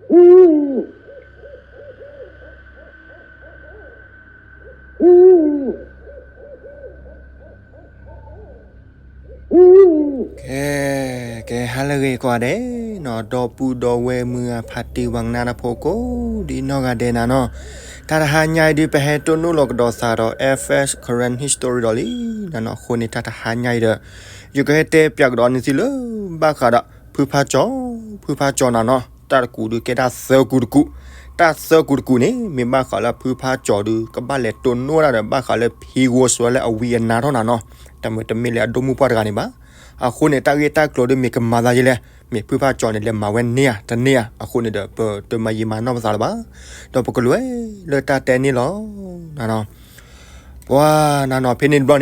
ကဲ, ကဲ ဟါလၢအဂ့ၤကိးဂၤဒဲးနီၤ, ဒီပုၢ်ဒီဝဲၢ်မုၢ်ဂၤဖးတံၢ် ပှၤကနၣ်တၢ်ဖိကိးဒံးနီၢ်ဂၤဒဲးနၤနီၤ, တၢ်တဟါညါအံၤဒုး ပဟဲတိၢ်နီၣ်လီၤကဒီးသးဒီး Air Force Karen History ဒီးလံနၤနီၤ, အဃိန့ၣ် တၢ်တဟါညါအံၤဒီး ယကဟဲတဲပၠးကဒီးန့ၢ်သုလၢ ဘၣ်ဃးဒီး ဖုဖါကၠီၤ, ဖုဖါကၠီၤနၤနီၤ, တၢ်တကူးဒုးကဲတၢ်သၢကူးတကူး, တၢ်သၢကူးတကူးန့ၣ် မ့ၢ်ဘၣ်ဃးလၢဖုဖါကၠီၤဒုး ကဘၣ်လဲၤတိၢ်နီၣ်ဝဲဒၣ်ဒီး ဘၣ်ဃးလၢဖံဂိၢ်စွဲလၢအဝံအနါထီၣ်နၤနီၤ, တမ့ၢ်တမ့ၢ်လၢအဒိၣ်မုၢ်ပှၢ်တဂၤန့ၣ်ဘၣ်. အဃိန့ၣ် တၢ်ဂ့ၢ်တၢ်ကျိၤဒုးမ့ၢ်ကမၤသးယဲလဲၣ်, မ့ၢ်ဖုဖါကၠီၤန့ၣ် လဲၤမၤဝဲန့ၢ်ဧါ တန့ၢ်ဧါ, အဃိန့ၣ်ဒီး ပတမၤယံာ်မၤနီၢ်ပသးလၢၤဘၣ်, ဒီးပကလဲၤလၢတၢ်တဲန့ၣ်လီၤ. ပှၤနၤနီၤ ဖဲန့ၣ်တဘျီ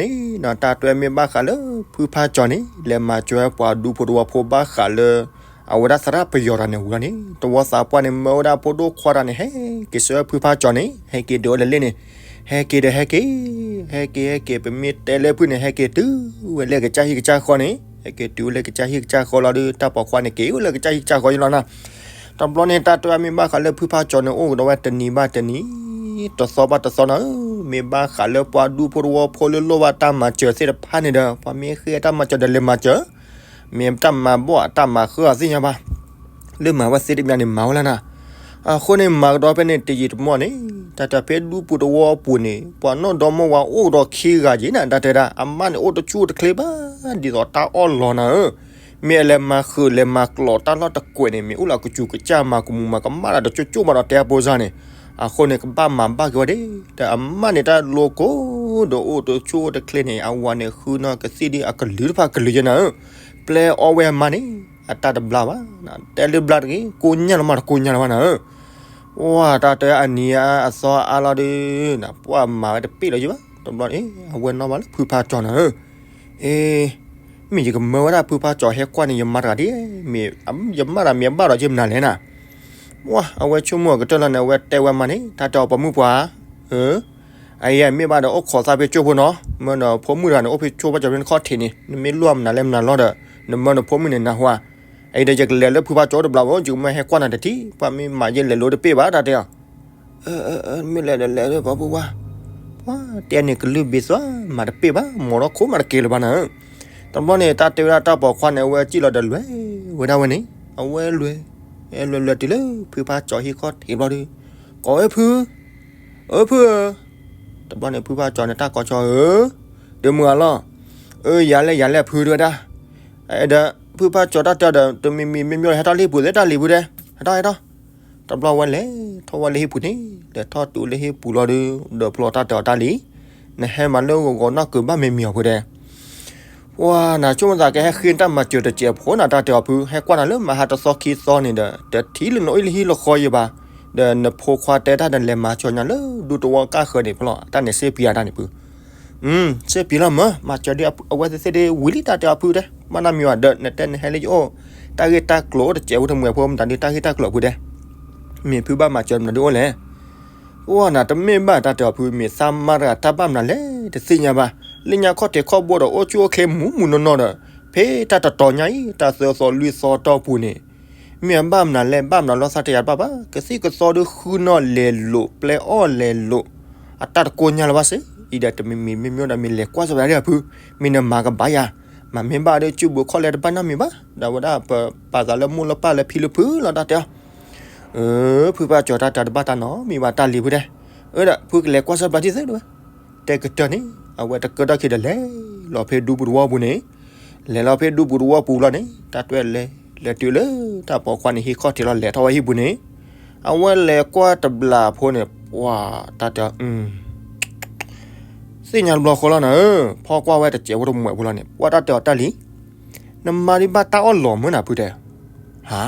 န့ၣ် တၢ်တဲမ့ၢ်ဘၣ်ဃးလၢ ဖုဖါကၠီၤန့ၣ် လဲၤမၤစၢၤပှၤဒူဖိတဝီဖိဘၣ်ဃးလၢ အဝဲဒၣ်သရၣ်ပယီၤတဂၤန့ၣ်ဝံၤလီၤန့ၣ် တဝီသးပှၢ်န့ၣ် မၢဝဲဒၣ်ဖိဒိၣ်ခွါတဂၤန့ၣ် ဟဲက့ၤဆှၢဖုဖါကၠီၤန့ၣ် ဟဲက့ၤဒုးအိၣ်လၢလ့ၣ်န့ၣ်, ဟဲက့ၤဒီးဟဲက့ၤ, ဟဲက့ၤ ဟဲက့ၤ ပမ့ၢ်တဲလၢဖုန့ၣ် ဟဲက့ၤတုၤဝဲလၢကစၢ်ဟံၣ်ကစၢ်ဃီန့ၣ်, ဟဲက့ၤတုၤဝဲလၢကစၢ်ဟံၣ်ကစၢ်ဃီလီၤဒီး တၢ်ပိာ်ခွါန့ၣ် က့ၤအိၣ်လၢကစၢ်ဟံၣ်ကစၢ်ဃီယလီၤနၤ. တဘျီန့ၣ် တၢ်တဲမ့ၢ်ဘၣ်ဃးလၢဖုဖါကၠီၤန့ၣ် အိၣ်ကဒီးဝဲတနံၤဘၣ်တနံၤ, တသီဘၣ်တသီနၤဧၢ, မ့ၢ်ဘၣ်ဃးလၢပှၤဒူဖိတဝီဖိလၢလိၣ်ဘၣ်တၢ်မၤစၢၤသ့ၣ်တဖၣ်န့ၣ်ဒီး ပှၤမ့ၢ်ဃ့တၢ်မၤစၢၤဒီးလဲၤမၤစၢၤ, မ့ၢ်တၢ်မၤဘီၣ်တၢ်မၤဃၢအသ့ၣ်ညါဘၣ်, လၢမၤဝဲသ့တမံၤန့ၣ် မၤဝဲလၢနၤ. အဃိန့ၣ် မၤကဒီးဖဲန့ၣ် တယံာ်တမီၢ်န့ၣ် တၢ်တဲဖဲဒူပူၤတဝီပူၤန့ၣ် ပှၤနီၢ်ဒီမါဝၤအိၣ်ကဒီးခံဂၤက့ၤနၤ တၢ်တဲဒၣ် အမါန့ၣ်အိၣ်တဆူၣ်အိၣ်တချ့ဘၣ် ဒ်သိးတၢ်အီၣ်လီၤနၤဧၢ, မ့ၢ်အလဲၤမၤဃုာ်လဲၤမၤကျိးတၢ်လီၢ်တကွဲးန့ၣ် မ့ၢ်အိၣ်လၢအကစူၤကစၢ်မၤကမူၤမၤကမၣ်တၢ်တကၠိၣ်ကၠိၣ်ဘၣ်ဒီးတဲအဖိစၢ်န့ၣ်, အဃိန့ၣ် ကဘၣ်မၤဘၣ်က့ၤဝဲဒၣ်, ဒီးအမါန့ၣ်တၢ်လိၤကိၢ်ဒီးအိၣ်တဆူၣ်အိၣ်တချ့န့ၣ် အဝၤန့ၣ်ဃုနီၢ်ကသံၣ်ဒ်အကလုာ်တဖၣ်ကလုာ်ယဲနၤဧၢ, ပျဲအီၣ်ဝဲအမါန့ၣ် အတၢ်တဘျါဘၣ်, တဲလၢဘျါတဂ့ၤ ကိညၢ်လီၤမးတကိညၢ်လီၤဘၣ်နၤဧၢ, ပှၤတၢ်တဲအနံၤအသီအါလီၤဒုး ပှၤမၤဝဲတပ့ၢ်လီၤယဘၣ်, တဘျီန့ၣ် အဝဲနီၣ်ဘၣ်လၢဖုဖါကၠီၤနၤဧၢ, အ့ မ့ၢ်ယကမၢဝဲဒၣ်ဖုဖါကၠီၤဟဲကွၢ်န့ၣ် ယမါတဂၤဒ်, ယမါတဂၤမ့ၢ်အဘၣ်ဒီးက့မနုၤလဲၣ်နၤ, ပှၤအဝဲဆိကမိၣ်အကတၢၢ်လီၤန့ၣ် အဝဲတဲဝဲမါန့ၣ် တၢ်တဲအီၤပိာ်မုၣ်ပှၤဧၢ, အအံၤမ့ၢ်ဘၣ်ဒီးအိၣ်ခိးသးဖဲကၠိဖိနီၤ, မၢနဖိမုၣ်တဂၤန့ၣ် အိၣ်ဖဲကၠိဖိကၠီၤဖဲနခီၣ်ထံးန့ၣ် နမ့ၢ်လိၣ်မနုၤလဲၣ်မနုၤလီၤဒီး နမၢနဖိမုၣ်န့ၣ်နၢ်ဟူဧါ, အအံၤဒီးယကလဲၤလၢဖုဖါကၠီၤတဘျီဘၣ် ယကမၢဟဲကွၢ်နၤတထံၣ်, ပှၤမ့ၢ်မၤယဲလဲၤလိၤတပ့ၢ်ဘၣ်တၢ်တဲအီၤ မ့ၢ်လဲၤဒီးလဲၤဒီးပှၤဖိခွါ, ပှၤတဲန့ၣ်ကလုၢ်ဘ့သွါ, မၤတပ့ၢ်ဘၣ် မီၤထီၣ်ခိၣ်မၤတကဲလၢၤဘၣ်နၤဧၢ, တဘျီန့ၣ် တၢ်တဲဝဲဒၣ်တၢ်ပိာ်ခွါန့ၣ် အဝဲစံၣ်လီၤဒီးလဲၤဝဲဒၣ်ဝဲန့ၣ်, အဝဲလဲၤ, လဲၤလဲၤတုၤလၢဖုဖါကၠီၤဟံၣ်ခီၣ်ထံးဘျီဒီး, ကိးဝဲဖု, အၢဖုဧၢ, တဘျီန့ၣ် ဖုဖါကၠီၤန့ၣ် တၢ်ကိးဆီဧၢ, ဒုးမုၢ်အလီၢ်, အၢ ယၤလဲၣ်ယၤလဲၣ်ဖုတဲဝဲဒၣ်, ဒီးဖုဖါကၠီၤတၢ်တဲအီၤဒီး တမံၤမံၤမ့ၢ်မ့ၢ်ဟဲထီၣ်လၢဟံၣ်ပူၤသ့တၢ်လံၤဖုတဲ, ဟဲထီၣ်ဟဲထီၣ်, တဘျီဝဲလဲၤထီၣ်ဝဲလၢဟံၣ်ပူၤန့ၣ်, လဲၤထီၣ်တုၤလၢဟံၣ်ပူၤလီၤဒီး ဒီးဖျီတၢ်တဲအီၤတၢ်လံ, နဟဲမၤလၢဂီၤဂီၤနီၢ်ကုၤဘၣ်မ့ၢ်မ့ၢ်အီၤဖုတဲ ပှၤနဆိကမိၣ်သးကဟဲဃ့တၢ်မၤစၢၤတစဲးဖိနၤ တၢ်တဲအီၤဖု ဟဲကွၢ်နၤလၢမဟါတသီခံသီန့ၣ်ဒီး တထံၣ်လၢနအိၣ်လၢဟံၣ်လၢဃီယဘၣ်, ဒီးနဖိခွါတဲတၢ်ဒီးလဲၤမၤစၢၤညါလၢဒူတဝီကၢ်ဃၢၤန့ၣ်ဖဲလီၤ တၢ်န့ၣ်စ့ပှံၤအတၢ်န့ၣ်ဖု စ့ပှံၤလီၤမၢ် မၤစၢၤဒ်အဝဲသ့ၣ်သ့ၣ်ဒ်ဝံၤလံ တၢ်တဲအီၤဖုတဲ ဘၣ်နီတမံၤဘၣ်ဒီး နတဲနဟဲလၢယအိၣ် တၢ်ဂ့ၢ်တၢ်ကျိၤအိၣ်တစဲးဖိတမှဲၤဖိမတၤဒ်တၢ်ဂ့ၢ်တၢ်ကျိၤဖုတဲ မ့ၢ်ဖုဘၣ်မၤစၢၤမတၤဒ်အိၣ်လဲၣ် အိၣ်နၤတမ့ၢ်ဘၣ်တၢ်တဲအီၤဖု မ့ၢ်သးမါတဂၤတၢ်ဘၣ်မနုၤလဲၣ် တသ့ၣ်ညါဘၣ်. လၢညါခီၣ်ထံးခီၣ်ဘိဒီး အိၣ်ဆူၣ်အိၣ်ချ့မူးမူးနီၢ်နီၢ်ဒီး ဖဲတၢ်တတီၤညါအံၤ တၢ်သၢသီလွံၢ်သီတီၢ်ပူၤန့ၣ် မ့ၢ်အဘၣ်မနုၤလဲၣ် ဘၣ်မနုၤလီၤသးတယာ်တဘၣ်ဘၣ်. ကသံၣ်ကသီဒုးဃုနီၢ်လဲၤလိာ် ပျဲအီၣ်လဲၤလိာ် အတၢ်တကိညါလၢၤဘၣ်စ့ၢ် အံၤဒီးတမံၤမံၤမ့ၢ်မ့ၢ်ဒီးမ့ၢ်လဲၤကွၢ်စၢၤဘၣ်ဒၣ်ဖု မ့ၢ်နမၤကဘၣ်ယၤ မၤမ့ၢ်ဘၣ်ဒီး စုဘုးခီၣ်လဲတဘၣ်နီတမံၤဘၣ်. ဒီးဝဲဒၣ်ပပာ်သးလၢမိၢ်လၢပၢ်လၢဖံလၢဖုလီၤတၢ်တဲအီၤ အၢ ဖုဘၣ်ကၠီၤတၢ်တဲတဘၣ်တၢ်နီတမံၤဘၣ်တၢ်လံၤဖုတဲ. အၢ ဒီးဖုကလဲၤကွၢ်စၢၤဘၣ်ဒ်သိးတဲဝဲ. တဲကတၢၢ်န့ၣ် အဝဲတကၢၢ်ထီၣ်ခံဒီးလဲၤလီၤဖဲဒူပူၤတဝီပူၤန့ၣ် လဲၤလီၤဖဲဒူပူၤတဝီပူၤလီၤန့ၣ် တၢ်တဲလဲၤ လဲၤတုၤလၢတၢ်ပိာ်ခွါန့ၣ်ဟံၣ်ခီၣ်ထံးလီၤ လဲၤထီၣ်ဝဲဟံၣ်ပူၤန့ၣ် အဝဲလဲၤကွၢ်တဘျီဖိန့ၣ် ပှၤတၢ်တဲ သ့ၣ်ညါတဘျီဃီလီၤနၤဧၢ ဖီကွၢ်ဝဲတစဲးဖိတမှဲၤဖိလီၤန့ၣ် ပှၤတၢ်တဲအီၤတၢ်လံၤ နမါဒ်ဘၣ်တၢ်အီၣ်လီၤမၢ်နၤဖုတဲ ဟါ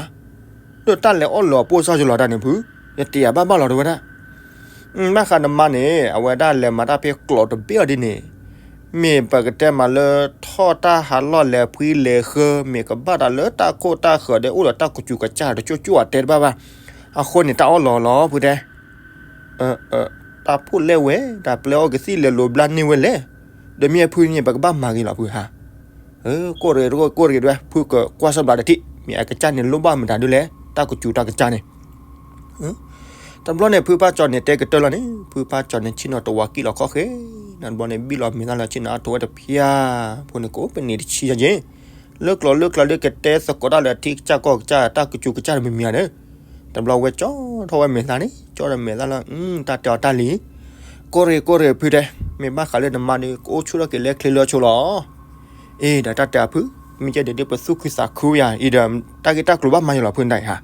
ဒီးတၢ်လဲၤအီၣ်လီၤအပိၢ်စၢ်ယလီၤတၢ်န့ၣ်ဖု ယတယာ်ဘၣ်ဘၣ်လီၤတဲဝဲဒၣ် ဘၣ်ဃးနမါန့ၣ် အဝဲဒၣ်လဲၤမၤတၢ်ဖဲကျိးတဘ့ၣ်အီၤဒ်န့ၣ် မ့ၢ်ပကတဲမးလၢထီၣ်တၢ်ဟးလီၢ်လဲၤဖှံလဲၤဃၢ မ့ၢ်ကဘၣ်တၢ်လၢတၢ်ခိၣ်တၢ်ဃၢၤဒီးအိၣ်ဒီးတၢ်ကူစူၤကစၢ်တကၠိၣ်ကၠိၣ်အတဲတဘၣ်ဘၣ်. အဃိန့ၣ်တၢ်အီၣ်လီၤလီၤဖုတဲ တၢ်ဖိလဲၣ်ဝဲ တၢ်ပျဲအီၣ်ကသံၣ်လဲၤလိာ်ဘျါန့ၢ်ဝဲလဲၣ်. ဒီးမ့ၢ်အဖုန့ၣ် ပကဘၣ်မၤဂ့ၤလီၤဖုဟါ. ကိၣ်တဂ့ၤတကိၣ် ကိၣ်တဂ့ၤတဝဲ ဖုကကွၢ်စၢၤဘျးတထံၣ် မ့ၢ်အကစၢ်န့ၣ်လိၣ်ဘၣ်မတၤဒုလဲၣ် တၢ်ကူစူၤတၢ်ကစၢ်န့ၣ်. တဘျီန့ၣ် ဖုဖါကၠီန့ၣ်တဲကတၢၢ်လီၤန့ၣ် ဖုဖါကၠီန့ၣ်ဆ့ၣ်နီၤတဝးကံၣ်လီၤခီၣ်ဃဲ, တဘျီန့ၣ် ဘံၣ်လီၤမဲာ်သၣ်လၢဆ့ၣ်နီၤအထီဝဲတဖၠၣ်ဖိန့ၣ် ကိးပနံာ်တဆံယဲၢ်က့, လၢကျိၤလၢကျဲဒ်ကတဲသကိးတၢ်လၢထံကစၢ်ကီၢ်ကစၢ် တၢ်ကစူၤကစၢ်တမံၤမံၤဧါဒီး, တဘျီဝဲကၠီထီၣ်ဝဲမဲာ်သၣ်န့ၣ် ကၠီဒီးမဲာ်သၣ်လီၤ တၢ်တဲအီၤတၢ်လံၤ, ကိၢ်ရ့ၣ်ကိၢ်ရ့ၣ်ဖုတဲ, မ့ၢ်ဘၣ်ဃးလၢနမါဒီး ကအိၣ်ဆူၣ်ထီၣ်က့ၤလၢချ့လၢဆိလီၤ. အ့ဒီးတၢ်တဲအဖု, မ့ၢ်ကဲဒ်ပသူၣ်ခုသးခုယၤ အံၤဒီး တၢ်ဂ့ၢ်တၢ်ကျိၤဘၣ်မၤယလီၤဖုဒၣ်အံၤဟါ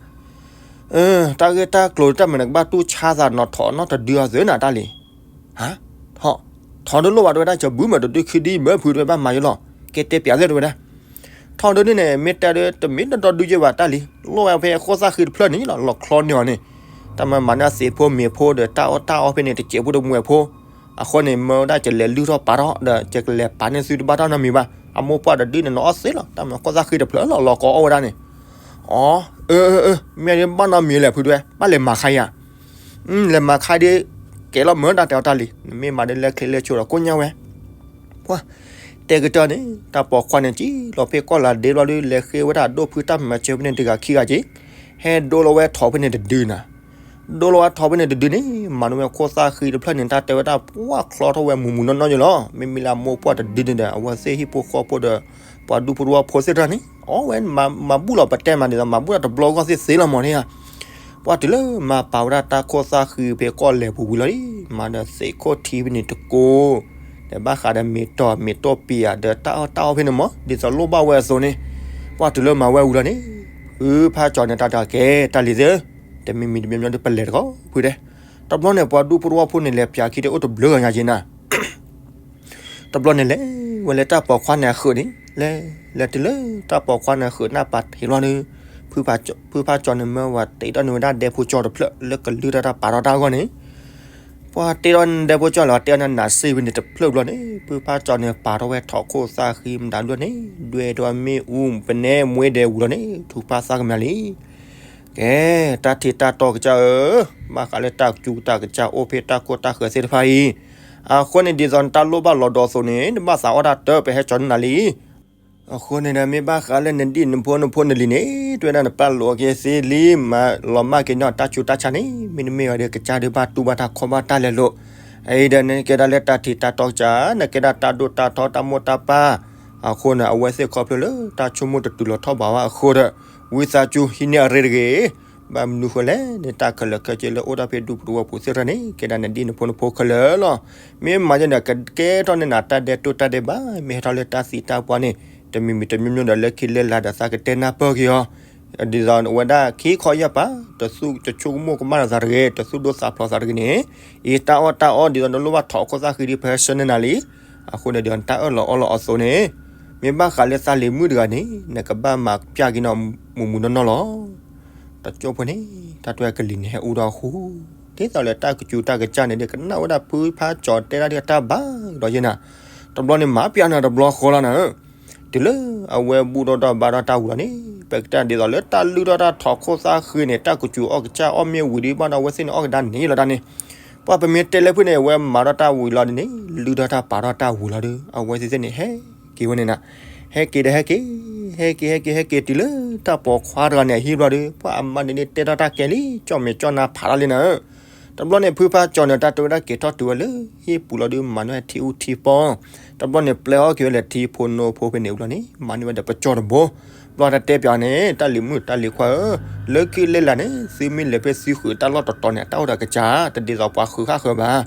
တၢ်ဂ့ၢ်တၢ်ကျိၤတၢ်မနုၤကဘၣ်တူၢ်ဆါသးနီၤထီၣ်နီတဒုအီၤသ့နၤတၢ်လံၤ, ဟါ, ထီၣ်, ထီၣ်ဒုးလိၣ်ဘၣ်တဝဲဒၣ် ကဘုမးတဒုခံဒုမ့ၢ်ဖုတဝဲဘၣ်မၤယလီၤ, ကဲတဲပျးလၢတဝဲဒၣ်, ထီၣ်ဒုန့ၣ်န့ၣ် မ့ၢ်တဲဒီးတမ့ၢ်တဒီဒုယဲၢ်ဘၣ်တၢ်လံၤ, လိၣ်ဝဲဖဲဃိၣ်သၣ်ဃံတဖျၢၣ်န့ၣ်လီၤ လီၤချီန့ၢ်အီၤန့ၣ်, တၢ်မၤမၤန့ၢ်သ့ၣ်ဖိမ့ၤဖိဒီးတၢ်အီၣ်တၢ်အီဖဲန့ၣ် တစဲးဖိတမှဲၤဖိ, အဃိန့ၣ် မၢဝဲဒၣ်ကလဲၤလုၢ်ထီၣ်ပာ်ထီၣ်ဒီး ကလဲၤပာ်န့ၢ်သုတဘၣ်တၢ်နီတမံၤဘၣ်, အမိၢ်ပှၢ်တဒုန့ၣ် နအီၣ်သ့လီၤ တၢ်မၤဃိၣ်သၣ်ဃံတဖျၢၣ်လီၤ လီၤကီအီၣ်ဝဲဒၣ်န့ၣ်, အီ, အၢ အၢ အၢ မ့ၢ်ဘၣ်နီတမံၤလဲၣ်ဖုတဝဲ ဘၣ်လဲၤမၤခါယၤ လဲၤမၤခါဒ် ကဲလီၤမၢတၢ်တဲအီၤတၢ်လံၤ နမ့ၢ်မၤဒ်လၢချ့လၢဆိဒီးကိၣ်ညါဝဲ, ပှၤ, တဲကတၢၢ်န့ၣ် တၢ်ပိာ်ခွါန့ၣ် ကံၣ်လီၤဖဲကီၢ်လၤဒ့ဘျီဒု လဲၤဃ့ဝဲဒၣ်ဒိၣ်ဖုတၢ်မၤစၢၤဖဲန့ၣ်တဂၤခံဂၤက့, ဟဲဒိလီၤဝဲထိးဖဲန့ၣ်တဒုနၤ, ဒိလီၤဝဲထိးဖဲန့ၣ်တဒုန့ၣ် မၤန့ၢ်ဝဲခိၣ်သၣ်ဃံတဖျၢၣ်န့ၣ် တၢ်တဲဝဲဒၣ်ပှၢ်ချီထီၣ်ဝဲမူၤမူၤနီၢ်နီၢ်ယလီၤ မ့မ့ၢ်လၢအမိၢ်ပှၢ်တဒုန့ၣ်ဒီး အဝဲသ့ၣ်ဟံၣ်ဖိဃီဖိဒီး ပှၤဒူဖိတဝီဖိသ့ၣ်တဖၣ်န့ၣ် အီၣ်ဝဲမၤဘူၣ်လီၤပတဲမးဒ်သိး မၤဘူၣ်တၢ်တဘျီဂီၢ်သ့ၣ်သ့လီၤမၢ်န့ၣ်ဧါ ပှၤတုၤလၢမၤပာ်ဝဲဒၣ်တၢ်ခိၣ်သၣ်ဃံဖဲကီၢ်လဲၤပူၤဝံၤလီၤဒ် မၤဒီးသ့ၣ်ခိၣ်ထံဖဲန့ၣ်တကိး, ဒီးဘၣ်ဃးဒီးမ့ၤတီၢ်မ့ၤတီၢ်ပံၤဧါ ဒီးတၢ်အီၣ်တၢ်အီဖဲန့ၣ်မၢ် ဒ်သိးလိၣ်ဘၣ်ဝဲအသိးန့ၣ်, ပှၤတုၤလၢမၤဝဲဝံၤလီၤန့ၣ်, ဖုဖါကၠီန့ၣ် တၢ်တၢ်ကဲတၢ်လံၤသ့ၣ်, တမံၤမံၤတမံၤမံၤဒီးပလဲၤတကီၢ်ဖုတဲ, တဘျီန့ၣ် ပှၤဒူဖိတဝီဖိန့ၣ် လဲၤပၠးခံဒီးအိၣ်တဘျုးဂၤညါက့နၤ တဘျီန့ၣ်လဲၤဝဲလၢတၢ်ပိာ်ခွါန့ၣ်အဃုာ်န့ၣ် လဲၤ, လဲၤတုၤလၢတၢ်ပိာ်ခွါန့ၣ်အဃုာ်နၢ်ပာ်ထံးလီၤန့ၣ်, ဖုဖါကၠီန့ၣ် မၢဝဲတ့ထီၣ်န့ၢ်ဝဲဒၣ်ဒဲဖိကၠီတဖျၢၣ်လၢကလုၢ်ထီၣ်တၢ်ပာ်ထီၣ်တၢ်အဂီၢ်န့ၣ်, ပှၤတ့ထီၣ်န့ၢ်ဒဲဖိကၠီလီၤ တ့ထီၣ်န့ၢ်နးစ့ၢ်ဖဲန့ၣ်တဖျၢၣ်ဘျီန့ၣ် ဖုဖါကၠီန့ၣ် ပာ်ထီၣ်ဝဲထိးခိၣ်သၣ်ဃံမတၤဒိၣ်န့ၣ် ဒွဲၣ်ဒွဲၣ်မ့ၣ်အူပနဲမွ့ဒဲးဝံၤလီၤန့ၣ် ထုးဖးသးကမၣ်လံ ကဲ, တၢ်ထံးတၢ်တီကစၢ်ဧၢ, ဘၣ်ဃးလၢတၢ်ကစူၤတၢ်ကစၢ်အိၣ်ဖဲတၢ်ခိၣ်တၢ်ဃၢၤသ့ၣ်တဖၣ်အံၤ, အဃိန့ၣ်ဒ်သိးနတၢ်လိၣ်ဘၣ်လီၤဒီးအသိးန့ၣ် နဘၣ်သးအီၣ်တၢ်တၢ် ပဟဲကၠီနနၤလံ. အဃိန့ၣ်ဒီး မ့ၢ်ဘၣ်ဃးလၢနဒံၣ်နဖိနဖိနလံၤန့ၣ် တဝဲဒၣ်နပာ်လိာ်အက့ၤသ့လံ, မၤလီၤမၢ်က့ၤန့ၢ်တၢ်ဆူးတၢ်ဆါန့ၣ် မ့တမ့ၢ်ဝဲဒီးကစၢ်ဒုးဘၣ်တူၢ်ဘၣ်တၢ်ခီဘၣ်တၢ်လဲၤလိာ်, အအံၤဒီးနကဲဒၣ်လၢတၢ်ထံးတၢ်တီကစၢ် နကဲဒၣ်တၢ်ဒိၣ်တၢ်ထီတၢ်မိၢ်တၢ်ပၢ်, အဃိန့ၣ် အဝဲသ့ၣ်ခီဖျိလၢတၢ်ဆိကမိၣ်တတုၤလီၤထီၣ်ဘးဝဲအဃိဒီး ဝံသးစူၤဟံးန့ၢ်အရ့တဂ့ၤ. ဘၣ်မနုၤဃိလဲၣ်န့ၣ် တၢ်ခဲလၢာ်ခဲဆ့လၢအိၣ်ဒၣ်ဖဲဒူဖိတဝီဖိသ့ၣ်တဖၣ်န့ၣ် ကဲဒၣ်နဒံၣ်နဖိနဖိခဲလၢာ်လီၤ. မ့ၢ်မၤဒ်န့ၣ် ကကဲထီၣ်န့ၢ်နၤတၢ်ဒဲးတိၢ်တၢ်ဒဲးဘး မ့ၢ်ဟဲထီၣ်လၢတၢ်သံတၢ်ပှၢ်န့ၣ် တမံၤမံၤတမံၤမံၤဒီး လၢခံလၢလာ်ဒီးသးကတဲနၢ်ပၢၢ်က့ၤအီၤ ဒ်သိးဝဲဒၣ်ခံခီယၢ်ပၤ တသူၣ်တဆိကမိၣ်ကမၣ်ဒီးသးတဂ့ၤ, တသူၣ်ဒိၣ်သးဖျိးသးတဂ့ၤန့ၣ်, အံၤတၢ်အီၣ်တၢ်အီဒ်သိးနလိၣ်ဘၣ်ထိးခိၣ်သၣ်ဃံဒ်ဖဲဆၢန့ၢ်နၤလံ. အဃိန့ၣ်ဒီး နတၢ်အၢၣ်လီၤအီလီၤအသိးန့ၣ်, မ့ၢ်ဘၣ်ဃးလၢသးလံၤမုၣ်တဂၤန့ၣ် နကဘၣ်မၤပျၢ်က့ၤနီၤမုၢ်မုၢ်နီၢ်နီၢ်လီၤ. တကၠိဖိန့ၣ် တၢ်တဝဲကလံၤန့ၣ်ဟဲအူဒီးအဃိ, ဒ်သိးလၢတၢ်ကစူၤတၢ်ကစၢ်န့ၣ်ဒီး ကနၣ်ဝဲဒၣ်ဖုဖါကၠီတဲဒၣ်ဒ်တၢ်ဘၣ်ဒီးယဲနၤ, တဘျီန့ၣ် မၤပျၢ်နၤတဘျီဃီလီၤနၤ တုၤလၢအဝဲဘူၣ်ထီၣ်တၢ်ဘါထီၣ်တၢ်ဝံၤလီၤန့ၣ် ပကတဲဒ်သိးလၢတၢ်လုၢ်ထီၣ်တၢ်ထိးခိၣ်သၣ်ဃံန့ၣ် တၢ်ကစူၤအီၣ်ကစၢ်အီၣ်မ့ၢ်ဝံၤဒီး ဘၣ်ဒီးအဝဲသ့ၣ်န့ၣ်အီၣ်ကဒါန့ၣ်လီၤတၢ်န့ၣ်, ပှၤပမ့ၢ်တဲလၢဖုန့ၣ် အဝဲမၤထီၣ်တၢ်ဝံၤလီၤဒ်န့ၣ် လုၢ်ထီၣ်တၢ်ပာ်ထီၣ်တၢ်ဝံၤလီၤဒီး အဝဲသ့ၣ်သ့ၣ်န့ၣ် ဟဲက့ၤဝဲန့ၣ်နၤ, ဟဲက့ၤဒီးဟဲက့ၤ, ဟဲက့ၤ ဟဲက့ၤ ဟဲက့ၤတုၤလၢတၢ်ပိာ်ခွါတဂၤန့ၣ်အဟံၣ်ဘျီဒီး ပှၤအမါန့ၣ်န့ၣ်တဲထီၣ်တၢ်ကဲလံ ကၠီၣ်မဲာ်ကၠီၣ်နါဖးထီၣ်လံနၤ တဘျီန့ၣ် ဖုဖါကၠီန့ၣ် တၢ်တဝဲဒၣ်က့ၤထီၣ်တုၤဝဲလၢဟံၣ်ပူၤလီၤဒီး မၤန့ၢ်ထံအူထံပီ, တဘျီန့ၣ် ပျဲအီၣ်က့ၤဝဲလၢထံဖိနိဖိဖဲန့ၣ်ဝံၤလီၤန့ၣ် မၤန့ၢ်ဝဲဒီးပကၠီတဘိ, ဘျီတၢ်တဲပျးန့ၣ် တၢ်လံၤမုၣ်တၢ်လံၤခွါဧၢ, လၢခံလၢလာ်န့ၣ် သုမ့ၢ်လဲၤဖဲသုဃုာ်တၢ်လီၢ်တတီၤန့ၣ် တၢ်အိၣ်ဒီးကစၢ် တဒ်သိးပှၤဃုာ်ဃၣ်ဃၢၤဘၣ်,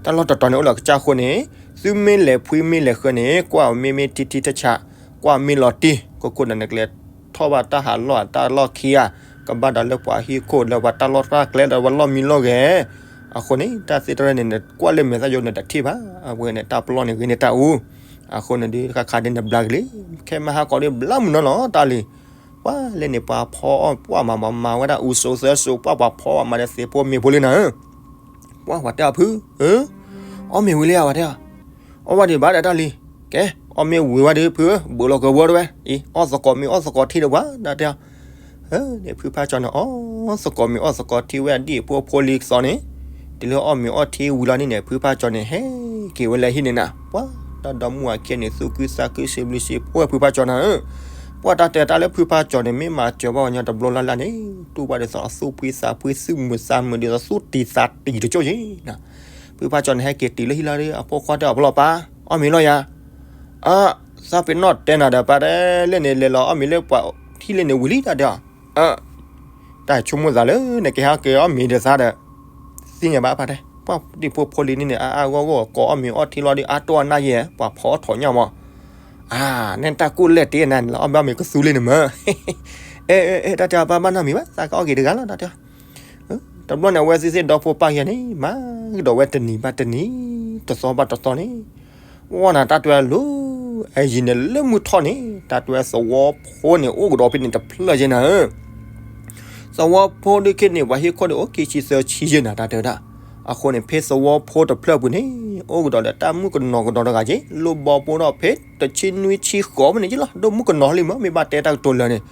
တၢ်လီၢ်တတီၤန့ၣ်အိၣ်ဒီးကစၢ်အဃိန့ၣ်, သုမ့ၢ်လဲၤဖှံမ့ၢ်လဲၤဃၢၤန့ၣ် ကွၢ်မ့ၢ်မ့ၢ်ထံထံတဆး, ကွၢ်မ့ၢ်လီၤတံၢ် ခိခိၣ်ဒီးနကလဲၤထီၣ်ဘၣ်တၢ်ဟးလီၢ်တၢ်လီၢ်ခံဧါ, ကဘၣ်ဒီးလၢပှၤဟံၣ်ခိၣ်လၢပှၤတၢ်လီၢ်တၢ်ကျဲဒီးပှၤလီၢ်မံလီၢ်ဂဲၤ, အဃိန့ၣ် တၢ်သ့ၣ်တဖၣ်န့ၣ် နကွၢ်လၢမဲာ်သၣ်ယိနတထံၣ်ဘၣ်, အဝဲန့ၣ်တၢ်ပလီၢ်န့ၣ်ဂ့ၤန့ၢ်တၢ်အူ, အဃိန့ၣ်ဒုးခါခါဒ်န့ၣ်ဘျါက့ၤလံ, ခဲမဟါကီးဒ်ဘျါမုၢ်နီၢ်လီၤတၢ်လံၤ, ပှၤလဲၣ်န့ၣ်ပှၤဖီအီၣ်ပှၢ်မၤမၤဝဲဒၣ်အူစိသၢစိ ပှၤပှၤဖီအီၣ်မၤဒီးသ့ၣ်ဖိမ့ၤဖိလံနၤဧၢ, ပှၤပှၤတဲအီၤဖု, အီၣ်မ့ၤဝံၤလံဧါပှၤတဲအီၤ, အီၣ်ဝဲဒံးဘၣ်ဒီးတၢ်လံၤ, ကဲ, အီၣ်မ့ၤဝံၤဝဲဒံးဖုဧၢ, ဘုးလီၤကဝီၤတဝဲ, အံၤ, အီၣ်သကိးမ့ၤအီၣ်သကိးထံဒီးပှၤ, ဒီးတဲအီၤ, န့ၣ်ဖုဖါကၠီန့ၣ် အီၣ်သကိးမ့ၤအီၣ်သကိးထံဝဲအဒံၣ်ဖိဖိလံကသိးန့ၣ်, တုၤလၢအီၣ်မ့ၤအီၣ်ထံဝံၤလီၤန့ၣ်န့ၣ် ဖုဖါကၠီန့ၣ် ဟဲက့ၤဝဲလၢဟံၣ်န့ၣ်နၤ, ပှၤ, တၢ်ဒီမုၢ်အခံန့ၣ် သူၣ်ခုသးခုစံးဘျုးစံးဖှိၣ်ဝဲဖုဖါကၠီနၤဧၢ, ပှၤ ပှၤတၢ်တဲတၢ်လၢဖုဖါကၠီၤန့ၣ် မ့ၢ်မၤစၢၤဘၣ်ဝဲညီတဘျီလၢ်လၢ်န့ၣ် တူၢ်ဘၣ်ဒ်သိးအသူၣ်ဖှံသးဖှံ သူၣ်မုာ်သးမုာ်ဒ်သိးသူၣ်တံၤသးတံၤတကၠိၢ်ယ့ၣ်နီၤ. ဖုဖါကၠီၤန့ၣ် ဟဲက့ၤတုၤလၢဟံၣ်လီၤဒီး အဖိခွါတဲအီၤ ဖီလီၤပၢ် အီၣ်မ့ၤလီၤယၤ. အၢ သးပ့ၤနီၣ်တဲနၤဒီး ပၢ်တဲလဲၣ်န့ၣ် လဲၤလီၤအီၣ်မ့ၤလၢပှၤထံၣ်လၢန့ၣ်ဝံၤလံတၢ်တဲအီၤ. အၢ တၢ်ဆိကမိၣ်သးလၢ နကဟဲက့ၤအီၣ်မ့ၤဒီးသးဒီး သ့ၣ်ညါဘၣ်ဖါတဲ ပှၤဒံဖိဖိလံၤန့ၣ်န့ၣ် အါအါဂီၢ်ဂီၢ် ကိးအီၣ်မ့ၤအီၣ်ထံလီၤဒီး အါတိၢ်အနၢ်ယဲၢ် ပှၤဖီအီၣ်ထီၣ်ညၣ်မး. အၢ နတၢ်ကူၣ်လဲၢ်တ့ၢ်နၤန့ၣ် လီၤအီၣ်ဘၣ်မ့ၤကသူလံန့ၣ်မၢ်. အဲ အဲ အဲ တၢ်တဲအီၤ ပၢ်ဘၣ်နီတမံၤဘၣ် သးကအီၣ်က့ၤတဂၤလီၤ တၢ်တဲအီၤ. တဘျီန့ၣ် အဝဲသ့ၣ်သ့ၣ်ဒီဖိပၢ်ခံဂၤန့ၣ် မၤကဒီးဝဲတနံၤဘၣ်တနံၤ တသီဘၣ်တသီန့ၣ် ဝဲနၤတၢ်တဲဝဲလၢ အယံၤန့ၣ်လၢမုၢ်ထီၣ်န့ၣ် တၢ်တဲဝဲသဝီဖိန့ၣ် အိၣ်ကဒီးဖဲန့ၣ်တဖျၢၣ်ယဲၢ်နၤဧၢ. သဝီဖိဒုးခဲန့ၣ် ပှၤဟ့ၣ်ခိၣ်န့ၣ် အိၣ်ခံဆံသၢဆံယဲၢ်နၤ တၢ်တဲဝဲဒၣ်. အဃိန့ၣ် ဖဲသဝီဖိတဖျၢၣ်ပူၤန့ၣ် အိၣ်ကဒီးဒီးတၢ်မုၣ်ကနီၤကဒီးတဂၤက့ၤ လိၣ်ဘီဖိဒီးဖဲတဆံနွံဆံဃိးဖဲန့ၣ်က့ၤလီၤ ဒိၣ်မုၣ်ကနီၤလံမၢ် မ့ၢ်ဘၣ်တဲတၢ်ကတိၤလၢာ်န့ၣ်.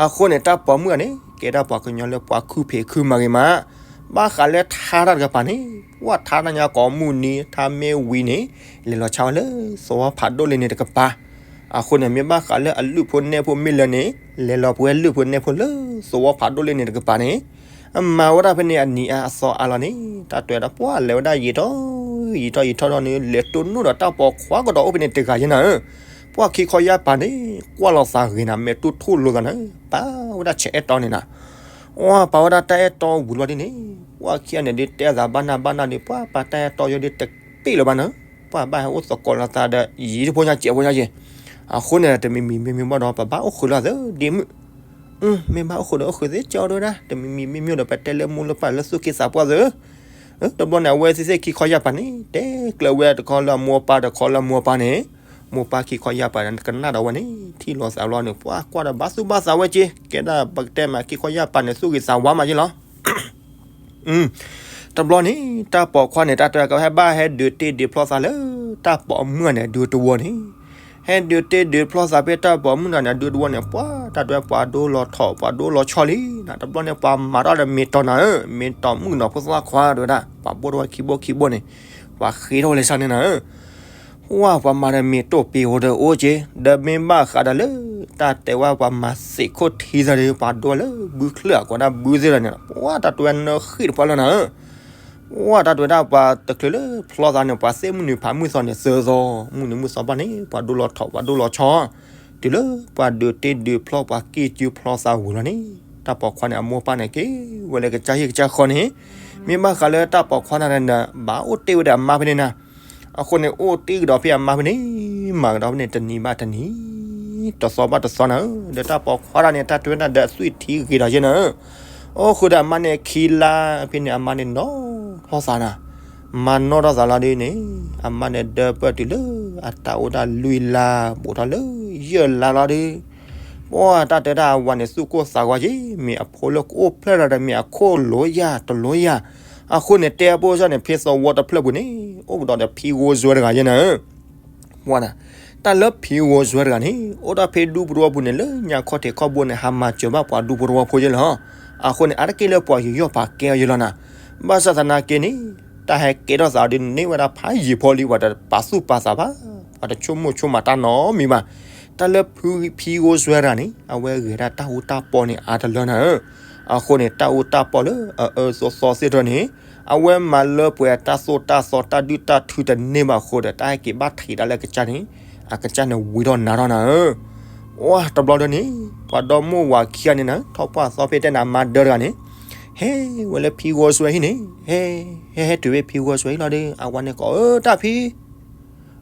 အဃိန့ၣ် တၢ်ပိာ်မုၣ်ဂၤန့ၣ် ကဲဒၣ်ပှၤကညီလၢပှၤခုဖံးခုမၤဂ့ၤမး ဘၣ်ဃးလၢထါတၢ်တကပၤန့ၣ် ပှၤထါတၢ်ညါကိးမုၢ်နံၤ ထါမ့ၢ်ဝံၤန့ၣ် လဲၤလီၤဆါဝဲလၢသဝီဖးဒိၣ်လၢန့ၣ်တကပၤ. အဃိန့ၣ် မ့ၢ်ဘၣ်ဃးလၢအလုၢ်ဖိနဲၣ်ဖိမ့ၢ်လၢန့ၣ် လဲၤလီၤပဝဲလုၢ်ဖိနဲၣ်ဖိလၢသဝီဖးဒိၣ်လၢန့ၣ်တကပၤန့ၣ် အမၤဝဲဒၣ်ဖဲန့ၣ်အနံၤအါအသီအါလီၤန့ၣ် တၢ်တဲဝဲဒၣ် ပှၤလဲၤဝဲဒၣ်ယံာ်ထီၣ် ယံာ်ထီၣ်ယံာ်ထီၣ်ဒီးန့ၣ် လဲၤတိၢ်နီၣ်ဒီးတၢ်ပိာ်ခွါကဒီးအိၣ်ဖဲန့ၣ်တဂၤယဲၢ်နၤဧၢ. ပှၤခံခီယၢ်ပၤန့ၣ် ကွၢ်လိာ်သးဂ့ၤနၤ မဲာ်တူၢ်ထူၣ်လိာ်သးန့ၣ် ပာ်ဝဲဒၣ်ဆဲးအဲၣ်တီန့ၣ်နၤ. ပှၤပာ်ဝဲဒၣ်တၢ်အဲၣ်တီဝံၤလီၤဒ်န့ၣ် ပှၤခံဂၤန့ၣ်ဒ်တဲသးဘၣ်နၢ်ဘၣ်နၢ်ဒီး ပှၤပာ်တၢ်အဲၣ်တီယိဒ်တပ့ၢ်လၢၤဘၣ်နၤ. ပှၤဘၣ်ဟဲအိၣ်သကိးလိာ်သးဒီး ယံာ်တဖိညါစဲးဖိညါယဲၢ်. အဃိန့ၣ် တမံၤမံၤမ့ၢ်မ့ၢ်ဘၣ်ဒီး ပဘၣ်အိၣ်ဃုာ်လိာ်သးဒ်မုၣ် မ့ၢ်ဘၣ်အိၣ်ဃုာ်ဒီးအိၣ်ဃုာ်သ့ကၠီဒိဒၣ် တမံၤမံၤမ့ၢ်မ့ၢ်ဒီး ပတဲလၢမိၢ်လၢပၢ်လၢသူၣ်က့သးပှၢ်သ့. တဘျီန့ၣ် အဝဲသ့ၣ်သ့ၣ်ခံခီယၢ်ပၤန့ၣ် တဲကျၢၤဝဲတခီလၢအမိၢ်အပၢ်တခီလၢအမိၢ်အပၢ်န့ၣ် မိၢ်ပၢ်ခံခီယၢ်ပၤန့ၣ် ကနၣ်ဒီးဝဲန့ၣ် ထံၣ်လိာ်သးလီၤန့ၣ် ပှၤကွၢ်ဒီးဘၣ်သူၣ်ဘၣ်သးဝဲက့ၤ ကဲဒၣ်ပကတဲမး ခံခီယၢ်ပၤန့ၣ် သူၣ်ဂ့ၤသးဝါမးက့ၤလီၤ. တဘျီန့ၣ် တၢ်ပိာ်ခွါန့ၣ် တၢ်တဲကဟဲဘၣ်ဟဲဒုးတ့ၢ်ဒုးဖျီၣ်သးလၢ တၢ်ပိာ်မုၣ်န့ၣ် အဒူတဝီန့ၣ် ဟဲဒုးတ့ၢ်ဒုးဖျီၣ်သးဖဲတၢ်ပိာ်မုၣ်တဂၤန့ၣ် အဒူတဝီန့ၣ် ပှၤတၢ်တဲပှၤဒိလီၤထီၣ် ပှၤဒိလီၤဆီလံနၤ. တဘျီန့ၣ် ပှၤမၤထီၣ်ဒီးမ့ၤတီၢ်နၤဧၢ မ့ၤတီၢ်မုၣ်ကနီၤဖိသၣ်ခွါတဲဝဲဒၣ် ပှၤဘိၣ်ထီၣ်ဝဲခံဘိခံဘိန့ၣ် ပှၤဃ့ထီၣ်ဝဲလၢဆၣ်န့ၣ်နၤဧၢ. ဝဲပှၤမၤဒီးမ့ၤတိၢ်ပ့ၤဧိၤဒီးအိၣ်က့ၤ ဒီးမ့ၢ်ဘၣ်ဃးဒီးလၢ တၢ်တဲဝဲပှၤမၤသ့ၣ်ခိၣ်ထံသးဒီး ပှၤဒိလၢဘုချၢၣ်အကွၢ်ဒၣ်ဘုသ့ၣ်ဒီးန့ၣ် ပှၤတၢ်တဲဝဲနၢဃ့ၢ်တပှၢ်လၢနၤဧၢ. ဝဲတၢ်တဲဝဲဒၣ်ပှၤတချုးလၢဖျီသးန့ၣ် ပှၤသ့ၣ်မုၢ်နုာ်ဖးမုၢ်သီန့ၣ် သၢသီ မုၢ်နုာ်မုၢ်သီဘၣ်န့ၣ် ပှၤဒိလီၤထီၣ် ပှၤဒိလီၤဆီ တုၤလၢပှၤဒုးတ့ၢ်ဒုးဖျီၣ် ပှၤက့ၢ်စုဖျီသးဝံၤလီၤန့ၣ် တၢ်ပိာ်ခွါန့ၣ် အမိၢ်ပၢ်န့ၣ် က့ၤဝဲလၢကစၢ်ဟံၣ်ကစၢ်ဃီန့ၣ် မ့ၢ်ဘၣ်ဃးလၢတၢ်ပိာ်ခွါန့ၣ်ဒီး ဘၣ်အိၣ်တ့ၢ်ဝဲဒီးအမါဖဲန့ၣ်နၤ. အဃိန့ၣ် အိၣ်တ့ၢ်ကဒီးဖဲအမါဖဲန့ၣ် မၤကဒီးဖဲန့ၣ် တနံၤဘၣ်တနံၤ တသီဘၣ်တသီနၤဧၢ. ဒီးတၢ်ပိာ်ခွါတဂၤန့ၣ် တၢ်တဲဝဲဒၣ်ဒီးသွံၣ်ထံဂ့ၤဒီးယဲၢ်နၤဧၢ. အိၣ်ဃုာ်ဒီးအမါန့ၣ်ခံလါဖဲန့ၣ် အမါန့ၣ်နီၢ်ထီၣ်သးနၤ. မၤနီၢ်ထီၣ်သးလီၤဒ်န့ၣ် အမါန့ၣ်ဒၢပၢၢ်တုၤလၢအတၢ်အိၣ်ဒၣ်လွံၢ်လါ ဘူးထီၣ်လၢယဲၢ်လါလီၤဒီး ပှၤတၢ်တဲဒၣ်အဝၤန့ၣ် သူၣ်ကိၢ်သးဂီၤက့ၤ မ့ၢ်အဖိလၢကအိၣ်ဖျဲၣ်ထီၣ်ဒီးမ့ၢ်အခိၣ်လိၤယၤတလိၤယၤ. အဃိန့ၣ် တဲအပိၢ်စၢ်န့ၣ် ဖဲသဝီတဖျၢၣ်ပူၤန့ၣ် အိၣ်ကဒီးဒီးဖံဂိၢ်စွဲတဂၤယဲၢ်နၤဧၢ. ဝဲနၤ တၢ်လၢဖံဂိၢ်စွဲတဂၤန့ၣ် အိၣ်ဒၣ်ဖဲဒူပူၤတဝီပူၤန့ၣ် လၢညါခီၣ်ထံးခီၣ်ဘိန့ၣ် ဟးမၤစၢၤဘၣ်ပှၤဒူဖိတဝီဖိယဲၢ်လီၤ. အဃိန့ၣ် အါတက့ၢ်လၢပှၤယူးယီၣ်ပာ်ကဲအီၤယဲၢ်လီၤနၤ. ဘၣ်ဆၣ်သနာ်က့န့ၣ် တၢ်ဟဲကဲထီၣ်သးဒ်န့ၣ်ဝဲဒၣ်ဖးယံာ်ဖိလံ ပှၤတပာ်သူၣ်ပာ်သးဘၣ်, ပှၤတဆိကမိၣ်ဆိကမးတၢ်နီတမံၤဘၣ်. တၢ်လၢဖံဂိၢ်စွဲတဂၤန့ၣ် အဝဲဂဲၤဒၣ်တၢ်အူတၢ်ပီၢ်န့ၣ်အါတလၢနၤဧၢ. အဃိန့ၣ် တၢ်အူတၢ်ပီၢ်လၢအအၢအၢသီသီသ့ၣ်တဖၣ်န့ၣ် အဝဲမၤလၢပှဲၤတၢ်သိၣ်တၢ်သီတၢ်ဒုၣ်တၢ်ထုတန့ၢ်ဘၣ်အဃိဒီး တၢ်ဟဲက့ၤဘၣ်ထံးတၢ်လၢကစၢ်န့ၣ် အကစၢ်န့ၣ်ဝံထီၣ်နါထီၣ်နၤဧၢ. ဝဲတဘျီဒ်န့ၣ် ပှၤဒီမိၢ်ဝၤခံဂၤန့ၣ်နၤ ထီၣ်ပှၢ်သီဖဲတဲနၤမါဒၢတဂၤန့ၣ် ဟဲဝဲလၢဖံဂိၢ်စွဲဟံၣ်န့ၣ် ဟဲ ဟဲဟဲတုၤဖဲဖံဂိၢ်စွဲဟံၣ်လီၤဒီး အဝၤန့ၣ်ကိး အၢ တၢ်ဖံ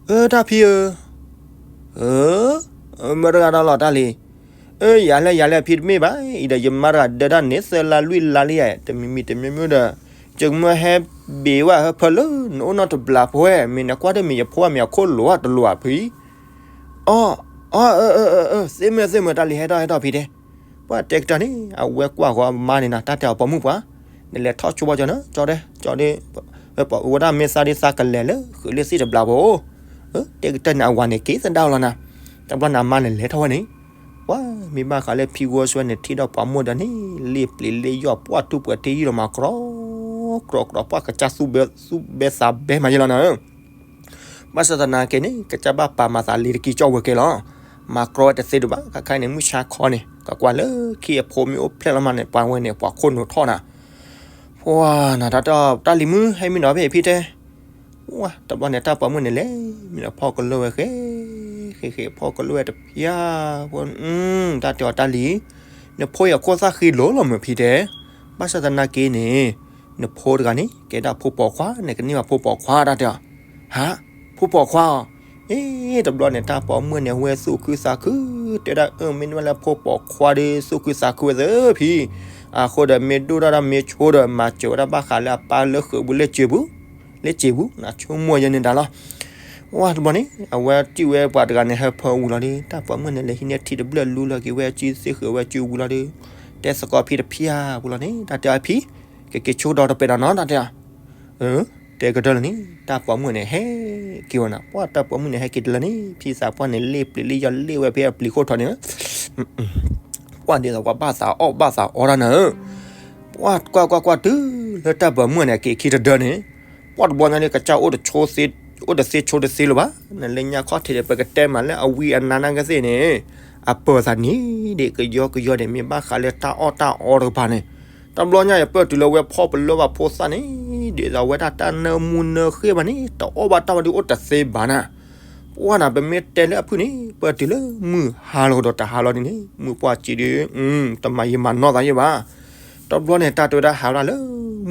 အၢ တၢ်ဖံဧၢ, အၢ မၢတဂၤဒီးလီၤတၢ်လံ, အၢ ယၤလဲၣ်ယၤလဲၣ်ဖံတမ့ၢ်ဘၣ်, အံၤဒီးယမါတဂၤဒၢတၢ်န့ၣ် သၢလါလွံၢ်လါလံဧါ, တမံၤမံၤတမံၤမံၤဒီး ယကမၢဟဲဘ့ၣ်ဝဲဟၢဖၢလၢ နအိၣ်နီတဘျီဖိဝဲ, မ့ၢ်နကွၢ်တမ့ၢ်ယဖိဘၣ် မ့ၢ်အခိၣ်လိၤဧါတလိၤဧါဖံ, အီ အီ အၢ အၢ အၢ အၢ သ့ၣ်မုၢ်သ့ၣ်မုၢ်တၢ်လံ ဟဲထီၣ်ဟဲထီၣ်ဖံတဲ, ပှၤတဲကတၢၢ်န့ၣ် အဝဲကွၢ်ဃီအမါန့ၣ်နၤ တၢ်တဲအီၤပိာ်မုၣ်ပှၤ, နလဲၤထီၣ်ဆိဘၣ်ကၠီနၤ ကၠီဒဲ ကၠီဒဲ ပှၤအိၣ်ဝဲဒၣ်မ့ၢ်သးဒ်သးကလဲၤလၢဃုာ်လၢသ့ၣ်တဘျီဖိ, တဲကတၢၢ်န့ၣ် အဝၤန့ၣ်က့ၤသဒၣ်လီၤနၤ, တဘျီန့ၣ်အမါန့ၣ်လဲၤထီၣ်ဝဲန့ၣ်, ပှၤမ့ၢ်ဘၣ်ဃးလၢဖံဂီၤစွဲန့ၣ် ထံၣ်ဒီးပှၤမိၢ်ဒီးန့ၣ် လ့ပျံၤလ့ယီၢ် ပှၤထူးပှၤတ့ယံာ်ဒီးမၤကြီကြီကြီ ပှၤကစၢ်သူၣ်ဘဲသူၣ်ဘဲသးဘဲမးယဲၢ်လီၤနၤဧၢ. ဘၣ်ဆၣ်သနာ်က့န့ၣ် ကစၢ်ဘၣ်ပာ်မၤသးလံတကံကၠီၣ်ဝဲကဲလီၤ. မၤကြီဝဲတသ့ဒံးဘၣ် ခါခါအံၤန့ၣ် မုၢ်ဆါခီန့ၣ် ကကွၢ်လၢခံအဖိမ့ၢ်အိၣ်ဖျဲၣ်လီၤမးန့ၣ် ပှၤဝဲန့ၣ် ပှၤခိၣ်နူာ်ထီၣ်နၤ, ပှၤနၤတၢ်တဲအီၤ တၢ်လံၤမုၣ် ဟဲမံနီၤဖဲအံၤဖံတဲ, ဝါ တဘျီန့ၣ် တၢ်ပိာ်မုၣ်န့ၣ်လဲၤမံနီၤ ဖီၣ်ကလိဝဲဃဲ, ဃဲဃဲဖီၣ်ကလိဝဲတဖျၢၣ်, တၢ်တဲအီၤတၢ်လံၤ, နဖိအံၤအခိၣ်သၣ်ဃံလိၤလီၤမုၢ်ဖံတဲ, ဘၣ်ဆၣ်သနာ်က့န့ၣ် နဖိတဂၤန့ၣ် ကဲဒၣ်ဖိပိာ်ခွါ နကန့ၢ်ဘၣ်ဖိပိာ်ခွါတၢ်တဲအီၤ, ဟါ, ဖိပိာ်ခွါအီၤ, အ့ တဘျီန့ၣ် တၢ်ပိာ်မုၣ်န့ၣ် ဝဲသူၣ်ခုသးခု, တဲဒၣ်အၢ မ့ၢ်န့ၢ်ဘၣ်လၢဖိပိာ်ခွါဒီး သူၣ်ခုသးခုဝဲသ့ၣ်ဖံ, အဃိဒီးမ့ၢ်ဒိၣ်ထီၣ်ဒီးမ့ၢ်ဆိဒီး မၤစၢၤဝဲဒၣ်ဘၣ်ဃးလၢအပၢ်လၢဃုာ်ပူၤလၢစ့ပူၤ, လၢစ့ပူၤ နဆိကမိၣ်ယဲန့ၣ်ဒၣ်လီၤ. ဝါတဘျီန့ၣ် အဝဲစံၣ်ဝဲပှၤတဂၤန့ၣ် ဟဲဖၢဝံၤလီၤဒီး တၢ်ပိာ်မုၣ်န့ၣ် လဲၤဟံးန့ၢ်ထံတဘျၢၣ်လူလီၤက့ၤဝဲအစုသ့ၣ်ဃုာ်ဝဲစုဝံၤလီၤဒီး တဲသကိးဖံတဖျၢၣ်ပူၤလီၤန့ၣ် တၢ်တဲအီၤဖံ, ကက့ၤဆိဒီတပ့ၤဒီးနီၤ တၢ်တဲအီၤ အၢ တဲကတၢၢ်လၢၤန့ၣ် တၢ်ပိာ်မုၣ်န့ၣ် ဟဲက့ၤဝဲနၤ, ပှၤတၢ်ပိာ်မုၣ်န့ၣ် ဟဲက့ၤတလၢန့ၣ် ဖံသးပှၢ်န့ၣ် လ့ၣ်ပျံၤလ့ၣ်ယီၤလ့ၣ်ဝဲဖဲအပျံၤခိၣ်ထီၣ်န့ၣ်, ပှၤဒ်သိးပှၤဘၣ်သးအီၣ်ဘၣ်သးအီတၢ်နၤဧၢ, ပှၤကွၢ်ကွၢ်ကွၢ်တုၤလၢတၢ်ပိာ်မုၣ်န့ၣ် က့ၤခံတဒၢန့ၣ်, ပှၤတဘျီညါန့ၣ် ကစၢ်အိၣ်တဆိ, အိၣ်တသ့ဆိတသ့လၢၤဘၣ်, နလၢညါခီၣ်ထံးဒီး ပကတဲမးလၢအဝံအနါနာ်က့သ့ၣ်န့ၣ်, အပၢၤသးနံၤဒံး ကယီကယီဒံး မ့ၢ်ဘၣ်ဃးလၢတၢ်အီၣ်တၢ်အီတကပၤန့ၣ်, တဘျီညါအံၤ ပၢၢ်တုၤလၢဝဲဖီၣ်ပလၢဘၣ်ဖိသၣ်န့ၣ်, ဒ်သိးဝဲဒၣ်တၢ်နၢမူနၢဃ့ဘၣ်န့ၣ် တအီၣ်ဘၣ်တၢ်ဝဲဒုးအိၣ်တသ့ဘၣ်နၤ, ပှၤနၤ ပမ့ၢ်တဲလၢအဖုၣ်န့ၣ် ပၢၢ်တုၤလၢမုၢ်ဟါလီၤကဒီးတဟါလီၤဒ်န့ၣ် မုၢ်ပှၢ်စံးဒုး, တမၤယံာ်မၤနီၢ်သးယဲဘၣ်, တဘျီန့ၣ် တၢ်တဲဝဲဒၣ်ဟးဝဲဒၣ်လၢ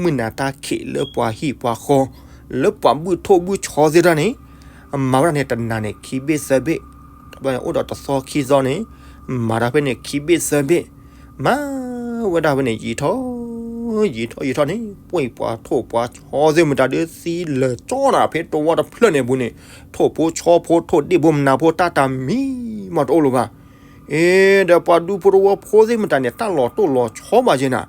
မုၢ်နၤတၢ်ခံးလၢပှၤဟံၣ်ပှၤဃီ, လၢပှၤဘုၣ်ထိၣ်ဘုၣ်ဆီသ့ၣ်တဖၣ်န့ၣ်, အမၤဝဲဒၣ်န့ၣ် တနၤန့ၣ် ခံဘ့ၣ်သၢဘ့ၣ်, တဘျီန့ၣ် အိၣ်ဒီးတသီခံသီန့ၣ်, မၤတၢ်ဖဲန့ၣ် ခံဘ့ၣ်သၢဘ့ၣ်, မၤဝဲဒၣ်ဖဲန့ၣ် ယံာ်ထီၣ်, ယံာ်ထီၣ်ယံာ်ထီၣ်န့ၣ် ပှၤထိၣ်ပှၤဆီသ့ၣ်မတၤဒုးသံလၢာ်ကၠီနၤ ဖဲတဝီတဖျၢၣ်န့ၣ်အပူၤန့ၣ်, ထိၣ်ဖိဆီဖိထိၣ်ဒ့ၣ်ဖိမနၤဖိ တၢ်တမံၤမးတအိၣ်လၢၤဘၣ်. အ့ ဒီးပှၤဒူဖိတဝီဖိသ့ၣ်မတၤန့ၣ် တၢ်လီၤတိၢ်လီၤဆီဘၣ်ယဲနၤ,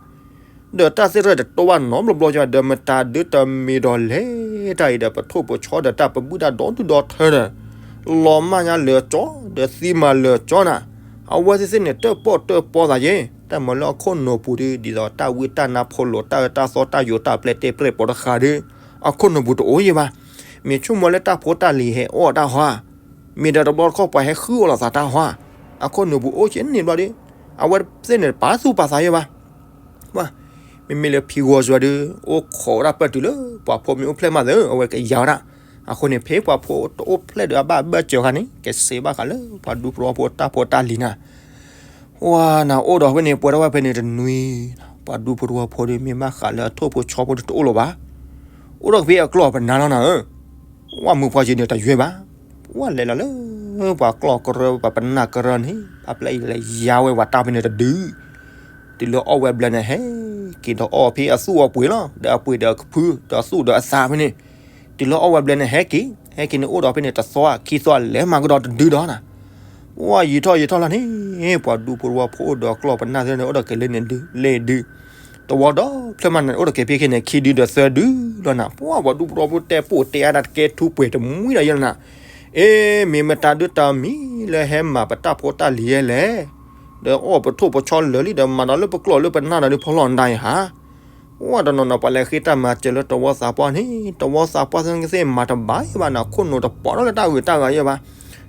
ဒီးတၢ်သ့ၣ်တဖၣ်တတိၢ်ဘၣ်နီတဘျီဘျီယဲဘၣ် ဒီးမတၤဒုးတမံၤဒီးလဲၤတၢ်အံၤဒီး ပထိၣ်ပဆီဒီးတၢ်ပဘုၣ်တၢ်ဒီဒူၣ်ဒီထၢဒီး လီၤမၢ်ညါလၢာ်ကၠီ, ဒီးသံမၤလၢာ်ကၠီနၤ, အဝဲသ့ၣ်သ့ၣ်န့ၣ် တၢၣ်ပီၣ်တၢၣ်ပီသးယဲ, တၢ်မၤလၢအခိၣ်နူာ်ပူၤဒုး ဒ်သိးတၢ်ဝံတၢ်နါဖိလိာ် တၢ်အၢတၢ်သီတၢ်ယိာ်တၢ်ပျဲၢ်တဲပျဲၢ်ပိာ်တဃာ်ဒီး အခိၣ်နူာ်ပူၤတအိၣ်ယဲဘၣ်. မ့ၢ်ဆိကမိၣ်လၢတၢ်ဖိတၢ်လံၤဟဲအီၣ်တၢ်ဟီဧါ, မ့ၢ်ဒီးတဘျီတခီၣ်ပှၤဟဲဃုအီၣ်လိာ်သးတၢ်ဟီဧါ, အခိၣ်နူာ်ပူၤအိၣ်က့န့ၣ်ဘျီဒီး အဝဲသ့ၣ်န့ၣ် ပာ်သူၣ်ပာ်သးယဲဘၣ်. မ့မ့ၢ်လၢဖံဂီၤစှၤဒီး အိၣ်ခိးဝဲဒၣ်ပၢၢ်တုၤလၢ ပှၤဖိမ့ၢ်အိၣ်ဖျဲၣ်မးသ့ အဝဲကယၤဝဲဒၣ်. အဃိန့ၣ် ဖဲပှၤဖိတအိၣ်ဖျဲၣ်ဒီး အဘၣ်ဘၢၣ်စၢၤခါန့ၣ် ကစံးဘၣ်ဃးလၢ ပှၤဒူဖိတဝီဖိတၢ်ဖိတၢ်လံၤနၤ ဝါနၤ အိၣ်ဒီးဖဲန့ၣ် ပှဲၤထီၣ်ဝဲဖဲန့ၣ်တနွံ, ပှၤဒူဖိတဝီဖိဒီး မ့ၢ်ဘၣ်ဃးလၢအထိၣ်ဖိဆီဖိဒီးတအိၣ်လၢၤဘၣ်. အိၣ်ဒီးက့ၤအကျီၢ်ပနၢ်လီၤနၤဧၢ, ဝဲမုၢ်ပှၢ်က့ၤန့ၣ်တယွဲၢ်ဘၣ်. ဝဲလဲၤလီၤလၢ ပှၤကျီၢ်ကရၢ ပှၤပနၢ်ကရၢန့ၣ် ပှၤပျဲၢ်အံၤလဲၤယါဝဲပှၤတၢ်ဖဲန့ၣ်တဒု တုၤလၢအီၣ်ဝဲဘျဲၣ်န့ၣ် ဟဲက့ၤဒီးအီၣ်ဖဲအသူၣ်အပှ့ၤလီၤ, ဒီးအပှ့ၤဒီးအကဖု ဒီးအသူၣ်ဒီးအသးဖဲန့ၣ်, တုၤလၢအီၣ်ဝဲဘျဲၣ်န့ၣ် ဟဲက့ၤ ဟဲက့ၤန့ၣ် အိၣ်ဒီးဖဲန့ၣ် တသီခံသီ လဲၤမၤကဒီးတဒုဒီးနၤ. ဝဲယံာ်ထီၣ်ယံာ်ထီၣ်လီၤန့ၣ် ပှၤဒူဖိတဝီဖိအိၣ်ဒီးကျီၢ်ပနၢ်သ့ၣ်န့ၣ် အိၣ်ဒီးက့ၤလၢန့ၣ်ဒု လၢဒု တဝီဒီဖျၢၣ်မးန့ၣ် အိၣ်ဒီးက့ၤဖဲခဲန့ၣ် ခံဒုဒီးသၢဒုလီၤနၤ. ပှၤဒူဖိတဝီဖိတဲပိာ်တဲအါဒၣ်တကဲထူပှဲၤတမှံဒီးယဲလီၤနၤ. အ့ မ့ၢ်မတၤဒုးတမံၤလၢဟဲမၤပတၢ်ဖိတၢ်လံၤယဲလဲၣ်, ဒီးအီၣ်ပထိၣ်ပဆီလၢာ်လံ ဒီးမၤဒီးလၢပကျီၢ်လၢပနၢ်ဒီးဒုးဖီလီၤနၤအံၤဟါ. ပှၤတနီၤနီၤ ပှၤလဲၤဃ့တၢ်မၤစၢၤလၢတဝီသးပှၢ်န့ၣ် တဝီသးပှၢ်သ့ၣ်ကသ့ၣ်မၤတဘၣ်ယဲဘၣ်နၤ ခိၣ်နူာ်တပိာ်ထီၣ်လၢတၢ်ဂုၤတၢ်ဂၤယဲဘၣ်.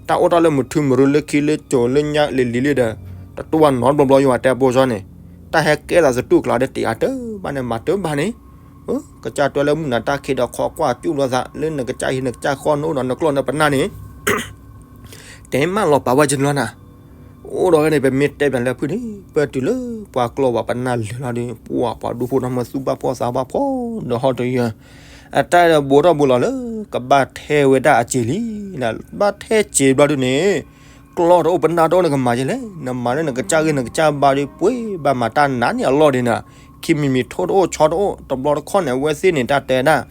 တၢ်အိၣ်တၢ်လၢမုာ်ထူမုာ်ရူလၢခံလၢကၠိလၢညါလံၤလံၤလံဒီး တတိၢ်ဘၣ်နီတဘျီဘျီယဲဘၣ် တဲပိာ်ဆီန့ၣ် တၢ်ဟဲကဲသးသတူၢ်ကျါဒီးတ့ၢ်အါတဘၣ်န့ၣ် မၤတဘၣ်န့ၣ် ကစၢ်တွဲလၢမုၢ်နၤတၢ်ခံးဒီးခီကွၢ်ကၠူၣ်လိာ်သး လၢနကစၢ်ဟံးနကစၢ်ဃီ နအိၣ်ဒီးနကျီၢ်နပနၢ်န့ၣ် တဲမးလီၤပာ်ဝဲကနၤနၤ. အိၣ်ဒီးဖဲန့ၣ် ပမ့ၢ်တဲပၠးလၢဖုၣ်န့ၣ် ပၢၢ်တုၤလၢပှၤကျီၢ်ပှၤပနၢ်လၢာ်လီၤဒီး ပှၤပှၤဒူဖိနီၢ်မၢသူၣ်ဘၣ်ဖှီၣ်သးဘၣ်ဖှီၣ်ဒီးဟီၣ်တယၢၤ အတၢ်ဒီးဘူးထီၣ်ဘူးလီၤလၢ ကဘၣ်ထဲဝဲဒၣ်အစ့ၤလံ, ဘၣ်ထဲစ့ၤဘျီဒုန့ၣ် ကျီၢ်တအိၣ်ပနၢ်တအိၣ်န့ၣ်ကမၤယဲလဲၣ်, နမၤလၢနကစၢ်ဂ့ၢ်နကစၢ်ဘါဒီး ပှ့ၤဘၣ်မၤတၢ်နးန့ၢ်အလီၢ်ဒံးနၤ, ခံမံၤမံၤထိၣ်တအိၣ်ဆီတအိၣ် တဘျီတခီၣ်န့ၣ် အဝဲသ့ၣ်န့ၣ် တၢ်တဲဒၣ်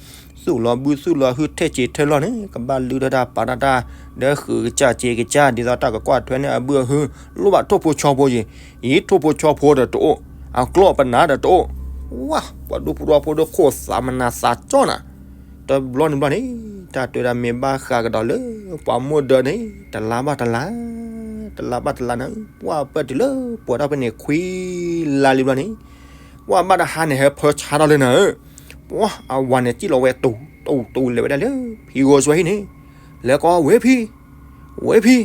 သူၣ်လီၤဘုသူၣ်လီၤဟုၣ်ထဲစ့ၤထဲလီၢ်န့ၣ် ကဘၣ်လုၢ်ထီၣ်တၢ်ပာ်ထီၣ်တၢ် ဒီးဃုာ်ကစၢ်စ့ၤကစၢ် ဒ်သိးတၢ်ကကွၢ်ထွဲန့ၢ်အဘုအဟု လိၣ်ဘၣ်ထိၣ်ဖိဆီဖိယံၤ, ယံၤထိၣ်ဖိဆီဖိဒီးတအိၣ်, အကျီၢ်ပနၢ်ဒီးတအိၣ်, ဝါ ပှၤဒူဖိတဝီဖိဒီးခိၣ်သးမနၤသးကၠီနၤ တဘျီန့ၣ်ဘျီန့ၣ် တၢ်တဲဒၣ်မ့ၢ်ဘၣ်ဃးကဒီးလၢ ပှၤမိၢ်ဒၢန့ၣ် တလါဘၣ်တလါ, တလါဘၣ်တလါန့ၣ် ပှၤပၢၢ်တုၤလၢပှဲၤထီၣ်ဖဲန့ၣ် ခွံလါလံဘျီန့ၣ် ပှၤဘၣ်တဟါန့ၣ် ဟဲဖၢဆါထီၣ်လၢနၤဧၢ, ပှၤအဝၤန့ၣ်စံၣ်လီၤဝဲတူၤတူၤတူၤလဲၤဝဲဒၣ်လၢ ဖံဂီၤစွဲဟံၣ်န့ၣ်, လဲၤကိးဝဲဖံ, ဝဲဖံ, ဝဲဖံ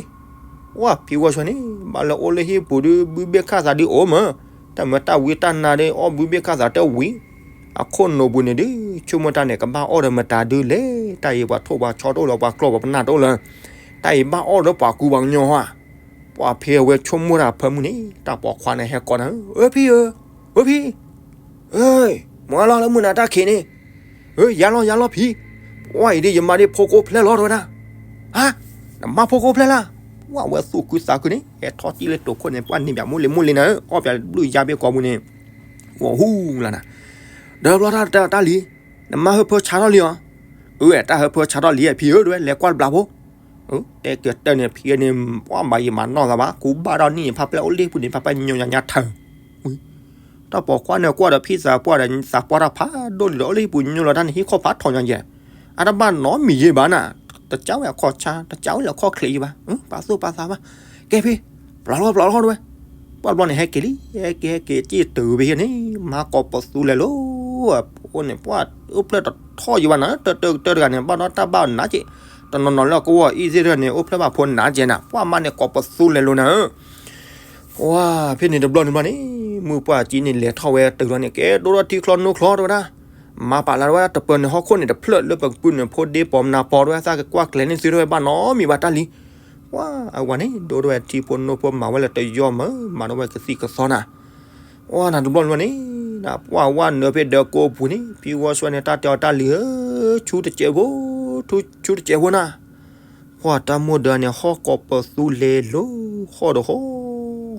ဝဲဖံဝီဆှၢန့ၣ် ဘၣ်လၢအိၣ်လၢဟံၣ်ပူၤဒုး ဘုဘ့ၣ်ခၣ်သးဒုးအိၣ်မး, တၢ်မၢတၢ်ဝံတၢ်နါဒုး အီၣ်ဘုဘ့ၣ်ခၣ်သးတဝံၤ, အခိၣ်နူာ်ပူၤန့ၣ်ဒုး ဆိကမိၣ်တၢ်န့ၣ် ကဘၣ်အီၣ်ဒီးမတၤဒုးလဲၣ်, တၢ်အံၤပှၤထိၣ်ပှၤဆီတအိၣ်လၢၤ ပှၤကျီၢ်ပှၤပနၢ်တအိၣ်လၢၤ, တၢ်အံၤဘၣ်အီၣ်ဒီးပှၤကူပှၤကညီဧါ. ပှၤဖံအဝဲဆိကမိၣ်တၢ်ဖၢမုၢ်န့ၣ် တၢ်ပိာ်ခွါန့ၣ်ဟဲကိးနၤ, အၢ ဖံဧၢ, အၢ ဖံ, အၢ မၤလီၤလၢမုၢ်နၤတၢ်ခံးန့ၣ်, အၢ ယါလီၤယါလီၤဖံ, ပှၤအံၤဒ်ယမါဒ်ဖိကအိၣ်ဖျဲၣ်လီၤတဲဝဲဒၣ်, ဟါ, နမါဖိကအိၣ်ဖျဲၣ်လၢ်, ပှၤဝဲသူၣ်ခုသးခုန့ၣ် ဟဲထီၣ်တံၢ်လၢတိာ်ခိၣ်န့ၣ် ပှၤန့ၢ်ပၠးမူလ့မူလ့နၤ, အီၣ်ပၠးဘျုးယါဘ့ၣ်ကီးပူၤန့ၣ်, ဂီၤဟူလၢနၤ, ဒီးဘျီတၢ်တၢ်လံ, နမါဟၢဖၢဆါထီၣ်လံဧါ, အၢ တၢ်ဟၢဖၢဆါထီၣ်လံဖံဧၢ တဲဝဲ လဲၤကွၢ်တဘျီဖိ တဲကတၢၢ်န့ၣ် ဖံန့ၣ် ပှၤမၤယံာ်မၤနီၢ်သးဘၣ် ကူဘၣ်ဒီးနံၣ်ဖးပျဲၢ်အိၣ်လံပူၤန့ၣ် ဖးပှဲၤညီညါညါထၢၣ်, တၢ်ပိာ်ခွါန့ၣ်ကွၢ်ဒီးဖံသးပှၢ်ဒီးသးပှၢ်တၢ်ဖးဒိၣ်လံဒီး အိၣ်လံပူၤညီလီၤတၢ်န့ၣ် ဟံၣ်ခီၣ်ဖးထီၣ်ညါယဲၢ်, အတဘၣ်နီတမံၤယဲၢ်ဘၣ်နၤ, တကးဝဲအခီၣ်ဆါ တကးဝဲလၢအခီၣ်ချ့ယဲၢ်ဘၣ်, ပာ်သူၣ်ပာ်သးဘၣ်, ကဲဖံ, ပျီလီၤပျီလီၤတဲဝဲ, ပှၤတဘျီန့ၣ် ဟဲက့ၤလံ ဟဲက့ၤဟဲက့ၤ စံၣ်တုၤဖဲဟံၣ်န့ၣ် မၤကိးပသူလဲၤလိၤ, အဖိန့ၣ် ပှၤအိၣ်ဖျဲၣ်တထီၣ်ယံၤဘၣ်နၤ တၢ်တၢ်တၢ်တဂၤန့ၣ် ဘၣ်ဒီးတၢ်ဘၣ်နးက့ၤ, တနီၤနီၤလၢကဝီၤအံၤသ့ၣ်တဖၣ်န့ၣ် အိၣ်ဖျဲၣ်ဘၣ်ဖိနးက့ၤနၤ ပှၤမါန့ၣ်ကိးပသူလဲၤလိၤနၤ, ဝဲဖဲန့ၣ်တဘျီန့ၣ်ဘျီန့ၣ် မုၢ်ပှၢ်ကံန့ၣ်လဲၤထီၣ်ဝဲတုၤလီၤန့ၣ် ကဲဒိၣ်ထီၣ်ထံချီနိချီတဲဝဲဒၣ်, မၤပာ်လၢဝဲတပၢၤန့ၣ်ဟီၣ်ခိၣ်န့ၣ်တဖျၢၣ်လၢပကပုၢ်န့ၣ် ဖိဒ့ပိာ်မနၤပိာ်တဲဝဲ သးကကွၢ်ကျဲၤန့ၢ်သုတဲဝဲဘၣ်နီတမံၤဘၣ်တၢ်လံ, ပှၤအဝဲန့ၣ် ဒိၣ်ထီၣ်ဝဲထံဖိနိဖိမၤဝဲလၢတယီၢ်မး မၤဒီးဝဲကသံၣ်ကသီနၤ, ဝဲနၤတဘျီန့ၣ်ဘျီန့ၣ်, ပှၤဝဲနုာ်ဖဲဒၢးကိးပူၤန့ၣ် ဖံဂီၤဆှၢန့ၣ် တၢ်တဲအီၤတၢ်လံၤဧၢ, ဆူတစဲးဖိ, ဆူတစဲးဖိနၤ, ပှၤတၢ်မိၢ်ဒၢးန့ၣ် ဟီၣ်ကိးပသူလဲၤလိၤ, ဟီၣ်တဟီၣ်,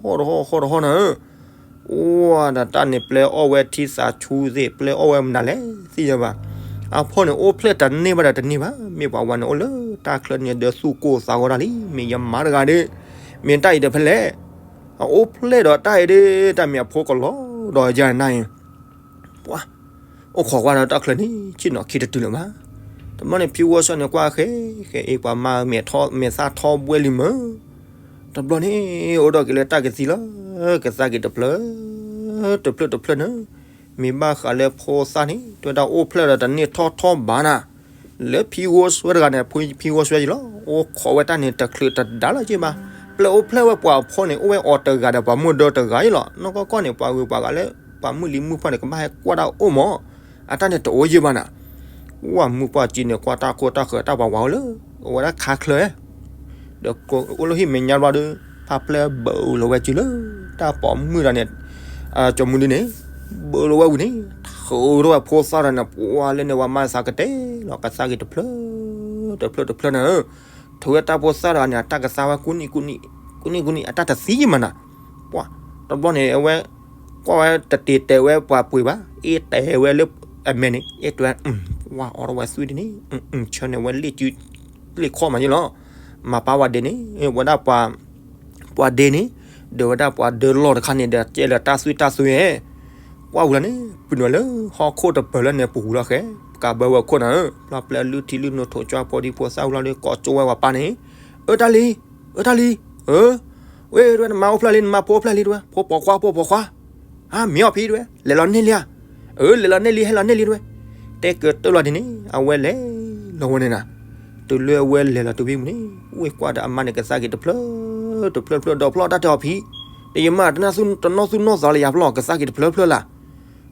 ဟီၣ်တဟီၣ် ဟီၣ်တဟီၣ်နၤဧၢ, ဝဲဒီးတၢ်န့ၣ်ပျဲအီၣ်ဝဲထံသးဆူသ့ၣ် ပျဲအီၣ်ဝဲမနုၤလဲၣ်သ့ၣ်ညါဘၣ်, အဖိန့ၣ်အိၣ်ဖျဲၣ်တန့ၢ်ဘၣ်ဒီးတန့ၢ်ဘၣ် မ့ၢ်ပှၤဝဲန့ၣ်အိၣ်လၢတၢ်ချၢန့ၣ်ဒီးသူၣ်ကိၢ်သးဂီၤတၢ်လံ မ့ၢ်ယမါတဂၤဒီး, မ့ၢ်တၢ်အံၤဒီးဖဲလဲၣ်, အအိၣ်ဖျဲၣ်ဒီးတၢ်အံၤဒီး တၢ်မ့ၢ်အဖိကလီၤဒီးယၤနၤအံၤ ပှၤ, အိၣ်ခိးကွၢ်ဒီးတၢ်ချၢန့ၣ် ဆ့ၣ်နီၤခံတတုၤလၢၤဘၣ်. တဘျီန့ၣ် ဖံဝီဆှၢန့ၣ်ကွၢ်ဃဲ, ဃဲအံၤပှၤမါမဲာ်ထီၣ်မဲာ်သၣ်ထီဘှဲလံမၢ်. တဘျီန့ၣ် အိၣ်ဒီးက့ၤလၢတၢ်ကသံလီၤ, ကသါက့ၤတဖျၢၣ်, တဖျၢၣ်တဖျၢၣ်န့ၣ်, မ့ၢ်ဘၣ်ဃးလၢဖိသၣ်န့ၣ် တဲဝဲဒၣ်အိၣ်ဖျဲၣ်ဒီးတန့ၢ်ထီၣ်ထီၣ်ဘၣ်နၤ လၢဖံဝီဆှၢတဂၤန့ၣ် ဖံဝီဆှၢယံၤလီၤ. အိၣ်ခိးဝဲတၢ်န့ၣ်တချုးတဒါလီၤက့ၤဘၣ်. ပျဲအိၣ်ဖျဲၣ်ဝဲပှၤအဖိန့ၣ် အိၣ်ဝဲအီၤတဂၤဒီးပှၤမုၢ်ဒၢတဂၤအံၤလီၤ. နီၢ်ကီၢ်ကီၢ်န့ၣ် ပှၤဂုၤပှၤဂၤလၢ ပှၤမုၢ်လံမုၢ်ဖှီၣ်န့ၣ် ကဘၣ်ဟဲကွၢ်တၢ်အိၣ်မး. အတၢ်န့ၣ်တအိၣ်ယံၤဘၣ်နၤ. ဝဲမုၢ်ပှၢ်ကံန့ၣ် ကွၢ်တၢ်ခိတၢ်ဃၢၤတၢ်ပှၤဝၤအိၣ်လၢ အဝဲဒၣ်ခါချၢ ဒီးအိၣ်လၢဟံၣ်မဲာ်ညါဘျီဒီး ဖါပျဲၢ်ဘၢလီၤဝဲစုလၢ တၢ်ပိာ်မုၣ်တဂၤန့ၣ် ကၠီမုၢ်ဒုန့ၣ် ဘၢလီၤဝဲဝံၤန့ၣ် ထုးထီၣ်ဝဲဖိသၣ်တဂၤန့ၣ် ပှၤလၢန့ၣ်ဝဲမၤသးကတဲလီၤ ကသါက့ၤတဖျၢၣ် တဖျၢၣ်တဖျၢၣ်န့ၣ် ထုးဝဲတၢ်ဖိသၣ်တဂၤန့ၣ် အတၢ်ကသါဝဲကူနံၣ်ကူနံၣ် ကူနံၣ်ကူနံၣ် အတၢ်တသံယံၤမးနၤ. ပှၤ တဘျီန့ၣ် အဝဲ ကွၢ်ဝဲတတ့ၤတဲာ်ဝဲပှၤပှ့ၤဘၣ် အ့ၣ်တဲာ်ဝဲလၢအမဲာ်န့ၣ် အ့ၣ်တဲာ်ဝဲ ပှၤအိးထီၣ်ဝဲသွံၣ်ဒ်န့ၣ် ဆၢန့ၢ်ဝဲလ့ၣ်စု လ့ၣ်ခီၣ်မးယ့ၢ်လီၤ. မၤပာ်ဝဲဒ်န့ၣ် ဝဲဒၣ်ပှၤ ပှၤဒ့န့ၣ် ဒီးဝဲဒၣ်ပှၤဒၢလီၢ်တခါန့ၣ်ဒီး ကဲလၢတၢ်သွံၣ်တၢ်သွံၣ်ဧဲ ကွၢ်ဝံၤလီၤန့ၣ် ပှၤနုာ်လၢဟီၣ်ခိၣ်တပၢၤလၢန့ၣ်ပူၤဝံၤလီၤဃဲ ကးဘၢဝဲခိၣ်နၤဧၢ ပျၢ်ပျဲလုၢ်ထံလုၢ်နိထိးကွၢ်ဖိဒံဖိသၣ်ဝံၤလီၤဒီး ကိးကၠိဝဲပှၤပၢ်န့ၣ် အၢတၢ်လံၤ အၢတၢ်လံၤ အၢ ဝဲ တဲဝဲ နမါအိၣ်ဖျဲၣ်လံ နမါဖိအိၣ်ဖျဲၣ်လံ တဲဝဲ ဖိပိာ်ခွါ ဖိပိာ်ခွါ ဟါ မ့ၢ်အီၤဖံ တဲဝဲ လဲၤလီၤန့ၢ်လံဧါ အၢ လဲၤလီၤန့ၢ်လံ ဟဲလီၤန့ၢ်လံ တဲဝဲ တဲကတၢၢ်လီၤဒ်န့ၣ် အဝဲလဲၤလီၤဝဲန့ၣ်နၤ တုၤလၢအဝဲလဲၤလီၤတုၤဖဲမုၢ်န့ၣ် ဝဲကွၢ်ဒီးအမါန့ၣ် ကသါက့ၤတဖျၢၣ် တဖျၢၣ်တဖျၢၣ် ဒီးဖျီၣ်တၢ်တဲအီၤဖံ ဒီးယမါ တနီၢ်သူၣ်နီၢ်သးလၢယၤဖျီၣ် ကသါက့ၤတဖျၢၣ်ဖျၢၣ်လၢ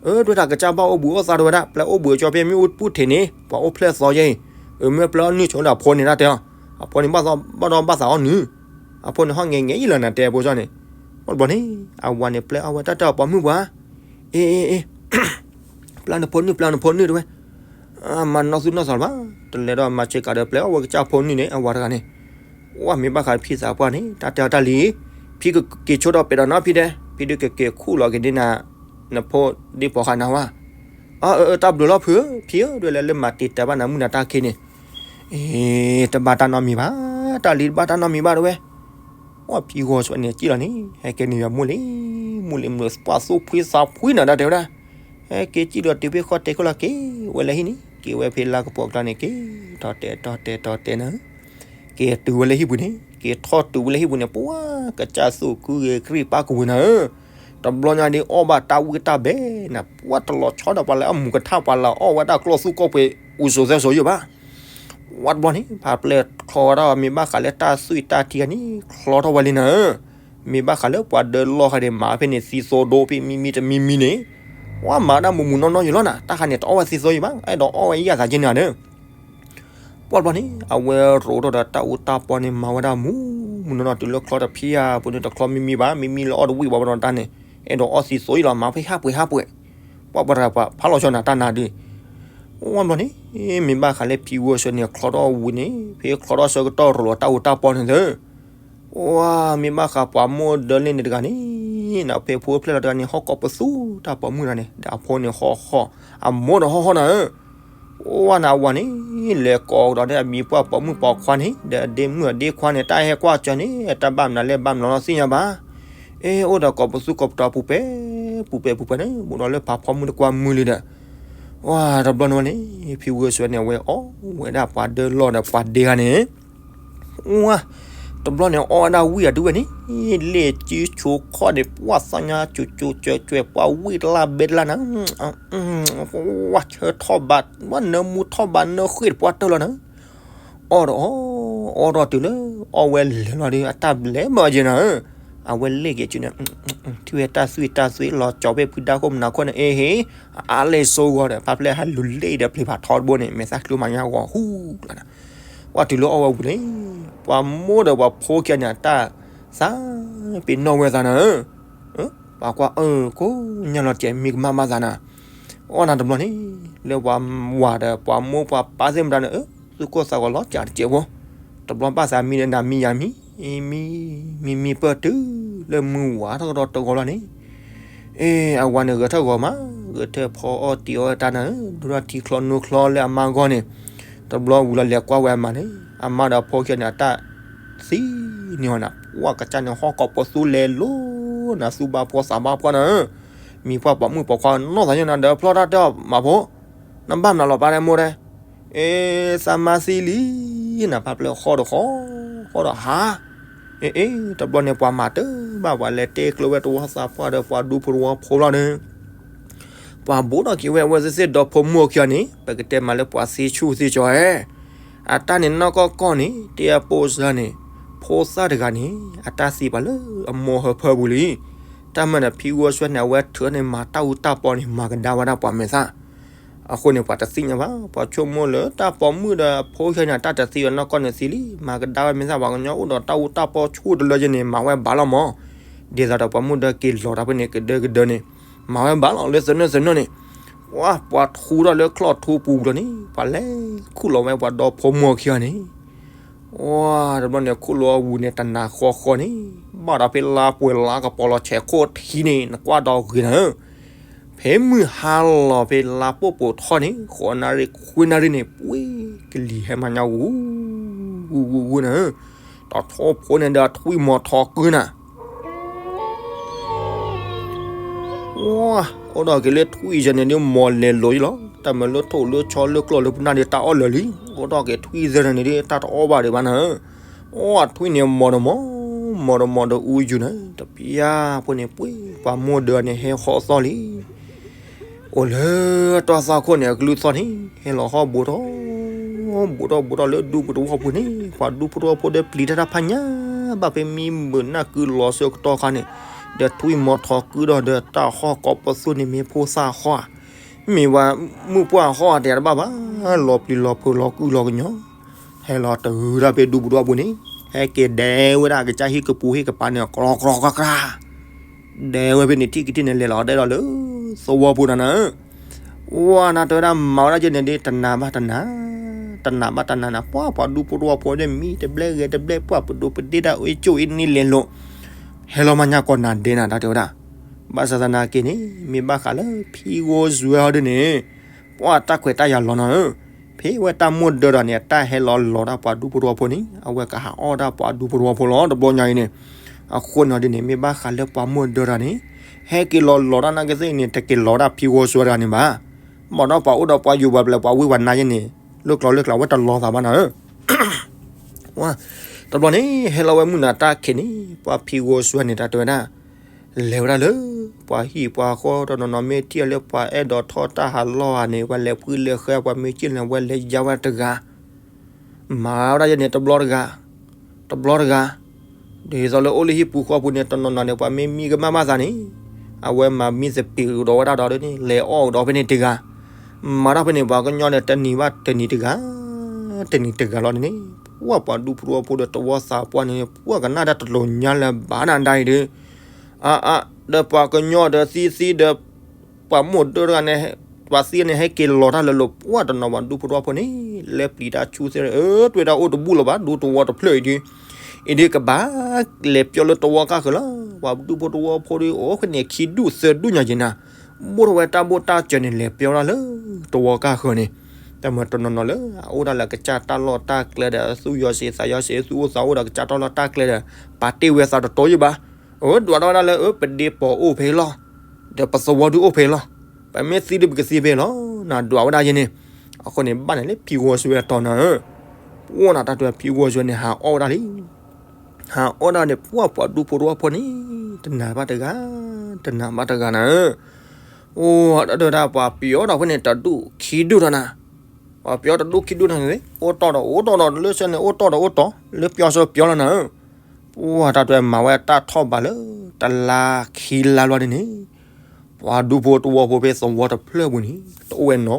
အၢ တဲဝဲဒၣ် ကစၢ်ဘၣ်အိၣ်ဘှံးအိၣ်သါတဲဝဲဒၣ် ပျဲအိၣ်ဘှံးကၠီဖဲမ့ၣ်အူပူၤထံးန့ၣ် ပှၤအိၣ်ဖျဲၣ်သီယဲအံၤ အၢ မ့ၢ်ပျဲအီၣ်နုၢ်ဆိဒီးအဖိန့ၣ်တၢ်တဲအီၤ အဖိန့ၣ်ဘၣ်သီ ဘၣ်ဒီးဘၣ်သးအီၣ်နုၢ် အဖိန့ၣ်ဟီၣ်ငဲၤငဲၤယံၤလီၤနၤတဲဖိကၠီန့ၣ် တဘျီန့ၣ် အဝၤန့ၣ်ပျဲအီၣ်ဝဲတၢ်တဲအီၤပိာ်မုၣ်ပှၤ အ့ အ့ အ့ ပျဲနဖိနုၢ် ပျဲနဖိနုၢ်တဲဝဲ မၤနီၢ်သူၣ်နီၢ်သးလၢၤဘၣ် တလဲၤဒီးမၤစ့ကၤဒီးပျဲအီၣ်ဝဲကစၢ်ဖိနုၢ်န့ၣ် အဝၤတဂၤန့ၣ် ဝဲမ့ၢ်ဘၣ်ဃးဖံသးပှၢ်န့ၣ် တၢ်တဲအီၤတၢ်လံၤ ဖံကက့ၤဆိဒီးပဲာ်ဒီးနီၤဖံတဲ ဖံဒုးကက့ၤခူၣ်လီၤက့ၤန့ၢ်နၤ နဖိဒ့ပိာ်ဃာ်နၤဝဲ အၢ အၢ တၢ်ဘျုးလီၤဖုဧၢ ဖံဧၢ ဒွဲၣ်လဲၤလၢမၤတံာ်တာ်ဘၣ်နၤမုၢ်နၤတၢ်ခံန့ၣ် အ့ တဘၣ်တၢ်နီတမံၤဘၣ် တၢ်လံၤတဘၣ်တၢ်နီတမံၤဘၣ်တဲဝဲ ဝဲဖံဂီၤဆှၢန့ၣ်စံၣ်လီၤန့ၣ် ဟဲက့ၤန့ၢ်ယၤမူလံ မူလံမုၢ်ပှၢ်သူၣ်ဖှံသးဖှံနၤဒၣ်တဲဝဲဒၣ် ဟဲက့ၤစံၣ်လီၤတုၤဖဲဃီတဲခိၣ်လီၤက့ၤဝဲလၢဟံၣ်န့ၣ် က့ၤဝဲဖဲလါကပီၤကျါန့ၣ်က့ၤ ထီၣ်တဲာ်ထီၣ်တဲာ်ထီၣ်တဲာ်နၤ က့ၤတုၤဝဲလၢဟံၣ်ပူၤန့ၣ် က့ၤထီၣ်တုၤဝဲလၢဟံၣ်ပူၤန့ၣ် ပှၤကစၢ်သူၣ်ခုဂဲၤကရံၣ်ပၢ်ကဝ့ၤနၤဧၢ တဘျီညါဒ်အီၣ်ဘၣ်တၢ်ဝံၣ်တၢ်ဘဲနၤ ပှၤတလီၤဆီဒီးပှၤလၢအမူးကထၣ်ပှၤလၢအီၣ်ဝဲဒၣ်ကျီၢ်သူၣ်ကီၢ်ပှ့ၤ အူစိၤသဲစိၤယိာ်ဘၣ် ဝါတဘျီန့ၣ် ဖးပျဲၢ်ချီဝဲဒၣ် မ့ၢ်ဘၣ်ဃးလၢတၢ်သွံၣ်တၢ်ထံဂၤန့ၣ် ချီထီၣ်ဝဲလံနၤဧၢ. မ့ၢ်ဘၣ်ဃးလၢပှၤဒၢလီၢ်ဂၤန့ၣ် မၤဖဲန့ၣ် သံသိဒိဖဲမံမံတမံမံန့ၣ် ဝါမၤဒၣ်မူးမူးနီၢ်နီၢ်ယံၤလီၤနၤ, တၢ်ခါန့ၣ် တအီၣ်ဝဲသံသိယံၤဘၣ်, အဲၣ်ဒိးအီၣ်ဝဲယဲၢ်သးက့န့ၣ်ဧါဒီး ပှၢ်တဘျီန့ၣ် အဝဲရိးထီၣ်ဒီးတၢ်အူတၢ်ပီန့ၣ် မၤဝဲဒၣ်မူးမူးနီၢ်နီၢ် တုၤလၢချီတဖံးဧါ, ပှၤန့ၣ်တချီမံမံဘၣ်, မံမံလၢအီၣ်တဝံၣ်ဘၣ်ဘၣ်ဒီးတၢ်န့ၣ် အဲၣ်ဒိးအီၣ်သံသိယံၤလီၤ, မၤဖဲဟါပှဲၤဟါပှဲၤ, ပှၢ်ပှၤတဂၤပှၤဖးလီၤဆီနၤတၢ်နၤဒုး ဝါဘျီန့ၣ် မ့ၢ်ဘၣ်ဃးလၢဖံဝဲစွဲန့ၣ် ချီထီၣ်ဝံၤန့ၣ် ဖဲချီထီၣ်ဆၢကတီၢ်ရိးလီၤတၢ်အူတၢ်ပီန့ၣ်သၢ ဝါ မ့ၢ်ဘၣ်ဃးပှၤမိၢ်ဒၢလ့ၣ်န့ၣ်တဂၤန့ၣ် နဖဲဖိဖျဲၣ်လီၤတဂၤန့ၣ် ဟီၣ်ကိးပသူတၢ်ပိာ်မုၣ်တဂၤန့ၣ် ဒီးအဖိန့ၣ်ဟီၣ်ဟီၣ် အမိၢ်ဒီးဟီၣ်ဟီၣ်နၤဧၢ, ဝါနၤဝၤန့ၣ် လဲၤကိးကဒီးန့ၣ် အမံၤပှၢ်ပိာ်မုၣ်ပိာ်ခွါန့ၣ် ဒီးအဒ့မုၣ်အဒ့ခွါန့ၣ် တၢ်ဟဲကွၢ်စၢၤန့ၣ် တၢ်ဘၣ်မနုၤလဲၣ်ဘၣ်မနုၤလီၤသ့ၣ်ညါဘၣ်, အ့ အိၣ်ဒီးကိးပသူကိးပတီၤပူၤပဲ ပူၤပဲပူၤပဲန့ၣ် ဘူးဒီးလၢဖးဖီမုၢ်တကွၢ်မုၢ်လံဒီး ဝါ တဘျီန့ၣ်ဝဲန့ၣ် ဖံဝဲစွဲန့ၣ် အဝဲအီၣ်ဝဲဒၣ်ပှၤဒၢလီၢ်ဒီးပှၤဒ့ဂၤန့ၣ် ဝါ တဘျီန့ၣ်အီၣ်ဝဲဒၣ်ဝံၣ်အဒုဝဲန့ၣ် လ့ၣ်ကၠံဆိခီၣ်န့ၣ် ပှၢ်သးညါ ကၠူကၠူကၠဲးကၠဲး ပှၢ်ဝံၣ်တလၢ်ဘဲတလၢ်နၤ ဝါဆၢထီၣ်ဘး ဝါနၢမူထီၣ်ဘးနၢဃ့ၢ်တပှၢ်တၢၢ်လီၤနၤ အီၣ်ဒီးအီၣ် အီၣ်ထီၣ်တုၤလၢ အီၣ်ဝဲလဲၤလီၤဒီး အတၢ်ဘျဲးမၢယဲနၤဧၢ, အဝဲလ့ၣ်က့ၤကၠူန့ၣ် ထံၣ်ဝဲတၢ်သွံၣ်တၢ်သွံၣ်လီၤကၠီၤဖဲဖုဒါခိၣ်မနၤခိၣ်န့ၣ် အ့ဟ့ အါလဲၣ်စိဂီၤဒီး ဖးဖျဲၣ်ဟးလူၤလ့ၣ်ဒီးပျံၤဖးထီတဘိန့ၣ် မဲာ်သၣ်ချူမးညါဂီၤဟူလီၤနၤ, ပှၢ်တုၤလၢအီၣ်ဝဲဝံၤန့ၣ် ပှၤမိၢ်ဒီးပှၤဖိခံဂၤန့ၣ် အတၢ်သး ပ့ၤနီၣ်ဝဲသးနၤဧၢ ပှၤကွၢ်အၢ ကိးညါလီၤတံၢ် မံကမၣ်ဘၣ်သးနၤ, အီၣ်နၤတဘျီန့ၣ် လၢပှၤဝၤဒီးပှၤမိၢ်ပှၤပၢ်သ့ၣ်မတၤန့ၣ် သုးခိၣ်သးဂီၤလီၤစှၤတစဲးဖိ, တဘျီဘၣ်သးမံဒီးနၤမံယၤမံ, မံမံပၢၢ်တုၤလၢမုၢ်ဝၤထီၣ်ကဒီးတဂီၤလီၤန့ၣ် အ့ အဝၤန့ၣ်ဂဲၤထၢၣ်ဂီၤမး, ဂဲၤထၢၣ်ဖီအီၣ်တံၤအီၣ်တၢ်နၤဧၢ, ဒိၣ်ထီၣ်ထံချီနိချီလၢအမါဂီၢ်န့ၣ်, တဘျီဝံၤလီၤလဲၤကွၢ်ဝဲအမါန့ၣ်, အမါဒီးအဖိခံဂၤန့ၣ် အတၢ်သံန့ၢ်အီၤနၤ, ပှၢ်ကစၢ်န့ၣ်ဟီၣ်ကိးပသူလဲၤလိၤနၤ, သူဘၣ်ဖှီၣ်သးဘၣ်ဖှီၣ်နၤဧၢ, မံၤပှၢ်ပိာ်မုၣ်ပိာ်ခွါနီၢ်သးညါနၤဒီးဖျီတၢ်တဲအီၤမးဖိ, နဘၣ်မနုၤလီၤပၢ်တဲမိၢ်တဲ အ့ သးမါသံလံ, နဖးပျဲၢ်ဃီၣ်ဒီးဃီၣ်, ဃီၣ်ဒီးဟါ, အ့ အ့ တဘျီန့ၣ်ပှၤမၤတၢ်ဘၣ် ပှၤလဲၤတဲကျၢၤဝဲတဝီသးပှၢ်ဒီးပှၤဒူဖိတဝီဖိလီၤန့ၣ်, ပှၤဘိးထီၣ်က့ၤဝဲအဝဲသ့ၣ်ဒီဖိမိၢ်ခံဂၤန့ၣ် ပကတဲမးလၢပှၤသ့ဆူၣ်သ့ကၠီဧၢ, အတၢ်န့ၣ်နီၢ်ကီၢ်ကီၢ်န့ၣ် တဲအပိစၢၤန့ၣ်, ဖိသၣ်တဂၤန့ၣ် အတၢ်သံပှၤလၢအမိၢ်ဟၢဖၢပူၤလံ, တၢ်မၤဒီးဖံဂီၤစွဲန့ၣ် အဝဲထုးန့ၣ်မၤတၢ်အူတၢ်ပီန့ၣ် မၤကဒါဝဲဒၣ်ပှၤမဲာ်သၣ် အဃိန့ၣ် ပှၤတသ့ၣ်ညါဘၣ်, ပှၤဆိကမိၣ်လၢတၢ်ပိာ်မုၣ်ဒီးအဖိခံဂၤန့ၣ် အတၢ်တသံအီၤနီၢ်ကီၢ်န့ၣ်သံလံ, မၤကဒါဝဲမဲာ်သၣ် ပှၤကညီအိၣ်ဒီးတၢ်အူတၢ်ပီဆူၣ်တလၢယဲန့ၣ် မၤဝဲဘၣ်လီၤမး, ဒ်သိးဒီးပှၤမုၣ်ဒီးက့ၤလီၤတၢ်ဖဲန့ၣ် ကဒၢကဒၢန့ၣ်, မၤဝဲဘၣ်လီၤလၢသနၢၣ်သနၢၣ်န့ၣ်, ပှၤ ပှၤထူထီၣ်လၢချီၣ်ထူပူၤလီၤန့ၣ် ပှၤလဲၤခူၣ်လီၤဝဲပှၤဒီဖိမိၢ်ခံဂၤန့ၣ် ဝါ တဘျီန့ၣ် ခူၣ်လီၤအဝံၤန့ၣ် တနၤဃီဃီန့ၣ် ဘၣ်ဒီးဖဲလါပှဲၤလါကပီၤလီၤဆဲးခိၣ်ထံးန့ၣ် နကွၢ်ဒီးဂ့ၤနၤဧၢ, ဖဲမုၢ်ဟါလီၤဖဲလါပိာ်ပိာ်ထီၣ်န့ၣ် ဃိးနၣ်ရံၣ်ခွံနၣ်ရံၣ်န့ၣ် ပှ့ၤကလံၤဟဲမၤညါဂူၤ ဂူၤဂူၤဂူၤနၤဧၢ, ဒီးထီၣ်ဖိန့ၣ်ဒီးထွံၣ်မီၤထီၣ်ကုနၤ အိၣ်ဒီးက့ၤလၢထွံၣ်ယဲန့ၣ်ဒ်မီၤလဲၤလိၤလီၤ, တၢ်မၤလၢထိၣ်လၢဆီလၢကျီၢ်လၢပနၢ်ဒ်တၢ်အီၣ်လၢာ်လံ, အိၣ်ဒီးက့ၤထွံၣ်သၢန့ၣ်ဒ်တၢ်တအီၣ်ဘၣ်ဒံးဘၣ်နၤဧၢ, အိၣ်ထွံၣ်န့ၣ်မီၤတမီၤ, မီၤတမီၤဒီးအူယူၤနၤ, တပျၢ်ဖိန့ၣ်ပှ့ၤပှၤမိၢ်ဒၢန့ၣ်ဟဲဃီသီၣ်လံ အိၣ်လၢတၢ်သီခိၣ်န့ၣ် အကလုၢ်သီၣ်န့ၣ် ဟဲလီၤဟီၣ်ဘူးထီၣ်, ဘူးထီၣ်ဘူးထီၣ်လၢဒူပူၤတဝီၢ်ပူၤန့ၣ် ပှၤဒူဖိတဝီၢ်ဖိဒီးပျံၤတၢ်တၢ်ဖးညါ ဘၣ်ဖဲမံမုာ်နၢ်ကုလီၤဆၢကတီၢ်ခါန့ၣ်, ဒီးထွံၣ်မီၤထီၣ်ကုဒီးဒီးတၢ်ဟီၣ်ကိးပသူန့ၣ်မ့ၢ်ဖိသၣ်ဟီၣ်ဧါ, မ့ၢ်ဝဲမုၢ်ပှၢ်ဟီၣ်ဧါတယၤတဘၣ်ဘၣ်, လီၤပျံၤလီၤဖုးလီၤကုလီၤကညီ, ဟဲလီၤတုၤဒၣ်ဖဲဒူပူၤတဝီၢ်ပူၤန့ၣ်, ဟဲက့ၤဒဲးဝဲဒၣ်ကစၢ်ဟံၣ်ကပူၤဟ့ၣ်ကပၤန့ၣ် ကြီကြီကြီကြီ ဒဲးဝဲဖဲန့ၣ်ထံၣ်ကထံၣ်န့ၣ် လဲၤလီၤဒဲးဒီးလၢသဝီပူၤနၤနၤဧၢ, ဝါနၤတဲဝဲဒၣ်မၤဝဲဒၣ်ယဲန့ၣ်ဒ်တနၤဘၣ်တနၤ, တနၤဘၣ်တနၤနၤ ပှၢ်ပှၤဒူဖိတဝီၢ်ဖိဒီးမံတဘျဲဂဲၤတဘျဲ ပှၢ်ပဒိးပဒ့တၢ်အ့ၣ်ကၠိၣ်အ့ၣ်န့ၣ်လဲၤလိၤ, ဟဲလီၤမၤညါကိးနၤဒဲးနၤ တၢ်တဲဝဲဒၣ်, ဘၣ်ဆၣ်သနာ်က့န့ၣ် မ့ၢ်ဘၣ်ဃးလၢဖံဂိၢ်စွဲဟီဒ်န့ၣ်, ပှၢ်တၢ်ခွဲးတၢ်ယာ်လီၤနၤဧၢ, ဖဲဝဲတၢ်မိၢ်ဒၢဒီးန့ၣ် အတၢ်ဟဲလီၤလီၤတၢ်ပှၤဒူဖိတဝီၢ်ဖိန့ၣ် အဝဲကဟးအီၣ်တၢ်ပှၤဒူဖိတဝီၢ်ဖိလီၤ တဘျီညါအံၤန့ၣ်, အဃိန့ၣ်ဒ်န့ၣ် မ့ၢ်ဘၣ်ဃးလၢပှၤမိၢ်ဒၢတၢ်န့ၣ်, ဟဲက့ၤလီၤလီၤတၢ်နာ်က့သ့ၣ်အံၤန့ၣ် တက့ၤလီၤဒၣ်ဖံဂိၢ်စွဲတဂၤန့ၣ်ဘၣ်, ဘၣ်ဒီးပှၤအိၣ်ဒီးပှၤယူၤပှၤပျဲၢ်ပှၤဝံပှၤနါယဲန့ၣ်, လၢကျီလၢကျါဝဲတလီၤသးဘၣ်နၤဧၢ ဝါ, တဘျီန့ၣ် ဟဲလီၤဝဲမုၢ်နၤတၢ်ခံးန့ၣ် ပှၢ်ဖံဂိၢ်စွဲန့ၣ် တၢ်တဲဝဲဒၣ်, လဲၤဝဲဒၣ်လၢ ပှၤဟံၣ်ပှၤဃီတနီၤနီၤ မ့ၢ်ထံၣ်လၢပှၤအဲၣ်ဒိးထီၣ်တၢ်ဟးလီၢ်ဧါန့ၣ် ပှၤလဲၤဖှံလဲၤဃဲ ပှၤမ့ၢ်စံၣ်လၢဝဲလဲၤယါဝဲတဂၤ, မၤဝဲဒၣ်ယဲန့ၣ် တဘျီတဂၤ, တဘျီတဂၤ, ဒ်သိးလၢအိၣ်လၢဟံၣ်ပူၤဃီပူၤန့ၣ် တနီၤနီၤန့ၣ် ပှၤမ့ၢ်မံကမၣ်ဘၣ်သးန့ၣ်, အဝဲမၤမံသပ့ၤကဒီးဝဲဒၣ်ဒီးန့ၣ် လဲၤအီၣ်ကဒီးဖဲန့ၣ်တဂၤ, မၤတၢ်ဖဲန့ၣ် ပှၤကညီန့ၣ် တနံၤဘၣ်တနံၤတဂၤ, တနံၤတဂၤလီၤန့ၣ်, ပှၢ်ပှၤဒူဖိတဝီဖိဒီးတဝီသးပှၢ်န့ၣ် ပှၢ်ကနၣ်တၢ်တလိၤညါလၢၤဘၣ်နၤဒၣ်အံၤဒီး, အါအါ, ဒီးပှၤကညီဒီးသံသံဒီး ပှၤမိၢ်ဒၢတဂၤန့ၣ် ပှၤသံန့ၣ် ဟဲက့ၤလီၤတၢ်လၢလိၤ ပှၢ်တနီၤပှၤဒူဖိတဝီဖိန့ၣ် လဲၤပျံၤတၢ်ဆူသ့ၣ် အၢ တဝဲဒၣ်အိၣ်တဘူၣ်လၢၤဘၣ် ဒူသဝီတဖျၢၣ်အံၤဒီး, အံၤဒ်ကဘၣ်လဲၤပျီလၢသဝီကါဃၢၤလီၤ. ပှၤဒူဖိတဝီဖိဒီး အိၣ်ဖဲန့ၣ်ခံဒူၣ်သၢဒူၣ်ညါယဲနၤ, ဘိၣ်ထီၣ်ဝဲတၢ်ဘိၣ်တၢ်စၢၤန့ၣ် လဲၤပျီဒၣ်လၢသဝီကါဃၢၤန့ၣ်, တၢ်မၤတနီၤနီၤလၢ အအိၣ်ဒၣ်လၢကစၢ်တၢ်လီၢ်တၢ်ကျဲဒီး သူၣ်ယီၤစ့သးယီၤစ့ သူၣ်အိၣ်သးအိၣ်ဒီးကစၢ်တၢ်လီၢ်တၢ်ကျဲဒီး ပာ်တ့ၢ်ဝဲသးတတီယဲဘၣ် အၢ ဒွးထီၣ်ဝဲဒၣ်လၢ အၢ ပဒ့ပိာ်အိၣ်ဖဲလီၤ, ဒီးပသဝီဒုးအိၣ်ဖဲလီၤ, ပမ့ၢ်သံဒုးပကသံဖဲလီၤ, နဒွးဝဲဒၣ်ယဲန့ၣ်, အဃိန့ၣ် ဘၣ်န့ၣ်လၢဖံဂီၤစွဲအတီၤနၤဧၢ, ပှၢ်နၤတၢ်တဲဖံဂီၤစွဲန့ၣ် ဟးအီၣ်ဝဲဒၣ်လံ, ဟးအီၣ်ဒၣ်န့ၣ် ပှၢ်ပှၤဒူဖိတဝီဖိန့ၣ် တနာ်ဘၣ်တဂၤ, တနာ်ဘၣ်တဂၤနၤဧၢ, အိၣ်တၢ်ဒၢတၢ်ပှၤပျီဒီးဖဲန့ၣ် တဒူၣ်ခံဒူၣ်ဒီးနၤ, ပှၤပျီတဒူၣ်ခံဒူၣ်နၤန့ၣ် အိၣ်တီၢ်ဒီးအိၣ်တီၢ်ဒီး လၢဆၢန့ၣ် အိၣ်တီၢ်ဒီးအိၣ်တီၢ် လၢပျီဆၢပျီလီၤနၤဧၢ ပှၢ်တၢ်တဲမၤဝဲတၢ်ထီၣ်ဘးလၢ တလါခံလါလီၤဒ်န့ၣ်, ပှၤဒူဖိတဝီဖိဖဲသဝီတဖျၢၣ်ပူၤန့ၣ် တအိၣ်ဝဲန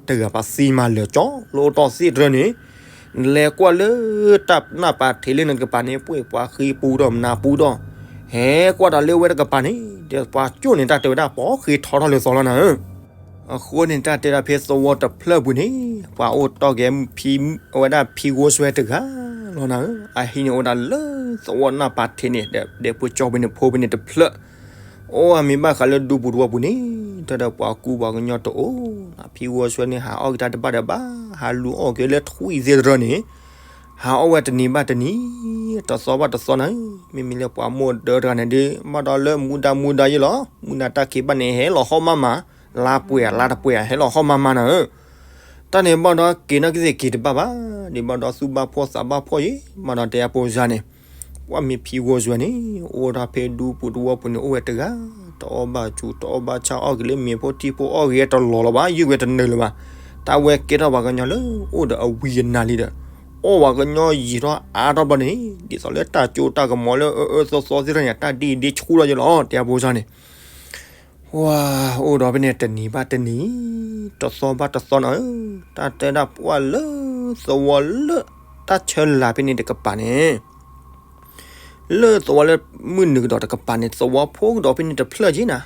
ီတဂၤ ပှၤသံမၤလၢာ်ကၠီ လၢအိၣ်တီၢ်သ့ၣ်တရၢန့ၣ်, လဲၤကွၢ်လၢတၢ်နၢ်ပၤထံးလၢန့ၣ်တကပၤန့ၣ် ပှ့ၤပှၤဃ့ပူဒီးမနၤပူဒီး, ဟဲကွၢ်ဒီးလၢဝဲတကပၤန့ၣ် ဒီးပှၤကၠိၣ်န့ၣ် တၢ်တဲဝဲဒၣ် ပှၤဃ့ထီထီၣ်လၢသီလီၤနၤဧၢ အဃိန့ၣ် တၢ်တဲဒၣ်ဖဲသဝီတဖျၢၣ်ပူၤန့ၣ် ပှၤအိၣ်တီၢ်က့ၤ အဝဲဒၣ်ဖံဂီၤစွဲတဂၤလီၤနၤဧၢ, အဟံၣ်န့ၣ်အိၣ်ဒၣ်လၢသဝီနၢ်ပၤထံးန့ၣ် ဒီးဒဲဖိကၠီဖဲန့ၣ် ဖိဖဲန့ၣ်တဖျၢၣ်, အိၣ်အမ့ၢ်ဘၣ်ဃးလၢဒူပူၤတဝီပူၤန့ၣ် တၢ်ဒီးပှၤကူပှၤကညီတအိၣ်, ဖံဂီၤစွဲန့ၣ် ဟးအီၣ်က့ၤတၢ်တဘၣ်ဒီးဘၣ်, ဟးလူၤအီၣ်က့ၤလၢထွံၣ်သ့ၣ်တရၢန့ၣ် ဟးအီၣ်ဝဲတနံၤဘၣ်တနံၤ, တသီဘၣ်တသီနၤဧၢ, မ့မ့ၢ်လၢပှၤမိၢ်ဒၢတဂၤန့ၣ်ဒီး ဘၣ်ဒီးလၢမူဒါမူဒါယဲလီၤ, မူဒါတၢ်ခံးဘၣ်န့ၣ် ဟဲလီၤဟီၣ်မးမး, လါပှဲၤလါတပှဲၤ ဟဲလီၤဟီၣ်မးမးနၤဧၢ, တၢ်န့ၣ်ဘၣ်ဒီးက့ၤနီၣ်ကသ့ၣ်က့ၤတဘၣ်ဘၣ်, ဒ်ဘၣ်ဒီးသူၣ်ဘၣ်ဖှီၣ်သးဘၣ်ဖှီၣ်ယဲ, ဘၣ်ဒီးတဲအဖိစၢ်န့ၣ်, ပှၢ်မ့ၢ်ဖံဂီၤစွဲန့ၣ် အိၣ်ဒီးဖဲဒူပူၤတဝီပူၤန့ၣ် အိၣ်ဝဲတဂၤ, တအီၣ်ဘၣ်ဆူး တအီၣ်ဘၣ်ဆါ အီၣ်က့ၤလၢမ့ၤဖိထံဖိ အီၣ်ဂ့ၤတလီၤလၢၤဘၣ်, ယုၢ်ဝဲတနၢၤလၢၤဘၣ်, တၢ်ဝဲကဲထီၣ်ပှၤကညီလၢအိၣ်ဒီးအဝံအနါလံဒီး, အီၣ်ပှၤကညီယံာ်ထီၣ်အါထီၣ်ဘျီန့ၣ် ဒ်သိးလၢတၢ်ကၠိတၢ်ကမီၤလၢအအၢအၢသီသီသ့ၣ်တဖၣ်န့ၣ် တၢ်ဒ်အံၤဒ်ဆူၣ်ထီၣ်ယဲလီၤ တဲအဖိစၢ်န့ၣ် ပှၢ်အိၣ်ဒီးဖဲန့ၣ်တနံၤဘၣ်တနံၤ, တသီဘၣ်တသီနၤဧၢ, တၢ်တဲဒၣ်ပှၢ်လၢသဝီလၢတၢ်ဆၢလၤဖဲန့ၣ်တကပၤန့ၣ်, လၢသဝီလၢမုၢ်နုာ်ကဒီးတကပၤန့ၣ် သဝီဖိကဒီးဖဲန့ၣ်တဖျၢၣ်က့နၤ,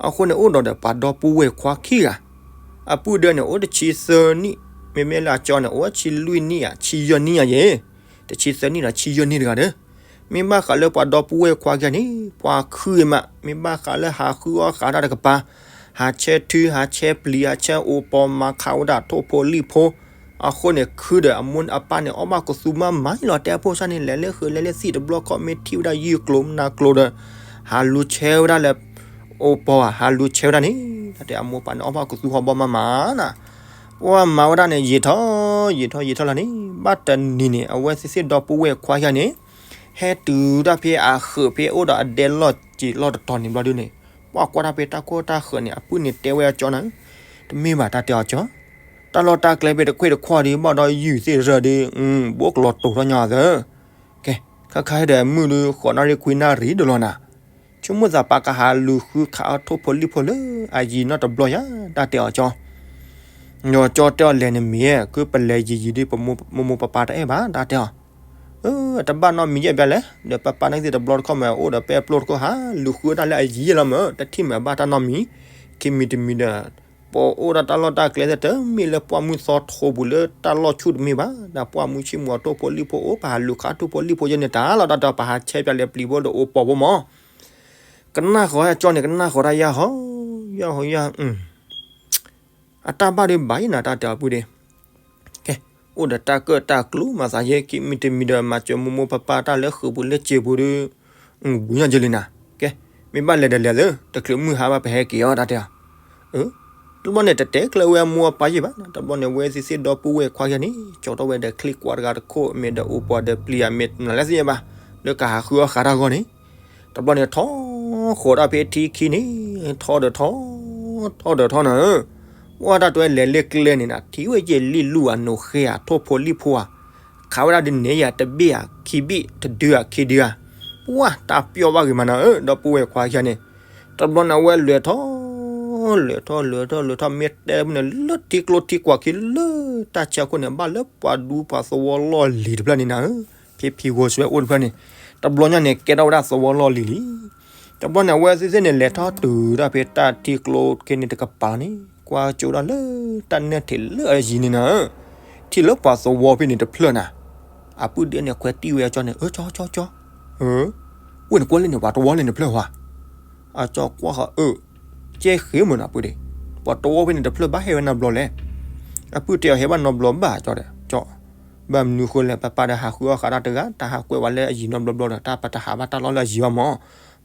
အဃိန့ၣ်အိၣ်ဒီးဒီးပှၤဒီပုၢ်ဝဲၢ်ခွါခံဂၤ, အပုၢ်ဒၢန့ၣ် အိၣ်တဆံသၢနံၣ်, မ့မ့ၢ်လၢအကၠီန့ၣ် အိၣ်ဆံလွံၢ်နံၣ်ဧါ ဆံယဲၢ်နံၣ်ဧါယဲ, တဆံသၢနံၣ်ဒီးဆံယဲၢ်နံၣ်တဂၤဒီး မ့ၢ်ဘၣ်ဃးလၢပှၤဒီပုၢ်ဝဲၢ်ခွါခံဂၤန့ၣ် ပှၤခုမး, မ့ၢ်ဘၣ်ဃးလၢဟးဃုအီၣ်ဃးတၢ်တကပၤ, ဟးဆဲထု ဟးဆဲပျံၤ ဟးဆဲအိၣ်ပီၤ မၤခးဝဲဒၣ်ထိၣ်ဖိလံၣ်ဖိ, အဃိန့ၣ် ခုဒီးအမိၢ်အပၢ်န့ၣ် အီၣ်ဘၣ်ကသူမးမးလီၤ တဲအဖိစၢ်န့ၣ် လဲၤလၢဃုာ်လဲၤလၢသံၣ်တဘျီခီ မ့ၢ်ထံၣ်ဝဲဒၣ်ယုၢ်ကျိၤမနၤကျိၤဒီး ဟးလူၤဆဲဝဲဒၣ်လၢ အိၣ်ပီၤဧါ ဟးလူၤဆဲဝဲဒၣ်န့ၣ် တၢ်တဲအမိၢ်ပၢ်န့ၣ် အီၣ်ဘၣ်ကသူဟီၣ်ဘီမးမးနၤ, ပှၢ်မၤဝဲဒၣ်န့ၣ် ယံာ်ထီၣ် ယံာ်ထီၣ်ယံာ်ထီၣ်လီၤန့ၣ် ဘၣ်တနံၤန့ၣ် အဝဲသ့ၣ်သ့ၣ်ဒီပုၢ်ဝဲၢ်ခွါခံဂၤန့ၣ် ဟဲတုၤတၢ်ဖဲအဃုာ်ဖဲအိၣ်ဒီးအဒဲလီၢ်စံာ်လီၢ်တတီၤန့ၣ်ဘျီဒုန့ၣ် ပှၢ်ကွၢ်တၢ်ဖဲတၢ်ခိၣ်တၢ်ဃၢၤန့ၣ် အပုၢ်န့ၣ်တဲဝဲအကၠီနၤ, တမ့ၢ်ဘၣ်တၢ်တဲအီၤကၠီ, တၢ်လီၢ်တၢ်ကျဲဖဲတခွ့ၣ်တခွီၣ်ဒီး ဘၣ်ဒီးယုၢ်သ့ၣ်တရၢဒီး ဘိးကလီၤတိာ်ထီၣ်ညီအသၢ, ကဲ, ခါခါဟဲဒီးမုၢ်ဒုး ဃိးနၣ်ရံၣ်ခွံနၣ်ရံၣ်ဒၣ်လီၤနၤ, ဆိကမိၣ်သးပာ်ကဟးလူၤဃုခးအီၣ်ထိၣ်ဖိလံၣ်ဖိလၢအယံၤနီတဘျီယါ တၢ်တဲအီၤကၠီ ဒီးကၠီတဲအီၤလဲၣ်န့ၣ်မ့ၢ် ကပလဲၤယံာ်ယံာ်ဒီး ပမိၢ်မိၢ်ပၢ်ပၢ်တအဲၣ်ဘၣ် တၢ်တဲအီၤ, အၢ တဘၣ်နီတမံၤယဲၢ်ဘျီလဲၣ် ဒီးပၢ်ပၢ်န့ၣ်သ့ၣ်တဘျီတခီၣ်မ့ၢ် အိၣ်ဒီးပဲပျိတခိၣ် ဟးလူၤဃုတၢ်လၢအယံၤယဲၢ်လီၤမ့ၢ် တထံၣ်မ့ၢ်အဘၣ်တၢ်နီတမံၤ, ခံမံၤတမံၤဒီး ပအိၣ်ဒီးတၢ်လီၢ်တၢ်ကျဲသ့ၣ် တမ့ၢ်လၢပှၢ်မုၢ်သီထိပူၤလၢတၢ်လီၢ်ဆူၣ်တမ့ၢ်ဘၣ်, ဒီးပှၢ်မုၢ်ဆ့ၣ်မူအထိၣ်ဖိလံၣ်ဖိအိၣ် ပဟးလူၤခးထိၣ်ဖိလံၣ်ဖိယဲၢ်န့ၣ် တၢ်လီၤတၢ်ဒီး ပဟးဆဲးပၠးလဲၤပျံၤဖိဒီးအိၣ်ပီၤဖိမး ကနၣ်ဃီၤဟဲကၠီန့ၣ် ကနၣ်ဃီၤတၢ်ယါဟီ ယါဟီယါ, အတၢ်ဘၣ်ဒုးဘၣ်ယဲနၤ တၢ်တဲအီၤပုၢ်ဒ့, ကဲ, အိၣ်ဒီးတၢ်ကၢၣ်တၢ်ကျူမၤသးယဲ ခံမံၤတမံၤဒီး မၤစၢၤမိၢ်မိၢ်ပၢ်ပၢ်တၢ်လၢဃုာ်ပူၤလၢစ့ပူၤဒီး, ဝံၤညါယဲလံနၤ, ကဲ, မ့ၢ်ဘၣ်လဲၤဒီးလဲၤသၢ, တချုးမုၢ်ဟါဘၣ်ပဟဲက့ၤအီၤ တၢ်တဲအီၤ တဘျီန့ၣ် တတဲကျၢၤဝဲအမိၢ်အပၢ်ယဲၢ်ဘၣ်, တဘျီန့ၣ် ဝဲသ့ၣ်သ့ၣ်ဒီပုၢ်ဝဲၢ်ခွါယဲၢ်န့ၣ် ကၠီထီၣ်ဝဲဒီးချံကွၢ်တဂၤတခိၣ် မ့ၢ်ဒီးအိၣ်ပီၤဒီးပျံၤဧါ မ့ၢ်မနုၤလဲၣ်သ့ၣ်ညါဘၣ်, လၢကဟးဃုအီၣ်ဃးတၢ်ဂီၢ်န့ၣ်, တဘျီန့ၣ် ထီဃီၤတၢ်ဖဲထံခံန့ၣ်, ထီဒီးထီ, ထီဒီးထီနၤဧၢ, ပှၢ်တၢ်တဲလဲၤလၢကျဲန့ၣ်နၤ ထံၣ်ဝဲယဲၢ်လံၣ်လူၢ်ဧါ နိၣ်ဃဲဧါ ထိၣ်ဖိလံၣ်ဖိဧါ, ခးဝဲဒၣ်ဒ်န့ၣ်ယၤ တဘ့ၣ်ဧါခံဘ့ၣ် တဒုဧါခံဒုဧါ, ပှၢ်တၢ်ပျီၢ်ဘၣ်ဂ့ၤမးနီၤဧၢ ဒီပုၢ်ဝဲၢ်ခွါခံဂၤန့ၣ်, တဘျီန့ၣ်အဝဲလဲၤထီၣ် လဲၤထီၣ် လဲၤထီၣ် လဲၤထီၣ် လဲၤထီၣ် မ့ၢ်တဲမုၢ်န့ၣ် လၢထံကျိထံကွာ်ခံလၢတၢ်ဆၢခိၣ်န့ၣ် ဘၣ်လၢပှၤဒူပှၤသဝီလီၢ်လံၤတဖျၢၣ်န့ၣ်နၤဧၢ, ဖဲဖံဂီၤစွဲအိၣ်တဖျၢၣ်န့ၣ်, တဘျီညါန့ၣ် ကဲထီၣ်ဝဲဒၣ်သဝီလီၢ်လံၤလံ. တဘျီန့ၣ် အဝဲသ့ၣ်သ့ၣ်န့ၣ် လဲၤထီၣ်တုၤဒၣ်ဖဲတၢ်ထံကျိခ့န့ၣ်တကပၤန့ၣ် ကွၢ်ကၠိဒၣ်လၢတၢ်နဲၣ်ထံးလၢအယံၤန့ၣ်နၤဧၢ, ထံၣ်လၢပှၤသဝီဖဲန့ၣ်တဖျၢၣ်နၤ, အပုၢ်ဒ့န့ၣ် ခွဲးတံၢ်ဝဲအကၠီန့ၣ် အၢ ကၠီ ကၠီ ကၠီ ဝ့ၢ်နကွၢ်လၢန့ၣ် ပှၤတဝီလၢန့ၣ်တဖျၢၣ်ဧါ, အကၠီကွၢ်ဃီအၢ, ကဲဃ့မုၢ်နၤပုၢ်ဒ့, ပှၤတဝီဖဲန့ၣ်တဖျၢၣ်ဘၣ်ဟဲဝဲနီတဘျီလဲၣ်, အပုၢ်တဲအီၤဟဲဘၣ်နီတဘျီဘၣ်ကၠီဒီး ကၠီ ဘၣ်မနုၤဃိလဲၣ် ပပၢ်ဒီးဟးဃုအီၣ်ဃးတၢ်တဂၤ တၢ်ဟးကွဲးဝဲလၢအယံၤနီတဘျီဘျီဒီး တၢ်ပတဟးဘၣ်တၢ်လီၢ်လၢအယံၤဘၣ်မး,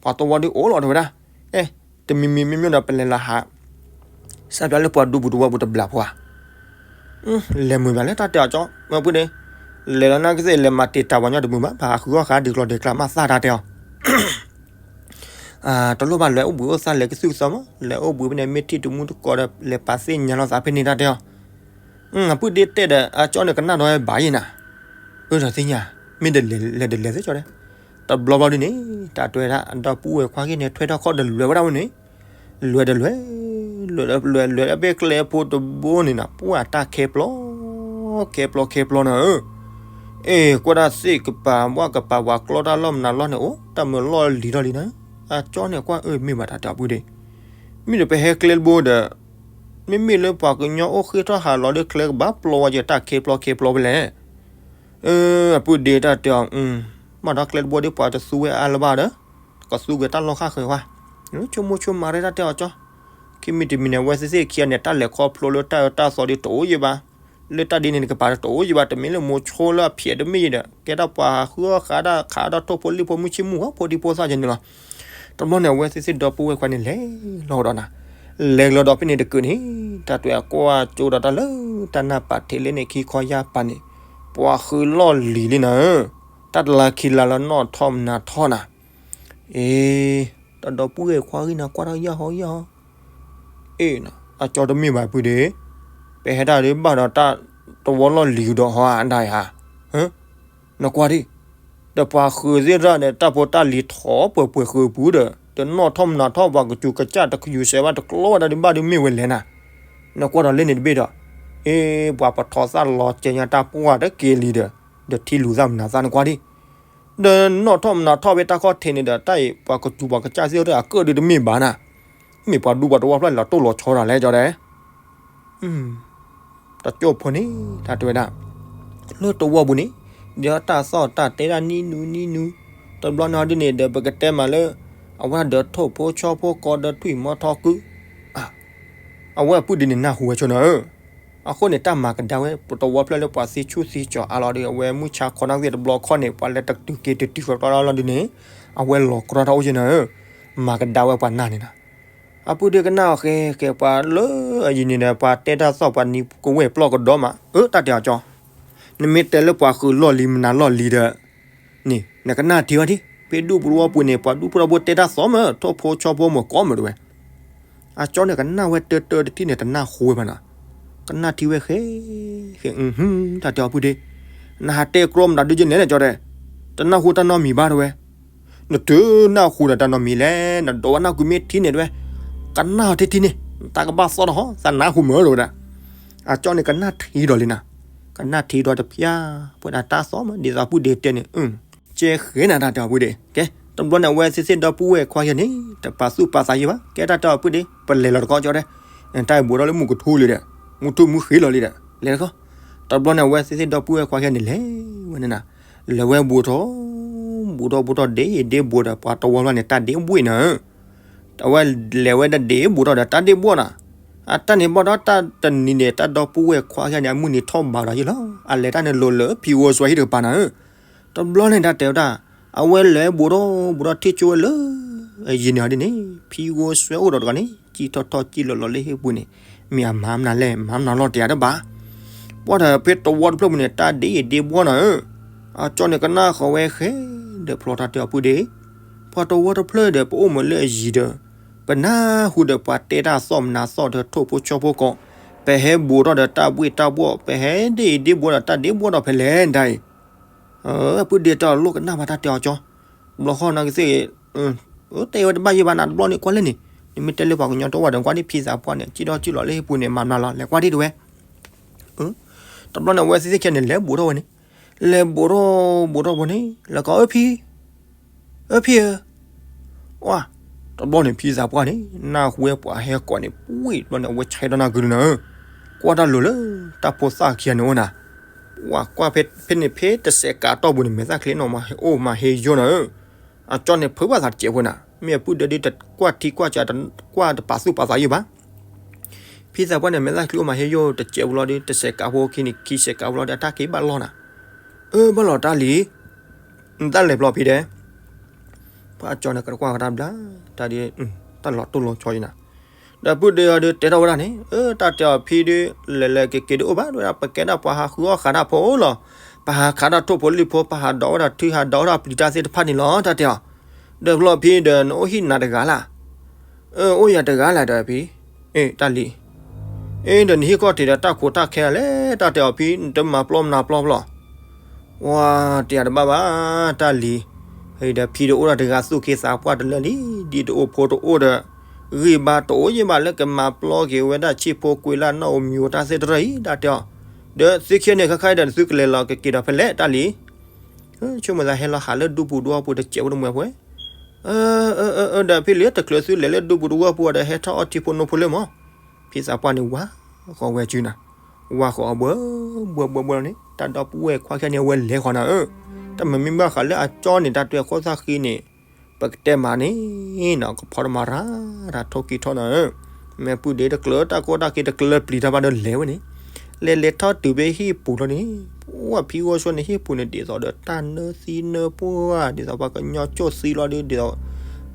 ပှၤတဝီဒ်အိၣ်လီၤတဲဝဲဒၣ်, အဲ တမံၤမံၤမ့မ့ၢ်ဒီးပလဲၤလီၤဟး စၢ်ပျီလၢပှၤဒူပူၤတဝီပူၤတဘျီဖိဧါ, လဲၤမုာ်ဘၣ်လၢတၢ်တဲအီၤကၠီ မ့ၢ်ပုၢ်ဒ့, လဲၤလီၤနာ်က့သ့ၣ်လဲၤမၤတ့ၢ်တၢ်ပှၤညီတမုာ်ဘၣ် ပဟးဃုအီၣ်ဃးဒုးကျီၢ်ဒဲးကျါမးသၣ်တၢ်တဲအီၤ တလိၣ်ဘၣ်လဲၤအိၣ်ဘှံးအိၣ်သါလဲၤကသုၣ်ကသီမး လဲၤအိၣ်ဘှံးဖဲန့ၣ် မ့ၢ်ထံၣ်တမူတကိးဒီး လဲၤပာ်သ့ၣ်ညါလိာ်သးဖဲန့ၣ်တၢ်တဲအီၤ, အပုၢ်ဒ့တဲဒီး အကၠီန့ၣ်ကနၣ်ဒီးဘၣ်ယဲနၤ, အၢ ဒီးသ့ၣ်ညါ မ့ၢ်တလဲၤလဲၤတလဲၤသ့ၣ်ကၠီဒီး, တဘျီဘျီဒ်န့ၣ် တၢ်တဲဝဲဒၣ် ဒီပုၢ်ဝဲၢ်ခွါဂ့ၢ်န့ၣ် ထွဲထီၣ်ခီၣ်ဒီးလွဲၢ်ဝဲဒၣ်ဝဲန့ၣ်, လွဲၢ်ဒီးလွဲၢ်, လွဲၢ်ဒီးလွဲၢ် လွဲၢ်ဒီးဖဲကျဲဖိတဘိန့ၣ်နၤ ပှၢ်တၢ်ခဲပျီ ခဲပျီခဲပျီနၤဧၢ အဲ ကွၢ်ဒၣ်သ့ၣ်ကပၤ ဘၣ်ကပၤ ပှၤကျီတၢ်လီၢ်မနုၤလီၢ်န့ၣ် အိၣ်တၢ်မုာ်လီၢ်လံၤထီၣ်လံနၤ, အကၠီန့ၣ်ကွၢ်အၢ မ့ၢ်ဘၣ်တၢ်တဲအီၤပုၢ်ဒ့, မ့ၢ်ဒီးပဟဲကျဲတဘိဒီး, မ့မ့ၢ်လၢပှၤကညီအိၣ်ဃ့ထီၣ်ဟးလီၤဒီးကျဲကဘၣ်ပျီဝဲက့ၤတၢ်ခဲပျီခဲပျီဖဲလဲၣ်, အပုၢ်ဒ့တၢ်တဲအီၤ, ဘၣ်ဒီးကျဲတဘိဒီးပှၤတသူဝဲအါလၢၤဘၣ်ဒီး, ကသူဝဲတၢ်လီၢ်ဃၣ်ဃၢၤဝဲ, ဆိကမိၣ်ဆိကမးရဲၣ်တၢ်တဲအီၤကၠီ ခံမံၤတမံၤန့ၣ် အဝဲသ့ၣ်သ့ၣ်ခံဂၤန့ၣ် တၢ်လဲၤခီဖျိလၢတၢ်အၢတၢ်သီဒ်တအိၣ်ယံၤဘၣ်, လၢတၢ်ဒ်န့ၣ်တကပၤဒီးတအိၣ်ယံၤဘၣ်, တမ့ၢ်လၢမိၤဆိလၢအဖျဲးတမ့ၢ်ယံၤဒီး ကဲတၢ်ပှၤဃုအီၣ်ဃးဒၣ်ခးဒီးထိၣ်ဖိလံၣ်ဖိမုၢ်ဆ့ၣ်မုၢ်ဂီၤဖိဒံဖိသၣ်ကဲန့ၣ်လီၤ. တဘျီန့ၣ် အဝဲသ့ၣ်သ့ၣ်ဒီပုၢ်ဝဲၢ်ခွါန့ၣ် လဲၤလီၤဒီးနၤ, လဲၤလီၤဒီးဖဲန့ၣ်တကုာ်န့ၣ်, တၢ်တဲအီၤကွၢ်ကၠိဒီးတၢ်လၢ တၢ်နၢ်ပာ်ထံးလၢန့ၣ်ခံခီယါပာ်န့ၣ်, ပှၤဃုလီၢ်လံၤလံနၤဧၢ, တၢ်တလၤခံလၤလၢနီၣ်ထီၣ်မနၤထီၣ်နၤ အ့ တၢ်ဒီပုၢ်ဝဲၢ်ခွါဂ့ၢ်နၤကွၢ်ထီၣ်ယၢ်ဟီယၢ်ဟီ, အ့ အကၠီတမ့ၢ်ဘၣ်ပုၢ်ဒ့, ပဟဲတၢ်ဒ်ဘၣ်ဒီးတၢ်တဝီလီၢ်လံၤကဒီးဟီအဒၣ်ဧါ, နကွၢ်ဒ်, ဒီးပှၤဃုသ့ၣ်တၢ်ဒီးတၢ်ဖိတၢ်လံၤထီၣ်ပှဲၤပှဲၤဃုပူၤဒီး တနီၣ်ထီၣ်မနၤထီၣ်ပှၤကစူၤကစၢ်တကယူၤစဲးဘၣ်တကျီဝဲဒၣ်ဒ်ဘၣ်ဒ်မ့ၢ်ဝဲလဲၣ်နၤ, နကွၢ်ဒီးလၢန့ၣ်တဘ့ၣ်ဒီး, အ့ ပှၤပထီသၣ်လီၤကဲညါတၢ်ပှၢ်တက့ၤလံဒီး, ဒီးထံလူၤသၣ်မနၤသၣ်နကွၢ်ဒ် ဒီးနီၣ်ထီၣ်မနၤထီၣ်ဖဲတၢ်ခီၣ်ထံးန့ၣ်ဒီး တၢ်အံၤပှၤကစူၤပှၤကစၢ်သ့ၣ်တဖၣ်အကၢၣ်ဒုးတမ့ၢ်ဘၣ်နၤ, မ့ၢ်ပှၤဒူပှၤတဝီဖျၢၣ်လီၤတိၢ်လီၤဆီဒၣ်လဲၣ်ကၠီဒဲး, တၢ်ကၠိၣ်ဖိန့ၣ် တၢ်တဲဝဲဒၣ်, လၢတဝီပူၤန့ၣ်, ဒီးတၢ်သီၣ်တၢ်တဲဒၣ်နံၤနူနံၤနူ, တဘျီန့ၣ်ဒ်န့ၣ်ဒီး ပကတဲမးလၢ အဝဲဒၣ်ဒီးထိၣ်ဖိဆီဖိကီဒီးထွံၣ်မီထီကု အဝဲအပုၢ်ဒ်န့ၣ်နၢ်ဟူဝဲဆိနၤဧၢ, အဃိန့ၣ် တၢ်မၤကဒါဝဲ ပတဝီဖျၢၣ်လၢပှၤသ့ဆူၣ်သ့ကၠီၤအါလီၤဒီး အဝဲမုၢ်ဆါခီနၣ်သ့ၣ်တဘျီခီၣ်န့ၣ် ပှၤလဲၤတတုၤက့ၤတတုၤဃီးကျီလီၤဒ်န့ၣ်, အဝဲလီၤကြီတၢ်အိၣ်က့နၤဧၢ, မၤကဒါဝဲပှၤနၢ်န့ၣ်နၤ, အပုၢ်ဒ့ကနၣ်အီၤဃဲဃဲ ပှၤလၢအယံၤန့ၣ်ဒီး ပှၤတဲတၢ်သီၣ်ပှၤနံၤကဝဲၢ်ပျီၢ်ကဒီးမး အၢ တၢ်တဲအီၤကၠီ နမ့ၢ်တဲလၢပှၤဃုလီၢ်လံၤမနၤလီၢ်လံၤဒီး, န့ၣ် နကနၣ်ထံဝဲဒၣ်, ဖဲဒူၣ်ပူၤတဝီပူၤန့ၣ် ပှၤဒူၣ်ဖိထီဖိတဲတၢ်သီၣ်မး ထိၣ်ဖိဆီဖိမးကိးမးတဝဲ, အကၠီန့ၣ်ကနၣ်ဝဲတၢတၢတထံၣ်န့ၣ် တနၢ်ဟူဝဲဘၣ်နီၤ, ကနၣ်ထံဝဲဃဲ, ဃဲ, တၢ်တဲအီၤပုၢ်ဒ့, နဟးတဲကျီမတၤဒုကန့ၣ်လဲၣ်ကၠီဒဲး, တနၢ်ဟူတၢ်နီတမံၤဘၣ်တဝဲ, နတနၢ်ဟူဒီးတၢ်နီတမံၤလဲၣ်, နဒိးဝဲနၢ်ကွံာ်မ့ၢ်ထံန့ၣ်တဝဲ, ကနၣ်အီၤထံထံန့ၣ်, တၢ်ကဘၣ်သီၣ်ထီၣ်ဟီ သးနၢ်ဟူမးတဝဲဒၣ်, အကၠီန့ၣ်ကနၣ်ထံဒီးလံနၤ, ကနၣ်ထံဒီးတဖျၢၣ်, ပဝဲဒၣ်တၢ်သီၣ်မး ဒ်သိးပုၢ်ဒ့တဲန့ၣ် ကဲဃဲနၤတၢ်တဲအီၤပုၢ်ဒ့, ကဲ တဘျီန့ၣ် အဝဲသ့ၣ်သ့ၣ်ဒီပုၢ်ဝဲၢ်ခွါယဲန့ၣ် တပာ်သူၣ်ပာ်သးယံၤဘၣ်, ကဲတၢ်တဲအီၤပုၢ်ဒ့ ပလဲၤလီၤတခီကၠီဒဲး, တၢ်အံၤဘူးထီၣ်လၢမုၢ်ကထူလံဒီး, မုၢ်ထူၣ်မုၢ်ဃ့လီၤလံဒီး လဲၤတခီ, တဘျီန့ၣ် အဝဲသ့ၣ်သ့ၣ်ဒီပုၢ်ဝဲၢ်ခွါယဲန့ၣ်လဲၤဝဲန့ၣ်နၤ, လဲၤဝဲဘူးထီၣ်, ဘူးထီၣ်ဘူးထီၣ်ဒ့ဒ့ဘူးဒီး ပှၤတဝီဖျၢၣ်န့ၣ် တၢ်ဒ့ဘှံးနၤဧၢ အဝဲလဲၤဝဲဒၣ်ဒ့ဘူးထီၣ်ဒီးတၢ်ဒ့ဘှီနၤ, အတၢ်န့ၣ်ဘၣ်ဒီးတၢ်တနံၤန့ၣ် တၢ်ဒီပုၢ်ဝဲၢ်ခွါယဲန့ၣ် အမုၢ်နံၤထီၣ်ဘးဒီးယံၤလီၤ, အလဲၤတၢ်န့ၣ်လိၤလၢဖံဂီၤစွဲဟံၣ်တကပၤနၤဧၢ, တဘျီန့ၣ်တၢ်တဲဝဲဒၣ်, အဝဲလဲၤဘူးထီၣ်ဘူးထီၣ်ထံၣ်ကၠိဝဲလၢ အယံၤန့ၣ်ဒ်န့ၣ် ဖံဂီၤစွဲအိၣ်ဒီးတဂၤန့ၣ် စံၣ်ထီၣ်ထီၣ်စံၣ်လီၤလီၤလၢဟံၣ်ပူၤန့ၣ်, မ့ၢ်အမၤမနုၤလဲၣ် မၤမနုၤလီၤတယၤတဘၣ် ပှၢ်ဒီးဖဲတဝီတဖျၢၣ်ပူၤန့ၣ် တၢ်ဒ့အံၤဒ့ဘှီနၤဧၢ, အကၠီန့ၣ်ကနၣ်ဃီၤဝဲဃဲ, ဒီးဖျီတၢ်တဲအီၤပုၢ်ဒ့, ပှၤတဝီတဖျၢၣ်ဒီး ပအိၣ်မးလၢအယံၤဒီး, ပနၢ်ဟူဒီးပှၤတဲတၢ်သီၣ်မနၤသီၣ်ဒီးထိၣ်ဖိဆီဖိကိး, ပဟဲဘူးထီၣ်ဒီးတၢ်ဘှံးတၢ်ဘှီၣ် ပဟဲဒ့အံၤဒ့ဘှီဒီးတၢ်ဒ့ဘှီဒီးဖဲလဲၣ်ဒၣ်အံၤ ပုၢ်ဒ့တၢ်အီၣ်လိၣ်ကနၣ်ဘၣ်တၢ်တဲအီၤကၠီ, ဘျီဃီနကသ့ၣ်, တဲဝဲတဘၣ်ယိၣ်ဘၣ်နၤတဘျီန့ၣ်ကွၢ်လဲၣ်န့ၣ်, နမ့ၢ်တဲလၢပှၤကညီတအိၣ်ဘၣ်ဒီး ကွၢ်န့ၣ်ဖံသးပှၢ်န့ၣ် ကံၣ်ဒီကံၣ်လီၤလၢဟံၣ်ပူၤန့ၣ် မၤမနုၤလီၤ လဲၤကွၢ်ဒံးတဝဲ တဘျီန့ၣ် အဝဲသ့ၣ်ခဲန့ၣ် လဲၤဘူးထီၣ်ဝဲန့ၣ်, လဲၤဘူးထီၣ်ဘူးထီၣ်ဝဲန့ၣ် လဲၤကိးအၢဖံ, အၢဖံဧၢ, ဝါ, တဘျီန့ၣ် ဖံသးပှၢ်န့ၣ် နၢ်ဟူဝဲပှၤဟဲကိးန့ၣ် ပှ့ၤတဘျီန့ၣ် အဝဲဆဲးဒီးနၢ်ကုဒုနၤဧၢ, ကွၢ်တၢ်လိၤလၢ တၢ်ဖိသၣ်ခံဂၤန့ၣ်အိၣ်နၤ, ဝါကွၢ်ဖဲန့ၣ် ဖဲတစဲးကးတီၢ်ပူၤန့ၣ် မဲာ်သၣ်ချံနီၣ်မး အိၣ်မးဟ့ယိၣ်နၤဧၢ, အကၠီန့ၣ် ဖုးဘၣ်သးတစဲးဖိနၤ, မ့ၢ်အပုၢ်ဒ့ဒုတကွၢ်ထံကွၢ်ကး ကွၢ်တပာ်သူၣ်ပာ်သးယိၣ်ဘၣ် ဖံသးပှၢ်န့ၣ် မဲာ်သၣ်ချံအိၣ်မးဟ့ယိၣ်တစဲးဖိလီၤဒီး တစဲးကးဖိခံန့ၣ် ခံစဲးကးဖိလီၤဒီး အတၢ်က့ၤဘၣ်လီၢ်နၤ, အၢဘၣ်လီၤတၢ်လံၤ, နတၢ်လဲၤဘျီဖံဒဲး, ပှၤကၠီန့ၣ် ကတကွၢ်ကတၢ်ဘျါ, တၢ်ဒ်, တၢ်လီၤတိၢ်လီၤဆီယနၤ, ဒီးပုၢ်ဒ့အီၤဒီး တဲထီၣ်ဝဲဒၣ်န့ၣ် အၢ တၢ်တဲအီၤဖံဒု လဲၤလဲၤက့ၤက့ၤဒုအိၣ်ဘၣ် ဒ်ဝဲဒၣ် ပကဲဒၣ်ပှၤဟးဃုအီၣ်ဃးတၢ်ဖိလီၤ, ပဟးခးတၢ်ထိၣ်ဖိလံၣ်ဖိ ပဟးဒိးဝဲဒၣ်ထု ဟးဒိးဝဲဒၣ်ပျံၤတၢ်သ့ၣ်တဖၣ်န့ၣ်လီၤ တၢ်တဲအီၤ, ဒီးဘျီဖံဒီး နအိၣ်ဟံၣ်နၤတဂၤလၢ် အၢ အိၣ်ယၤတဂၤလၢ်ဒီးဖံ, အ့ တၢ်လံၤ, အ့ ဒီးနဟံၣ်ခီၣ်ထံးဒီးတၢ်ခိးတၢ်ခဲလဲၣ် တၢ်တဲအီၤဖံ နတမၤပျီမနၤပျီပျီ, ဝါ တဲယၤတဘၣ်ဘၣ်, တၢ်လံၤ, ဒီးဖံဒီးအိၣ်ဒီးတဂၤသူၣ်က့သးပှၢ်တလၢလံ, ဒ်တအိၣ်ဖိတအိၣ်ဒီး, ဂံၢ်ဘါတအိၣ်ယံၤဘၣ်လၢကမၤပျီက့ၤဝဲဒၣ်ဆံၣ်ဖိကွံာ်လၢ်နီၣ်ဧိၤမံၤဧိၤတၢ်သ့ၣ်တဖၣ်အံၤ တၢ်တဲအီၤ, ဒီးသုခံန့ၣ် ခဲခါအံၤဒီးနသုကလဲၤလီၤကက့ၤဒီးဖဲလဲၣ် တၢ်လံၤ ဆိကမိၣ်သးဟဲလီၤဟးလၢဒူပူၤဒူဝီပူၤတစဲးဖိတမှဲၤဖိ, ဒီးဖံလံၤတချုးသုလဲၤလၢဒူပူၤဒူဝီပူၤဒီး ဟဲထီၣ်အီထံဖိနိဖိလၢမး, ဖံသးပှၢ်န့ၣ် ဝါဃီၤဝဲစုနၤ, ဝါဃီၤအဘှၢဘှၢဘှၢဘှၢလီၤန့ၣ် တၢ်ဒီပုၢ်ဝဲၢ်ခွါခံဂၤန့ၣ် အဝဲလဲၤဃီၤနၤဧၢ, တၢ်မ့မ့ၢ်ဘၣ်ဃးလၢအကၠီန့ၣ် တၢ်တဲအခိၣ်သၣ်ဃံန့ၣ်, ပကတဲမးန့ၣ်နီၤ ကဖီတမၤရၤ တၢ်ထိၣ်ကံၢ်ထီၣ်နၤဧၢ, မ့ၢ်ပုၢ်ဒ့တကျၢၤတၢ်ကိၢ်တၢ်ဂီၤတကျၢၤပျံၤတၢ်ဘၣ်ဒီးလဲၤဝဲန့ၣ်, လဲၤလဲၤထီၣ်တုၤဖဲဟံၣ်ပူၤလီၤန့ၣ်, ပှၤဖံဂီၢ်ဆိန့ၣ် ဟံၣ်ပူၤန့ၣ် ဒ်သိးဒီးတၢ်နၢသံနၢပှၢ် ဒ်သိးပှၤကညီကၠိၣ်သံလီၤဒီး ဒ်သိး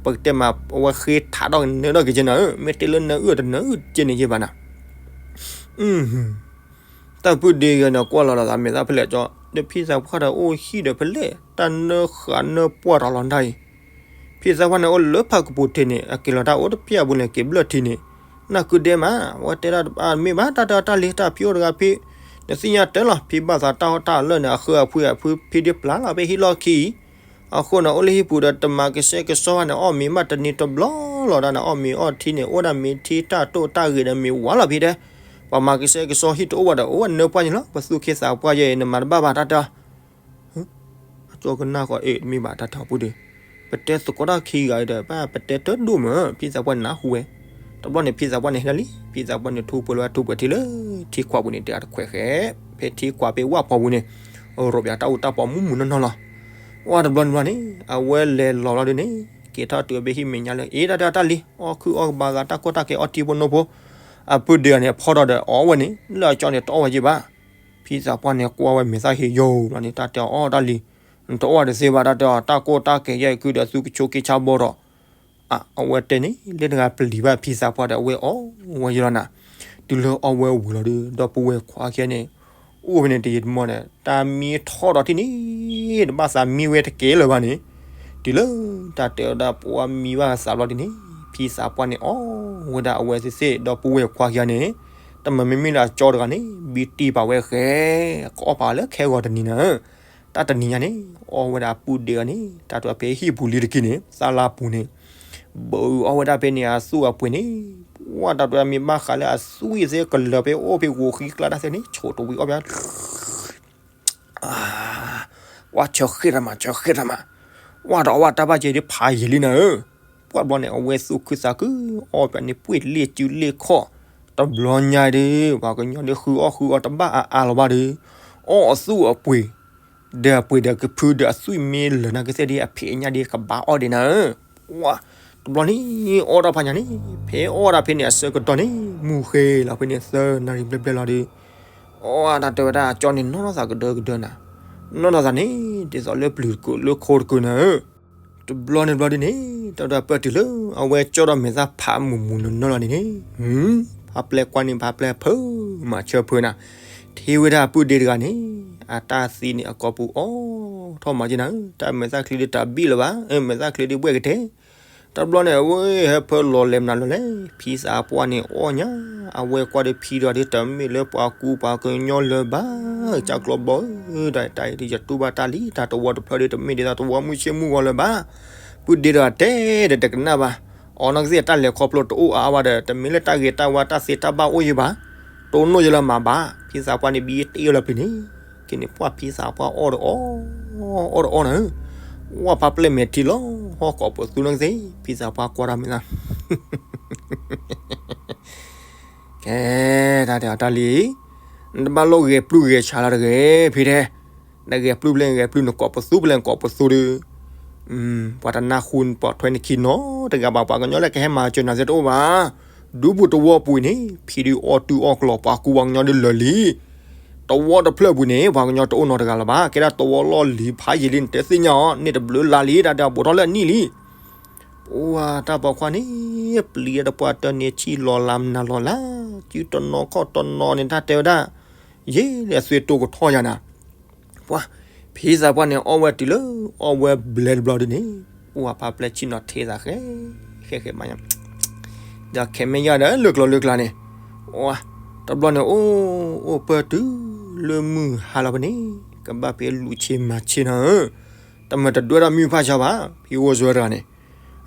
ပကတဲမး အဝဲဃ့ထးထီၣ်ကနၢထီၣ်က့ၤကဲနၤဧၢ, မ့ၢ်တဲလၢနၢအုၣ်တနၢအုၣ်ကဲန့ၣ်ယဲဘၣ်နၤ တၢ်ပုၢ်ဒ့ဂၤန့ၣ် ကွၢ်လီၤဒီးသးမဲာ်သၣ်ဖဲလဲၣ်ကၠီ, ဒီးဖံသးပှၢ်ဒီးအိၣ်ဟံၣ်ဒီးဖဲလဲၣ် တၢ်နၢဃးနၢပှၢ်တၢ်လီၤတၢ်အံၤ, ဖံသးပှၢ်န့ၣ်အိၣ်လၢဖးကပူၤထံးန့ၣ် အက့ၤလီၤတၢ်အိၣ်တဖျၢၣ်အပူၤန့ၣ် က့ၤဘျၢၣ်ထံန့ၣ်, နၢ်ကုဒဲမး အဝဲတဲဒၣ်တမ့ၢ်ဘၣ် တၢ်တဲအီၤတၢ်လံၤ တၢ်ဖံအိၣ်တဂၤဖံ, နသ့ၣ်ညါတၢ်လီၤ ဖံဘၣ်သးတၢ်ဟီၣ်တၢ်လၢာ်န့ၣ် အဃၢအဖုအဖု ဖံဒ့ပျၢ်လီၤဖဲဟံၣ်လီၢ်ခံအံၤ, အဃိန့ၣ် အိၣ်လၢဟံၣ်ပူၤဒီးတမၤကဆှဲကဆှီဘၣ်န့ၣ် အီၣ်မ့ၤမးတနံၤတဘျီလီၤဒၣ်န့ၣ် အီၣ်မ့ၤအီၣ်ထံန့ၣ် အိၣ်ဒၣ်မ့ၤထံတၢ်တိၢ်တၢ်ဂ့ၤဒီးမ့ၤဝါလီၤဖံတဲ, ပှၤမၤကဆှဲကဆှီဟံၣ်တအိၣ်ဘၣ်ဒီး အိၣ်ဝဲနၢပှၢ်န့ၣ်လီၤ ပသူၣ်ခ့သးပှၢ်ယဲအံၤ နမၤတဘၣ်ဘၣ်တၢ်တဲအီၤ အကၠီကနၣ်ဃီ အ့ၣ် တမ့ၢ်ဘၣ်တၢ်တဲအီၤပုၢ်ဒ့, ပတဲသကိးတၢ်ခံဂၤအံၤဒီး ပတဲတဒိၣ်မး ဖံသးပှၢ်န့ၣ်နၢ်ဟူဝဲ, တဘျီန့ၣ် ဖံသးပှၢ်န့ၣ်ဟဲလီၤလံ ဖံသးပှၢ်န့ၣ်ထူပှဲၤလီၤထူပှဲၤထံလၢ ထံခွးပူၤန့ၣ် တဲအတခွဲးဃဲ, ဖဲထံခွးဖဲဝၣ်ဖီပူၤန့ၣ်, ရိးပၠးတၢ်အူတၢ်ပီမုၢ်မုၢ်နီၢ်နီၢ်လီၤ, ဝါတဘျီန့ၣ်ဘျီန့ၣ် အဝဲလဲၤလီၤလီၤဒုန့ၣ်, က့ၤထီၣ်တုၤဖဲဟံၣ်မဲာ်ညါလၢ အ့ၣ် တၢ်တဲအီၤတၢ်လံၤ အီၣ်ခုအီၣ်ကဘၣ်ဂၤတၢ်ကိၢ်တၢ်ဂီၤအီထံဖိနိဖိ, အပုၢ်ဒ့အီၤန့ၣ် ဖီထီၣ်ဒီးအီၣ်ဝဲန့ၣ် လၢအကၠီန့ၣ်တအီၣ်ဝဲယဲၢ်ဘၣ် ဖံသးပှၢ်န့ၣ်ကွၢ်ဝဲမဲာ်သၣ်ဟ့ယိာ်လီၤန့ၣ် တၢ်တဲအီၤအီၣ်တၢ်လံၤ, နတအီၣ်တသ့ဘၣ် တၢ်တဲအီၤ တၢ်ကိၢ်တၢ်ဂီၤယဲၢ်ခုဒီး သုကဆိးက့ဆါဘီဒီး, အဝဲတဲန့ၣ် လၢတဂၤပျံၤဘၣ်ဖံသးပှၢ်ဒီး အဝဲအီၣ်ဝဲယဲၢ်လီၤနၤ, တုၤလၢအီၣ်ဝဲဝံၤလီၤဒီး ဒီပုၢ်ဝဲၢ်ခွါခံဂၤန့ၣ်, အိၣ်ဖဲန့ၣ်တယံာ်တမီၢ်ဒီး တၢ်မံထီၣ်ဒီးထံၣ်န့ၣ်, တဘၣ်သးမံဝဲတကဲလၢၤဘၣ်န့ၣ်, တုၤလၢတၢ်တဲဝဲဒၣ်ပှၤမံဘၣ်သးဘျီဒ်န့ၣ်, ဖံသးပှၢ်န့ၣ်အီၣ်ဝဲဒၣ်အဝဲသ့ၣ်သ့ၣ် ဒီပုၢ်ဝဲၢ်ခွါခံဂၤန့ၣ်, တမ့မ့ၢ်လၢအကၠီတဂၤန့ၣ် ဘံတံၢ်ပာ်ဝဲဃဲ, ကအီၣ်ပာ်လၢခဲဂီၤတနံၤနၤ, တၢ်တနံၤညါန့ၣ် အီၣ်ဝဲဒၣ်အပုၢ်ဒ့အီၤန့ၣ် တၢ်တဖဲဟံၣ်ပူၤလံတက့ၢ်န့ၣ် သၣ်လါပူၤန့ၣ်, ဘုးအီၣ်ဝဲဒၣ်ဖဲန့ၣ် အသူၣ်အပှ့ၤန့ၣ်, ပှၤတၢ်တဖဲမ့ၢ်ဘၣ်ဃးလၢအသွံၣ်သ့ၣ်ကလၢၤဖဲအိၣ်ဖဲဂိၤဃံကျါတၢ်သ့ၣ်န့ၣ် ဆိးတဝံၤအီၣ်ဖဲ ဝါဆၢဃ့တၢ်မး ဆၢဃ့တၢ်မး, ဝါဒီးအဝဲတၢ်ဘၣ်ကဲဒ်ဖးယံာ်လံနၤဧၢ, ပှၤဘျီန့ၣ် အဝဲသူၣ်ခုသးခု, အီၣ်ပှၤန့ၣ်ပှ့ၤလ့ၣ်စုလ့ၣ်ခီၣ်, တဘျီညါဒီး ပှၤကညီဒီးဃုအီၣ်ဃုအီတဘၣ်အါအါလီၤဘၣ်ဒီး, အီၣ်အသူၣ်အပှ့ၤ, ဒီးအပှ့ၤဒီးကဖုဒီးအသွံၣ်မ့ၢ်လၢာ်နာ်က့သ့ၣ်ဒီး အဖံးအညၣ်ဒီးကဘၣ်အီၣ်ဒံးနၤဧၢ, ဝါ, တဘျီန့ၣ် အီၣ်တၢ်ဖးညါန့ၣ် ဖဲအီၣ်ဒၣ်ဖဲန့ၣ်အဆၢကတီၢ်န့ၣ် မုၢ်ဃ့လီၤဖဲန့ၣ်သၢနၣ်ရံၣ်ဘျဲၣ်ဘျဲၣ်လီၤဒီး အီၣ်ဝဲဒၣ်တဲဝဲဒၣ် ကၠီန့ၣ် နီၢ်နီၢ်သးကဒၢကဒၢနၤ, နီၢ်နီၢ်သးန့ၣ် ဒ်သိးလၢပျုၤတကုာ်လၢခိတကုာ်နၤဧၢ, တဘျီန့ၣ်ဘျီဒ်န့ၣ် တၢ်ဒၣ်ပၢၢ်တုၤလၢ အဝဲကၠီဒီးမဲာ်သၣ်ဖးမုၢ်မုၢ်နီၢ်နီၢ်လီၤန့ၣ်န့ၣ်, ဖးပျဲၢ်ကွၢ်န့ၣ် ဖးပျဲၢ်ဖၢမၤဆၢဖၢနၤ, ထံၣ်ဝဲဒၣ်အပုၢ်ဒ့တဂၤန့ၣ် အတၢ်သံန့ၣ်အကိာ်ပူၤအီထီၣ်မၤက့နၤဧၢ, တၢ်မဲာ်သၣ်ချံဒ်တၢ်ဘံၣ်လၢၤဘၣ်, မဲာ်သၣ်ချံဒ်ဘှဲၣ်ကတဲ တဘျီန့ၣ် အဝဲဟဲဖၢလီၤလဲၤမနုၤလၢလဲၣ်, ဖံသးပှၢ်န့ၣ်အီၣ်ညါ, အဝဲကွၢ်ဒီးဖံဒီးဒ်တမ့ၢ်လၢပှၤကူပှၤကညီလၢၤဘၣ်, ကၢ်ကျီဘီဧၢ, တၢ်အံၤဒ်ယတူၢ်ဘၣ်တၢ်လံ, တၢ်တဝီတဖျၢၣ်ဒ်တမ့ၢ်ဒ်သိးတဝီမုၢ်ဆ့ၣ်မုၢ်ဂီၤလၢၤဘၣ်, ပုၢ်ဒ့ဒီးတဲဒီးတကနၣ်ဘၣ်, အီၤနီၢ်ကသ့ၣ်တၢ်လဲၤခီဖျိတအိၣ်အါအါဘၣ်ဒီး တမ့ၢ်လၢတၢ်ဂ့ၤတၢ်ဝါတၢ်သ့တၢ်ဘၣ်အိၣ်ယံၤဘၣ်, တိၢ်နီၣ်ယလၢမၤဘၣ်, ဖံသးပှၢ်န့ၣ်ဘံတ့ၢ်လီၤပျံၤန့ၣ်, က့န့ၣ်ပှၢ်ဖံသးပှၢ်အီၣ်ဒီးအီၣ်, အီၣ်ဒီးအီၣ်နၤဧၢ, ဝၢ်ဖးပျဲၢ်မဲာ်ထံလီၤ, ဟီၣ်ကိးပသူနီၢ်ကသ့ၣ်, ဖံသးပှၢ်ကွၢ်တၢ်မ့ၢ်သး ကဲ, တၢ်တဲအီၤတၢ်လံ, နတဘၣ်လိၣ်ဂဲၤပျုၢ်ဂဲၤဆးလၢတဂ့ၤ, ဖံတဲ, နဂဲၤပျုၢ်ဖဲလဲၣ်ဂဲၤပျုၢ် နကိးပသူဖဲလဲၣ်ကိးပသူဒီး, ပှၤတနၢ်ဟူပိာ်ထွဲနခံနီတဂၤဘၣ်, ပှၤကညီလၢကဟဲမၤစၢၤနၤသ့ၣ်တအိၣ်ဘၣ်, ဒူပူၤတဝီပူၤအံၤန့ၣ် ဖံဒုးအီၣ်တုၤအီၣ်ကျိၤ ပှၤကူပှၤကညီဒုးလၢာ်လံ, တဝီတဖျၢၣ်ပူၤန့ၣ် ပှၤကညီတအိၣ်နီတဂၤလၢၤဘၣ်, ကဲဒၣ်တဝီလီၢ်လံၤဖးယံာ်လံ နတသ့ၣ်ညါအီၤ, န့ၢ်တဘျုးလါလံ, တၢ်ဒုးအဘူးထီၣ်လၢအနံၣ်လံ ပှၢ်တၢ်ပိာ်ခွါန့ၣ် ပျံၤတပှၢ်တၢၢ်န့ၣ် ဆံၣ်လီၤလၢမနုၤလီၤလၢ်, စုတနီၤခီၣ်တနီၤန့ၣ် တၢ်တဲဝဲဒၣ်, ယဲလဲၤသွ့တိကထီၣ်ယၤနၤ, ပှၢ်, ဖံသးပှၢ်န့ၣ် အီၣ်ဝဲတုၤလၢ အီၣ်ဝဲဘျဲတဘျီဒ်န့ၣ်, ပှၢ်ဖးပျဲၢ်ဆံၣ်နီၤထ့သးဃဲ, ဃဲဃဲမးညါ, ဒီးခဲမ့ၢ်ယၤဒီး လၢကျိၤလၢကျါန့ၣ်, ပှၢ်, တဘျီန့ၣ် အိၣ်, အိၣ်ပၢၢ်တုၤလၢမုၢ်ဟါလီၤဖဲန့ၣ်, ကဘၣ်ဖဲလူၤဆ့မၤဆ့နၤဧၢ, တမ့ၢ်တဒွဲၣ်ဒီးမုၢ်ဖးဆါဘၣ်, ဖံအိၣ်စၢၤတဂၤန့ၣ်,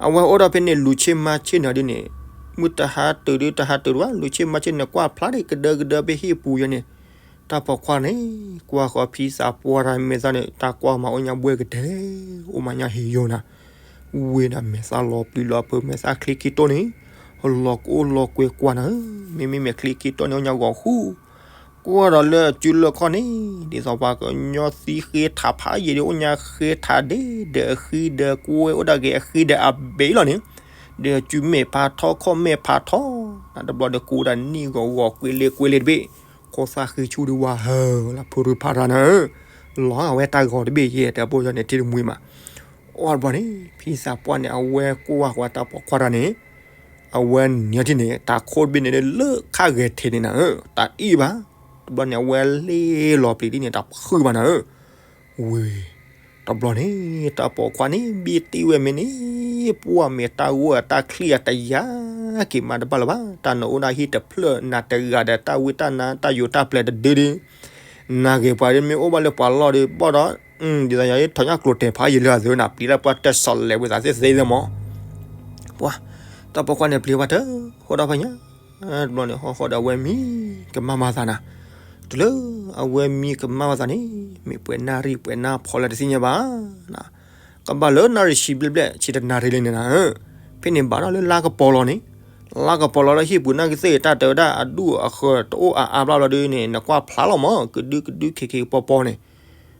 အဝဲအိၣ်ဒီးဖဲန့ၣ် လူၤဆ့မၤဆ့နၤဒ်န့ၣ်, မုၢ်တဟါတုၤဒ်တဟါတုၤတဘၣ် လူၤဆ့မၤဆ့နၤ ကွၢ်ဖျါဒ်ကဒၢကဒၢဖဲဟံၣ်ပူၤယဲန့ၣ်, တၢ်ပိာ်ခွါန့ၣ် ကွၢ်ဃီၤဖံသးပှၢ်တၢ်မဲာ်သၣ်န့ၣ် တၢ်ကွၢ်မၤအိၣ်ညါဘှဲကတဲ, အိၣ်မးညါဟ့ၣ်ယိာ်နၤ, ဝ့ၢ်ဒၣ်မဲာ်သၣ်လီၤပျံၤလီၤဖုး မဲာ်သၣ်ချ့ခံတိၢ်န့ၣ်, လီၤကအိၣ်လီၤကွဲကွၢ်နၤဧၢ, မ့မ့ၢ်မဲာ်ချ့ခံတိၢ်န့ၣ် အိၣ်ညါဂီၤဃူ, ကွၢ်ဒီးလၢအစုလၢခီၣ်န့ၣ် ဒ်သိးပှၤကညီသံဃ့ထးဖးယံာ်ဒ် အိၣ်ညါဃ့ထးဒ့ဒီးအဃံဒီးကွဲ အိၣ်ဒၣ်က့ၤအဃံဒီးအဘ့ၣ်လီၤန့ၣ်, ဒီးစုမဲာ်ဖးထီခီၣ်မဲာ်ဖးထီ, တဘျီဒီးကူတၢ်နံၣ်ဂီၤဂီၤကွဲလဲကွဲလဲတဘ့ၣ်, ခိၣ်သၣ်ဃံဆူၣ်ဒ်ဝါဟၢလၢဖုရူဖးရၤနၤဧၢ, လီၤအဝဲတၢ်ဂီၤတဘ့ၣ်ယဲ တၢ်ဘိၣ်ယီၤန့ၣ်ထံတမှံၤမး, အီၣ်တဘျီန့ၣ် ဖံသးပှၢ်န့ၣ် အဝဲကွၢ်ဃီၤတၢ်ပိာ်ခွါတၢ်န့ၣ်, အဝဲနံၤထံၣ်န့ၣ် တၢ်ခိၣ်တဘ့ၣ်န့ၣ် လၢခါဂဲၤထံးန့ၣ်နၤဧၢ, တၢ်အံၣ်ဘၣ်, တဘျီန့ၣ် အဝဲလ့လီၤပျံၤဒ်န့ၣ် တၢ်ဖုးဘၣ်နၤဧၢ, ဝ့ၢ်, တဘျီန့ၣ် တၢ်ပိာ်ခွါန့ၣ် ဘံတ့ၢ်ဝဲမ့ၢ်န့ၣ်, ပှၢ်မ့ၢ်တၢ်ဂိၢ်အတၢ်ချံအတယာ်က့ၤမးတဘၣ်လၢၤဘၣ်, တၢ်နအိၣ်ဒၣ်ဟံၣ်တဖျၢၣ်နၤတဂၤဒီး တၢ်ဝံတၢ်နါတၢ်ယိာ်တၢ်ပျဲၤတဒုဒု နဂ့ၤပှၤဒ်မ့ၢ်အိၣ်ဘၣ်လၢပှၤလီၢ်ဒီးဘီၣ်ဒီး, ဒ်သိးယၤ ထီၣ်ညၣ်ကျိၤတဲာ်ဖးယံာ်လၢအသးနၤ ပျံၤတၢ်ပှၢ်တၢ်ဆီလဲၤဝဲသးသ့သ့သ့မး, ပှၢ်, တၢ်ပိာ်ခွါန့ၣ်ပျံၤဝဲတၢ်, ဟီၣ်ဒီးဖဲညါ, တဘျီန့ၣ် ဟီၣ်ဃီဒီးအဝဲမံကမၣ်မၤသးနၤ, တုၤလၢအဝဲမံကမၣ်မၤသးန့ၣ် မ့ၢ်ပှဲၤနၣ်ရံၣ်ပှဲၤနၣ်ဖီလၢတသ့ၣ်ညါဘၣ် ကဘၣ်လၢနၣ်ရံၣ်ဆံဘျဲၣ်ဘျဲၣ် ဆံတနၣ်ရံၣ်လံန့ၣ်နၤ, ဖဲန့ၣ်ဘၣ်ဒီးလၢလါကပီၤလီၤန့ၣ်, လါကပီၤလီၤလၢဟံၣ်ပူၤ နၢ်ကသ့ၣ်တၢ်တဲဝဲဒၣ်အဒူၣ်အဃၢၤတအိၣ်အါအါဘျီဘျီဒ်န့ၣ် နကွၢ်ဖျါလီၤမး ကဒုကဒုခ့ခ့ကပီၤပီၤန့ၣ်,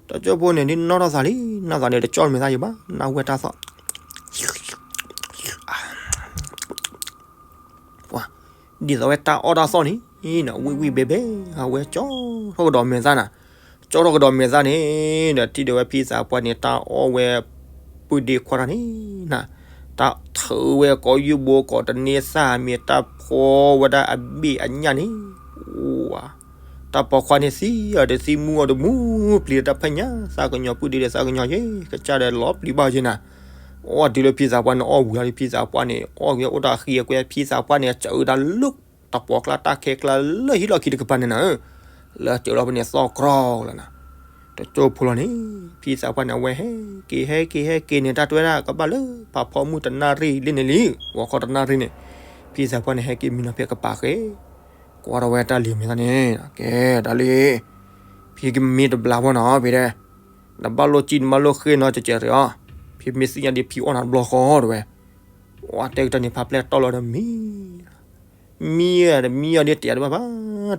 တၢ်ကၠိဖိန့ၣ် ဒ်နီၣ်ထီၣ်သးလံ နီၢ်သးန့ၣ် တကၠီၣ်မဲာ်သၣ်ယံၤဘၣ် နၢ်ဝဲတၢ်သီၣ် ပှၤ, ဒ်သိးဝဲတၢ်အီၣ်တၢ်သီၣ်န့ၣ်, ဝံၣ်ဝံၣ်ဘဲဘဲ, အဝဲကၠီထီၣ်ကဒီးမဲာ်သၣ်နၤ, ကၠီထီၣ်ကဒီးမဲာ်သၣ်န့ၣ်, ဒီးထံၣ်ဒီးဝဲဖံသးပှၢ်န့ၣ် တၢ်အီၣ်ဝဲပုၢ်ဒ့ခွါတၢ်န့ၣ်နၤ, တၢ်ထုးဝဲကိးယုၢ်ဘိကိးတန့ၢ်သၣ် မ့ၢ်တၢ်ဖှီဝဲဒၣ်အဘ့ၣ်အညၣ်န့ၣ်, ဝါ တၢ်ပိာ်ခွါန့ၣ်သံအီၤဒီးသံမူအီၤဒီးမူ, ပျံၤဒီးတၢ်ဖဲညါ သးကညီၤပုၢ်ဒ့ဒီးသးကညီၤယဲ ကစၢ်ဒီးလီၤပျံၤဘၣ်ယဲနၤ, အီၣ်တုၤလၢဖံသးပှၢ်န့ၣ်အီၣ်ဝံၤလီၤဒီး ဖံသးပှၢ်န့ၣ် အီၣ်ဝံၤအိၣ်တၢ်ဃံအကွဲ ဖံသးပှၢ်န့ၣ် စၢးအုးတၢ်လၢတၢ်ဖီကျါတၢ်ခဲကျါလၢဟံၣ်လီၢ်ခံတကပၤန့ၣ်နၤ, လၢစၢးလီၤဖဲန့ၣ်သီၣ်ကြီလီၤနၤ, တကၠိဖိလီၤန့ၣ်, ဖံသးပှၢ်န့ၣ် အဝဲဟဲက့ၤဟဲက့ၤဟဲက့ၤန့ၣ် တၢ်တဲဝဲဒၣ် ကဘၣ်လၢဖးဖီမုၢ်တနၣ်ရံၣ်လံန့ၣ်လံ, ဂီၤခီတနၣ်ရံၣ်န့ၣ်, ဖံသးပှၢ်န့ၣ် ဟဲက့ၤမံနီၤဖဲကပၤဃဲ ကွၢ်ထီၣ်ဝဲတၢ်လံၤမဲာ်သၣ်န့ၣ်, ကဲတၢ်လံၤ, ဖံကမ့ၢ်တဘျါဖိနီၤ ဖံတဲ, နဘၣ်လိၣ်စံၣ်နဘၣ်လိၣ်ဃ့နီၤ ကကဲးရ့ၣ်အီၤ, ဖံမ့ၢ်သ့ၣ်ညါဒ်ဖံအီၣ်နၤတဘျီဃီတဲဝဲ, ဝဲတဲကတၢၢ်န့ၣ် ဖးပျဲၢ်တီၢ်လီၤဒီးမံ မံအီၤဒီးတယာ်ဒံးဘၣ်ဘၣ်,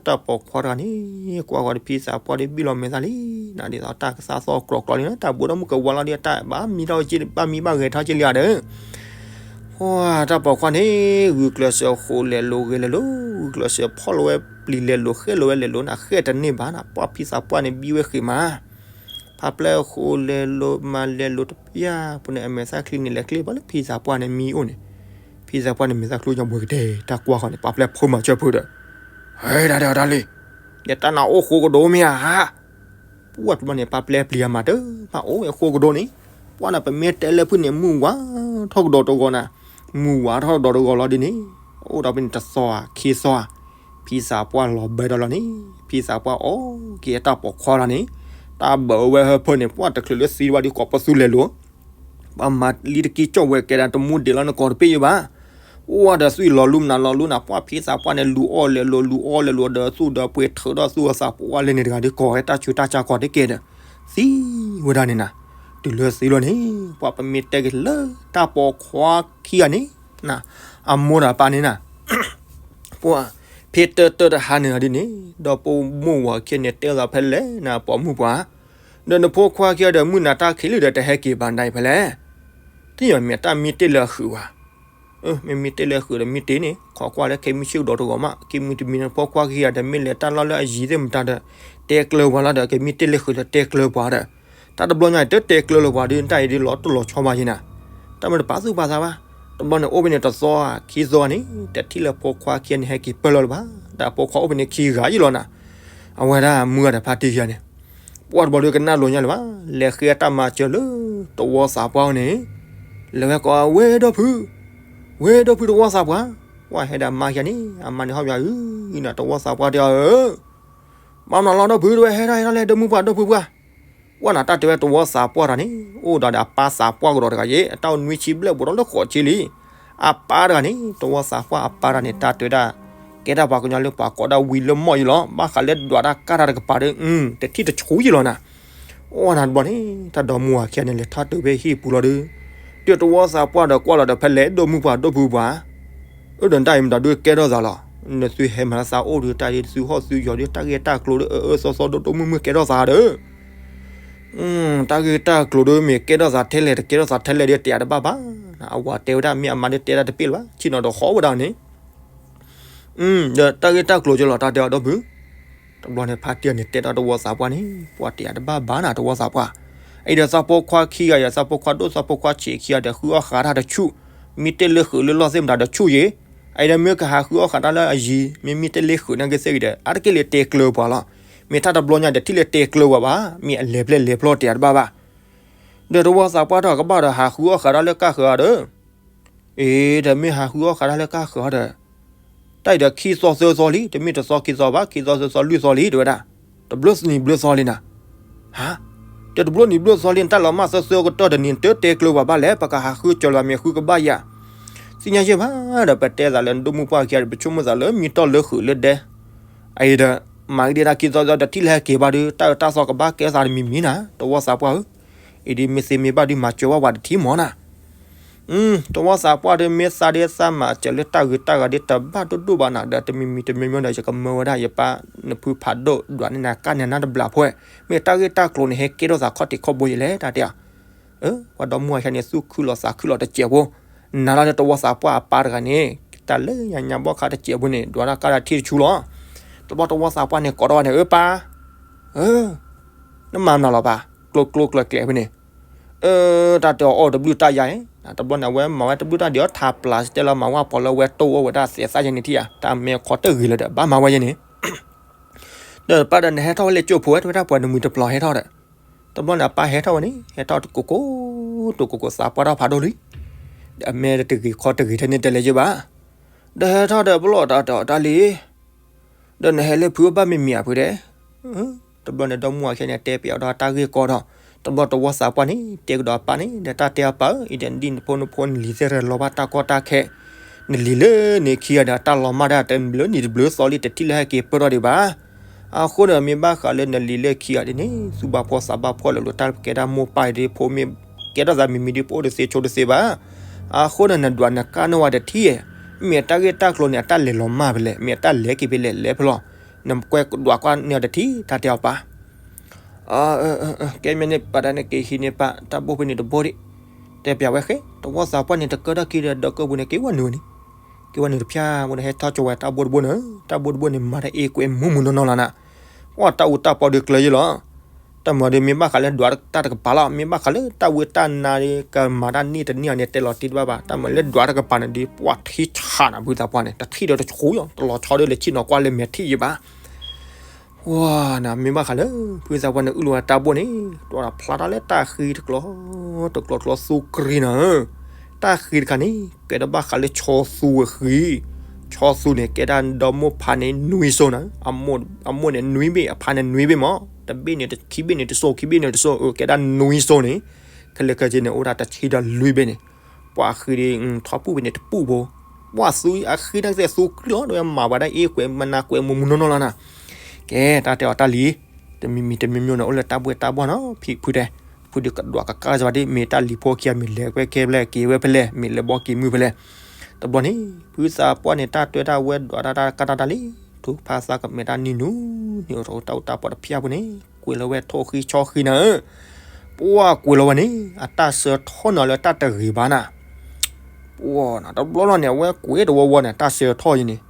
တၢ်ပိာ်ခွါတဂၤန့ၣ် ကွၢ်ဃီၤဒီးဖံသးပှၢ်ဒီးဘံၣ်လီၤမဲာ်သၣ်လံ, နဒ်သိးတၢ်ကသါသီၣ်ကြီကြီလံနီၤ တၢ်ဘိးဒီးမုၢ်ကဝါလီၤဒီးတၢ်ဘၣ်မံထီၣ်က့ၤဘၣ်မံဘၣ်ဂဲၤထီၣ်က့ၤလံဧါဒီး, တၢ်ပိာ်ခွါန့ၣ် ဂုာ်ကျဲးစၢးဃိးလဲၤလိၤဂဲၤလဲၤလိၤ ဂုာ်ကျဲးစၢးဖီၣ်လိာ်ဝဲပျံၤလဲၤလိၤဃဲလိာ်ဝဲလဲၤလိၤနၤ ဃဲတန့ၢ်ဘၣ်နၤ ပှၢ်ဖံသးပှၢ်န့ၣ်ဘံဝဲဃ့ၢ်မး ဖးပျဲၢ်ဃိးလဲၤလိၤမၤလဲၤလိၤတပျၢ်ပူၤန့ၣ် အမဲာ်သၣ်ချံန့ၣ် လဲၤချ့ဘၣ်လၢဖံသးပှၢ်န့ၣ်မံအိၣ်န့ၣ်, ဖံသးပှၢ်န့ၣ် မဲာ်သၣ်ချံညါဘှဲကတဲာ် တၢ်ကွၢ်ဃီၤန့ၣ် ပှၢ်ပျဲၢ်ဖိမၤစၢၤဖုဒီး, ဟဲဒၣ်ဒၣ်တၢ်လံ, ယတၢ်နၤအိၣ်ဃိကဒိမ့ၢ်ဧါ, ပှၢ်တဘျီန့ၣ် ပှၢ်ပျဲၢ်ပျံၤအမၤတၢ် မၤအိၣ်ဝဲဃိကဒိန့ၣ်, ပှၢ်နၤပမ့ၢ်တဲလၢဖုန့ၣ် မုၢ်ဝါထီၣ်ကဒီးတဂီၤနၤ မုၢ်ဝါထီၣ်ဒီးတဂီၤလီၤဒ်န့ၣ်, အိၣ်ဒီးဖဲန့ၣ်တသီဧါခံသီဧါ, ဖံသးပှၢ်လီၤဘၢဒီးလီၤန့ၣ်, ဖံသးပှၢ်အီၣ်က့ၤတၢ်ပိာ်ခွါလီၤန့ၣ်, တၢ်ဘၢဝဲဟၢဖၢန့ၣ် ပှၢ်တချုးလၢသံဝဲဒီးကိးပသူလဲၤလိၤ ပှၤမၤလံတကံၢ်ကၠီၣ်ဝဲကဲဒၣ်တမူဒံးလီၤနကိးတပ့ၢ်ယဘၣ်. အိၣ်ဝဲဒီးသွံၣ်လီၤလူမနုၤလီၤလူနၤ ပှၢ်ဖံသးပှၢ်န့ၣ် လူၤအီၣ်လဲၤလိၤ လူၤအီၣ်လဲၤလိၤဒီးသူၣ်ဒီးပှ့ၤထုးထီၣ်သူၣ်အသးပှၢ်လၢန့ၣ်တဂၤဒီးကိးဝဲတၢ်ဆူးတၢ်ဆါကိးတကဲဒီး သံဝဲဒၣ်န့ၣ်နၤ, တုၤလၢသံလီၤန့ၣ် ပှၢ်ပမ့ၢ်တဲက့ၤလၢတၢ်ပိာ်ခွါခံဂၤန့ၣ်နၤ, အမိၢ်ဒီးအပၢ်န့ၣ်နၤ ပှၢ်ဖဲတၢတၢတဟါန့ၣ်ဒ်န့ၣ် ဒီးပိာ်မုၣ်ဝၤခံဂၤန့ၣ် တဲသးဖဲလဲၣ်နၤ ပိာ်မုၣ်ပှၢ်, ဒီးနဖိခွါခံဂၤဒီးမုၢ်နၤတၢ်ခံးလံဒီးတဟဲက့ၤဘၣ်နၤအံၤဖဲလဲၣ်, တမ့ၢ်တၢ်မံတ့ၢ်လၢအဃုာ်ဘၣ်. မ့မ့ၢ်တ့ၢ်လၢအဃုာ်ဒီးမံတ့ၢ်န့ၣ် ခိးကွၢ်လၢခဲမုၢ်ဆ့ၣ်ကဒီးတဂီၤမး ကမံတမံၤနဖိခွါခံဂၤဒီးမ့ၢ်လဲၤတၢ်လီၢ်လၢအယံၤသ့ၣ်မတၤဒီး တဲကျၢၤပှၤလီၤဒီး ကမံတ့ၢ်လၢဃုာ်ဒီးတဲကျၢၤပှၤဒီး တၢ်တဘျီညါအံၤတတဲကျၢၤလၢၤပှၤဒီး တၢ်အံၤဒ်လီၤတလီၤဆီဘၣ်ယဲနၤ, တၢ်မ့ၢ်တပာ်သူၣ်ပာ်သးဘၣ်, တဘျီန့ၣ်အိၣ်ဖဲန့ၣ်တသီခံသီန့ၣ် တထံၣ်လၢဖိခွါခံဂၤန့ၣ်ဟဲက့ၤပၢၢ်လီၤလၢၤဘၣ်, ဒီးဖိခွါအိၣ်ဖဲန့ၣ်ခံဂၤယံၤလီၤနၤ, အဝဲဒၣ်မုၢ်ဂၤဒီးဖါတံၢ်ခံဂၤန့ၣ် ပှၢ်တဘျီဒီးကနၣ်လိာ်ညါလၢၤဘၣ်, လဲၤဃ့တၢ်မၤစၢၤလၢတဝီသးပှၢ်အအိၣ်န့ၣ်, လဲၤဝဲကိးဝဲဒီဖု, ဝဲဒီဖုတဝီသးပှၢ်, ပှၢ်ဟဲဒီးအမါခံဂၤန့ၣ် အမါန့ၣ်ဟီၣ်ယွၤအုနၤ တဝီသးပှၢ်တဲအီၤဧၢ ဘၣ်မနုၤလီၤဒီဖု တဝဲဟဲထီၣ်ဟဲထီၣ်လဲၣ် ဒီမုၢ်ပှၢ်ဒီဖုပှၢ်, ပှၢ်နၤတၢ်တဲဝဲတဝီသးပှၢ်တဂၤန့ၣ် အိၣ်ဒီးဒီးအပၢ်သးပှၢ်ကဒီးတဂၤယဲ အတၢ်အိၣ်နွံဆံဘျဲၣ်ဘူးဒီးလၢဃိးဆံလံ, အပၢ်တဂၤန့ၣ် တဝီသးပှၢ်အပၢ်တဂၤန့ၣ် တၢ်တဲဝဲဒၣ် ကဲတၢ်ပှၤကညီလၢပှၤကိးဒၣ်ဝံၤလၢမီၢ်ယံၤလီၤ ဘၣ်ဃးလၢဒွးတၢ်ကၢ်တၢ်တကပၤဒီး တထံၣ်တဆူယံၤလီၤနၤ, အိၣ်နၤတဘျီန့ၣ် တၢ်ဒီမါဝၤခံဂၤန့ၣ် လဲၤထီၣ်တုၤဖဲဟံၣ်ပူၤလီၤဒီး, ဒီးတဝီသးပှၢ်ဒီးကွၢ်လီၤဒီးဖဲလဲၣ် ဒီမုၢ်ပှၢ်ဒီဖုပှၢ် အၢ ဒီးတၢ်အံၤမတၤဒုးကဲထီၣ်သးလီၤ, နသုဟဲမၤလၢသးအိၣ်ဒီး တၢ်ဒ်သုဟီၣ်သုယီၤဒီး တၢ်ဂ့ၢ်တၢ်ကျိၤဒီး အၢအၢသီသီဒိၣ်ဒိၣ်မုၢ်မုၢ်ကဲထီၣ်သးဒီး, တၢ်ဂ့ၢ်တၢ်ကျိၤဒီး မ့ၢ်ကဲထီၣ်သးထဲလဲၣ် တကဲထီၣ်သးထဲလဲၣ်ဒီး တဲယၤတဘၣ်ဘၣ်, အဝၤတဲဝဲဒၣ်မ့ၢ်အမါဒီးတဲဒၣ်တပ့ၢ်လၢၤဘၣ် ဆ့ၣ်နီၤဒီးဃီဝဲဒၣ်န့ၣ် ဒီးတၢ်ဂ့ၢ်တၢ်ကျိၤကလီၤ တၢ်တဲအီၤဒီပုၢ်, တဘျီန့ၣ် ဖါတံၢ်န့ၣ် တဲဒၣ်တဝီသးပှၢ်န့ၣ် ပှၢ်တဲယၤတဘၣ်ဘၣ်နၤ တဝီသးပှၢ်, အအံၤဒီးသးဖိခွါခံဂၤယၤ သးဖိခွါဒိၣ်သးဖိခွါဆံးခံဂၤဒီး ဃုအီၣ်ဃးတၢ်တဆူၣ်, မံတ့ၢ်လၢဃုာ်လၢလီၢ်သ့ၣ်မတၤတဆူၣ်ယဲ, အအံၤဒီးမ့ၢ်ကဟးဃုအီၣ်ဃးတၢ်လၢအယံၤ မ့မ့ၢ်တ့ၢ်လၢဃုာ်နာ်က့သ့ၣ်ဂ့ၤဒီး အါတက့ၢ်လၢတဲကျၢၤပှၤလီၤ, မ့ၢ်တၢ်တဘျီညါဒီးထံၣ်လၢတဲကျၢၤပှၤဘၣ်, မ့ၢ်အလဲၤဖျဲၣ်လဲၤဖျီတဲယၤတဘၣ်ဘၣ်, ဒီးတဝီသးပှၢ်ထီၣ်ကဘၣ်ဒီးဟးဃုအီၣ်ဃးတၢ်လၢကၢ်ဃၢၤဒီး အ့ ဒီးမ့ၢ်ဟးဃုအီၣ်ဃးတၢ်လၢကၢ်ဃၢၤဒီး တၢ်အံၤဒီးခံသီသၢသီလံ တမ့ၢ်တသီခံသီဘၣ် ခံသီသၢသီလွံၢ်သီလံ တဲဝဲဒၣ်, တဘျီနံၤဘျီသီလံနၤ, ဟါ, ဒီးတဘျီနံၤဘျီသီလံ နတၢ်လီၤမၢ်သၢသၢကတီၢ်တနံၤ နတတဲကျၢၤပှၤဘၣ်လဲၣ် ပကဟးဃုကၠီၤလၢၤဘၣ် မ့ၢ်ဃုကဘၣ်ယၤ, သ့ၣ်ညါယဲၢ်ဘၣ်ဒီး ပတဲသးလၢနဒိၣ်မုၢ်ပှၢ်ခံဂၤဒီး ပဆိကမိၣ်သးလၢမံတီၢ်လၢဃုာ်လၢဒဲ အအံၤဒီး မၤဂ့ၤဒၣ်ခံသီသီဒီးထံၣ်လၢဟဲက့ၤဘၣ်ဒီး တၢ်အၢတၢ်သီကဘၣ်ကဲသးတမံၤမံၤနၤ တဝီသးပှၢ်ဧၢ, အံၤဒ်မ့ၢ်သ့မ့ၢ်ဘၣ်ဒုးမၤစၢၤဝဲပှၤတထံၣ်မၢ်နၤ တဝီသးပှၢ်ဒီးမ့ၢ်သးဒ်သးမၤစၢၤလၢတၢ်ဂ့ၤတၢ်ဂၤဒ်တဘၣ်ဒိၣ်ဒိၣ်ဘၣ်နၤဒီး တမံၤမံၤတမံၤမံၤဒီး ယကမၢဝဲဒၣ်ယပၢ်နဖုဖးဒိၣ်ဒွးန့ၢ်နၤကၢ်န့ၣ်နၤတဘျီဖိ, မ့ၢ်တၢ်ဂ့ၢ်တၢ်ကျိၤန့ၣ်ဟဲကဲထီၣ်သးခီၣ်ထံးခီၣ်ဘိယဲလဲၣ် တၢ်တဲအီၤ အၢ ပှၤဒီမါဝၤခံဂၤန့ၣ် သူၣ်ခုလီၤသးခုလီၤတစဲးဖိ, နၤလီၤဒီးတဝီသးပှၢ်အပၢ်တဂၤန့ၣ် တၢ်လၢညါညါဘီၣ်ခါတစဲးဖိန့ၣ် ဒွးတၢ်ကၢ်တၢ်ထံၣ်တဆူလီၤ, တဘျီတဝီသးပှၢ်န့ၣ်ကိးထီၣ်ဝဲန့ၣ် အၢပၢ် အၢ နမၤမနုၤလီၤပၢ် ကျိကျိကျဲကျဲဖဲန့ၣ်, အၢ တၢ်တဲအီၤအီၣ်တဘျုးတၢ်ယါအံၤ, တဘျီန့ၣ် အဝဲမၤဝဲတဘျုးတၢ်ဒံးအီၤ ထးပျၢ်စတဲလီၤမၤဝဲပှၤလၢဝဲတိၢ်အီၣ်ဝဲဒၣ်သဲးသၣ်ယဲန့ၣ်ထံၣ်ဧါ, တၢ်မဲာ်ခီတဂ့ၤလၢၤဒီး ဘၣ်မၤဝဲယဲန့ၣ် ဒီးပၢ်ဒီးနဟဲထီၣ်ဝဲလၢကၠိဖိဝဲ တဝဲဒၣ်ပှၤနမှံၤတပျီၤဟဲထီၣ်ဒီး, တဘျီန့ၣ်အပၢ်ဟဲထီၣ်ဝဲန့ၣ် ဟဲထီၣ်တကိးကိး, တကိးကိးသးပှၢ်ထီၣ်ဖးဒိၣ်လံ, ဒီးအမဲာ်တဂ့ၤခီတဂ့ၤထဲန့ၣ်တဲလဲၤယဲဘၣ်, ဒီးဟဲထီၣ်ဒီးပလီၢ်တၢ်တဲအီၤတၢ်လံ, ဒီးနဟဲလၢဖုဘၣ်မ့ၢ်မံၤဧါဖုဒဲး တဘျီန့ၣ် ဒီမါဝၤခံဂၤန့ၣ် တဲပျးအီၤဒီးတၢ်ဂ့ၢ်ကီဒီး, တဘျီတဝီသးပှၢ်န့ၣ် တဲကဒီးအပၢ်န့ၣ် ဒီးတၢ်တဲအပၢ်ဧၢ, အံၤဒီးနဒ်နဖိနဖိနလံၤသ့ၣ်တဖၣ် လီၤဘၣ်တၢ်ကီတၢ်ခဲ, နလံၤလၢန့ၣ်ခံဂၤဒီး တၢ်လီၤမၢ်ဒၣ်တဘျုးနံၤတဘျုးသီလံ တထံၣ်လၢဟဲက့ၤပၢၢ်ထီၣ်ဒံးဘၣ်. အဃိန့ၣ် မ့ၢ်ဘၣ်ဃးလၢနလံၤလၢခံဂၤဒ်န့ၣ် သူၣ်ဘၣ်ဖှီၣ်သးဘၣ်ဖှီၣ်လၢာ်လိၤ တၢ်ကဲဒၣ်မိၢ်ပၢ်အံၤဒီး ဖိမ့ၢ်ကဲထီၣ်သးမံၤမံၤဒီး ပအိၣ်တသ့ဆိတသ့ဘၣ်. အဃိန့ၣ် နဒွးနကၢ်န့ၢ်ဝဲတထံၣ်ဧါ, မ့ၢ်တၢ်ဂ့ၢ်တၢ်ကျိၤန့ၣ် အတၢ်လဲၤလီၤမၢ်ဖဲလဲၣ်, မ့ၢ်အတၢ်လဲၤက့ၤဖဲလဲၣ် လဲၤဖဲလဲၣ်, နကွဲးဒွးကွၢ်န့ၢ်အီၤတထံၣ် တၢ်တဲအီၤပၢ် ကဲမ့ၢ်န့ၣ် ပာ်တၢ်န့ၣ်က့ၤဟံးန့ၢ်ပၢ် တၢ်ဘိၣ်ဖဲန့ၣ်တဘိၣ်ဒံး, တဲပျးဝဲဃဲ တဝီသးပှၢ်န့ၣ် တကၢထီၣ်ခံဒီး ဒီးကၢပူၤန့ၣ် က့ၤဝဲနုာ်န့ၣ်, က့ၤဝဲနုာ်တဖျၢၣ် ဝဲန့ၣ်ဟဲထီၣ်ကၠီဝဲတၢ်ဘိၣ်တဘိၣ်န့ၣ်, တၢ်ဘိၣ်တဘိၣ်န့ၣ် မၤတၢ်အ့ၣ်ကွဲမုာ်မုာ်နီၢ်နီၢ်လီၤနၤ, ပှၢ်တၢ်အူတၢ်ပီဒီးကျၢၤယဲလီၤ. တၢ်မၤဒီး မ့ၢ်ဘၣ်ဃးလၢဒွးတၢ်တကပၤလီၤ, မ့ၢ်ဘၣ်ဃးလၢတၢ်ဝံတၢ်နါဒီး ကမၤတၢ်န့ၢ်တန့ၢ်အီၤန့ၣ် တဲလီၤတံၢ်တဘၣ်ဘၣ်. တၢ်မၤလၢဒွးတကပၤန့ၣ်ဒီး ပှၢ်ထံဆးနၤ ဖုသးပှၢ်န့ၣ် တထံၣ်ဒီးတဆူၣ်ယီၤ တလီၤဆီဒီးလဲၤဆ့ၣ်နီၤကွၢ်လၢမဲာ်ထံၣ်ယဲဘၣ်. ဝါနၤ မ့ၢ်ဘၣ်ဃးလၢ ဖုသးပှၢ်န့ၣ် အုၣ်လီၤဝဲတၢ်ဘိၣ်န့ၣ် ဒွးဒီးဖျါထီၣ်လၢတၢ်ဃံတကျီ တကျီကျီသူကရံနၤဧၢ, တ တၢ်ဃံတခါန့ၣ် ကဲထီၣ်ဘၣ်ဃးလၢဆီသူအဃံ, ဆီသူန့ၣ် ကဲဒၣ်ဒီမိၢ်ဖါန့ၣ်နွံစိနၤ, အမိၢ်န့ၣ်နွံဘ့ၣ် အဖါန့ၣ်နွံဘ့ၣ်မး, တဘ့ၣ်န့ၣ် ခံဘ့ၣ်န့ၣ်တစိ ခံဘ့ၣ်န့ၣ်တစိ ကဲဒၣ်နွံစိန့ၣ်, ခဲလၢာ်ခဲဆ့န့ၣ် အိၣ်ဒၣ်တဆံဒီးလွံၢ်ဘ့ၣ်န့ၣ်, ပှၤဃံဒ် ထီပူၣ်ဖဲန့ၣ်တပူၣ်ဖိ, ပှၤသူအဃံတၢ်ကသ့ၣ်သူကြံၢ်လီၤ ဒီးမၤပှၤဒၣ်အ့ၣ်ကွဲးမနၤကွဲးမူးမူးနီၢ်နီၢ်လီၤနၤ, ကဲတၢ်တဲအီၤတၢ်လံ, တမံၤမံၤတမံၤမံၤန့ၣ် အိၣ်လၢတၢ်ဘှ့ၣ်တၢ်ဘှီၣ်နီၤ ဖံဖုတဲ, ဖုဒုးကဒွးကကၢ်စၢၤဘၣ်ဒ် မ့ၢ်တၢ်လံၤဖိခံဂၤ မ့ၢ်လဲၤကွဲကဲဖဲလဲၣ်က့ၤဝဲဖဲလဲၣ် မ့ၢ်လဲၤဘီက့ၤမုၢ်ဖဲလဲၣ်, တဘျီန့ၣ် ဖုသးပှၢ်န့ၣ် တၢ်တွဲတၢ်ဝဲဒွးတၢ်တၢ်ကၢ်တၢ်တၢ်လံ, ထုးဖးသးကမဲာ်တၢ်နံၤနူၤ, န့ၣ်တၢ်အိၣ်တၢ်ပီးတဖၠၣ်ပူၤန့ၣ် ကွံာ်လီၤဝဲထိၣ်ဃံဆီဃံနၤဧၢ, ပှၤကွံာ်လီၤဝဲန့ၣ် အတၢ်စၢထီၣ်န့ၣ်လၢတၢ်တဂ့ၤဘၣ်နၤ ပှၤနၤ တဘျီလီၤန့ၣ် အဝဲကွံာ်တဝီဝီန့ၣ် တၢ်စၢထီၣ်ယံၤန့ၣ်,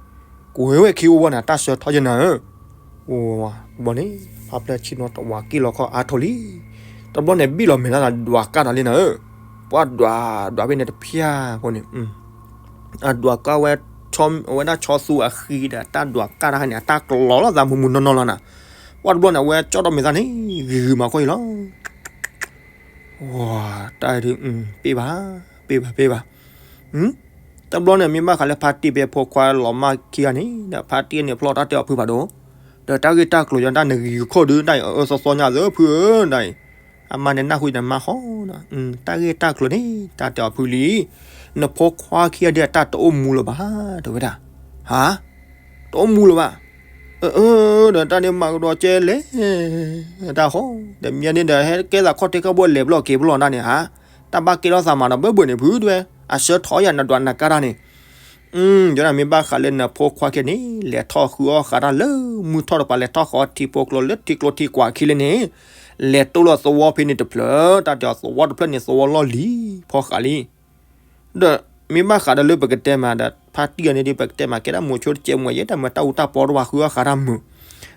ကွံာ်ဝဲခံဝီဝီန့ၣ် တၢ်စၢထီၣ်ယံၤနၤဧၢ, တဘျီန့ၣ် ဖါဖျၢၣ်ဆ့ၣ်နီၤတဝးက့ၣ်လီၤခီၣ်အါထီၣ်လံ, တဘျီန့ၣ် ဘံၣ်လီၤမဲာ်လၢဒွးကၢ်ဒီးလံနၤဧၢ, ပှၤဒွးဒွးဖဲန့ၣ်တဖၠၣ်ဖိန့ၣ် အဒွးကၢ်ဝဲ အဝဲဒၣ်ဆီသူအဃံဒီး တၢ်ဒွးကၢ်တခါန့ၣ် အတၢ်ကျီၤလီၤသးမူးမူးနီၢ်နီၢ်လီၤနၤ, ပှၤတဘျီန့ၣ် အဝဲကၠီၣ်ထီၣ်မဲာ်သးန့ၣ် ဂ့ၤဂ့ၤမၤခီၣ်အံၤလီၤ တၢ်ဒုး ပ့ၢ်ဘၣ်, ပ့ၢ်ဘၣ် ပ့ၢ်ဘၣ်, တဘျီန့ၣ် မ့ၢ်ဘၣ်ဃးလၢဖါတံၢ်ဖဲဖိခွါလီၤမၢ်ခံဂၤန့ၣ် ဒီးဖါတံၢ်န့ၣ်ဖျီၣ်တၢ်တဲအီၤဖုဖးဒိၣ်, ဒီးတၢ်ဂ့ၢ်တၢ်ကျိၤယါတၢ်နဂ့ၤကခီၣ်ဒုး တၢ်အၢသီသီညါသၢဖုဧၢ, တၢ်အံၤ အမါန့ၣ်နၢ်ဟူနမါဃီ, တၢ်ဂ့ၢ်တၢ်ကျိၤန့ၣ် တၢ်တဲအီၤဖုလံ, နဖိခွါခံဂၤဒုးအတၢ်တအိၣ်မူလၢၤဘၣ်, တဲဝဲဒၣ်, ဟါ, တအိၣ်မူလၢၤဘၣ်, အၢ ဒီးတၢ်န့ၣ်မၤကဒီးကဲလဲၣ်, တၢ်ဃီ, ဒီးမ့ၢ်န့ၣ်ဒီး ဟဲကဲသးခီၣ်ထံးခီၣ်ဘိလဲၤဘျီၣ်က့ၤဘျီၣ်တၢ်န့ၣ်ဟါ, တၢ်ဘၣ်ကဲထီၣ်သးမးဒီးဘၢဘၢန့ၣ်ဖုတဲဝဲ, အဆၢထီၣ်ယၤနဒွးနကါတၢ်န့ၣ်, ယဒၣ်မ့ၢ်ဘၣ်ဃးလၢနဖိခွါခံဂၤန့ၣ် လဲၤထီၣ်ဃုအီၣ်ဃးတၢ်လၢမုၢ်ထီၣ်တပၤ လဲၤထီၣ်ဃီထံဖိကျိလၢထံကျိထံကွၢ်ခံလၢန့ၣ်, လဲၤတိၢ်လီၤသဝီဖဲန့ၣ်တဖျၢၣ်, တၢ်တဲအီၤသဝီတဖျၢၣ်န့ၣ် သဝီလီၢ်လံၤဖီဃးလံ ဒီးမ့ၢ်ဘၣ်ဃးဒီးလၢပကတဲမးဒီး ဖါတံၢ်အီၤန့ၣ်ဒ်ပကတဲမး ကဲဒၣ်မိၤဆိတစဲးမူၤယဲ တၢ်မၤတၢ်အူတၢ်ပီတဝၤဃုအီၣ်ဃးတၢ်မုာ်,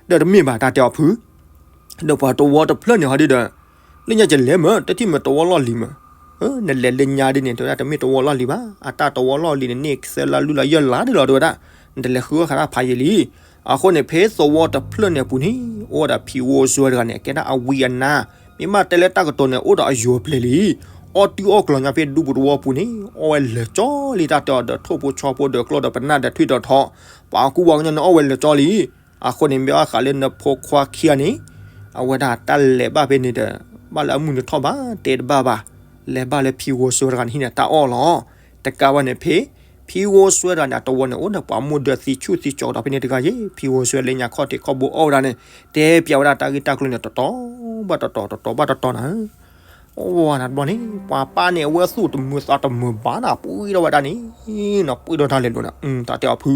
ဒီးတမ့ၢ်ဘၣ်တၢ်တဲအီၤဖု, ဒီးပှၤတဝီတဖျၢၣ်န့ၣ်ဟီဒ်ဒီး, လၢညါယလဲၤမး တထံၣ်မးတဝီလီၢ်လံၤမး, နလဲၤလၢညါဒ်န့ၣ် တဲဝဲဒၣ်တမ့ၢ်တဝီလီၢ်လံၤဘၣ်, အတၢ်တဝီလီၢ်လံၤန့ၣ် န့ၢ်သၢလါလွံၢ်လါယဲၢ်လါဒ်လီၤ တဲဝဲဒၣ်, နတလဲၤဃုအီၣ်ဃးတၢ်ဖးယံာ်လံ အဃိန့ၣ် ဖဲသဝီတဖျၢၣ်န့ၣ်အပူၤန့ၣ် အိၣ်ဝဲဒၣ်ဖံဝီစွဲတဂၤန့ၣ် ကဲဒၣ်အဝံအနါ, မ့ၢ်ဘၣ်တဲလၢတၢ်ကတိၤန့ၣ် အိၣ်ဒီးအယိၤအပျဲၤလံ, အီၣ်တုၤအီၣ်ကျီၤညါဖဲဒူပူၤတဝီပူၤန့ၣ် အီၣ်ဝဲလၢာ်ကၠီလံ တၢ်တဲအီၤဒီးထိၣ်ဖိဆီဖိဒီးကျီၢ်ဒီးပနၢ်ဒီးထွံၣ်ဒီးထီ, ပှၤကူပှၤကညီန့ၣ်အီၣ်ဝဲလၢာ်ကၠီလံ, အဃိန့ၣ် မ့ၢ်ဘၣ်ဃးလၢနဖိခွါခံဂၤန့ၣ်, အဝဲဒၣ်တၢ်လဲၤဘၣ်ဖဲန့ၣ်ဒီး, ဘၣ်လၢအမုၢ်နံၤထီၣ်ဘၣ်တဲတဘၣ်ဘၣ်, လဲၤဘၣ်လၢဖံဝီစွဲတဂၤန့ၣ်ဟံးန့ၢ်တၢ်အီၣ်လီၤ, တကးဝဲန့ၣ်ဖဲ ဖံဝီစွဲတဂၤန့ၣ် အတဝီန့ၣ် အိၣ်ဒီးပှၤမိၢ်ဒၢသံဆူၣ်သံကၠီဒီးဖဲန့ၣ်တဂၤယ့ၢ်, ဖံဝီစွဲလၢညါခီၣ်ထံးခီၣ်ဘိအီၣ်ဝဲဒၣ်န့ၣ်, တဲပျးဝဲဒၣ်တၢ်ဂ့ၢ်တၢ်ကျိၤန့ၣ် တတီၤဘၣ်တတီၤ တတီၤဘၣ်တတီၤနၤ အိၣ်ဝဲနၤတဘျီန့ၣ် ပှၤပၢ်န့ၣ် အဝဲသူၣ်တမုာ်သးတမုာ်ဘၣ်နၤ ပှံၢ်ထီၣ်ဝဲဒၣ်န့ၣ်, နပှံၢ်ထီၣ်တၢ်လဲၤလိၤနၤ, တၢ်တဲအီၤဖု,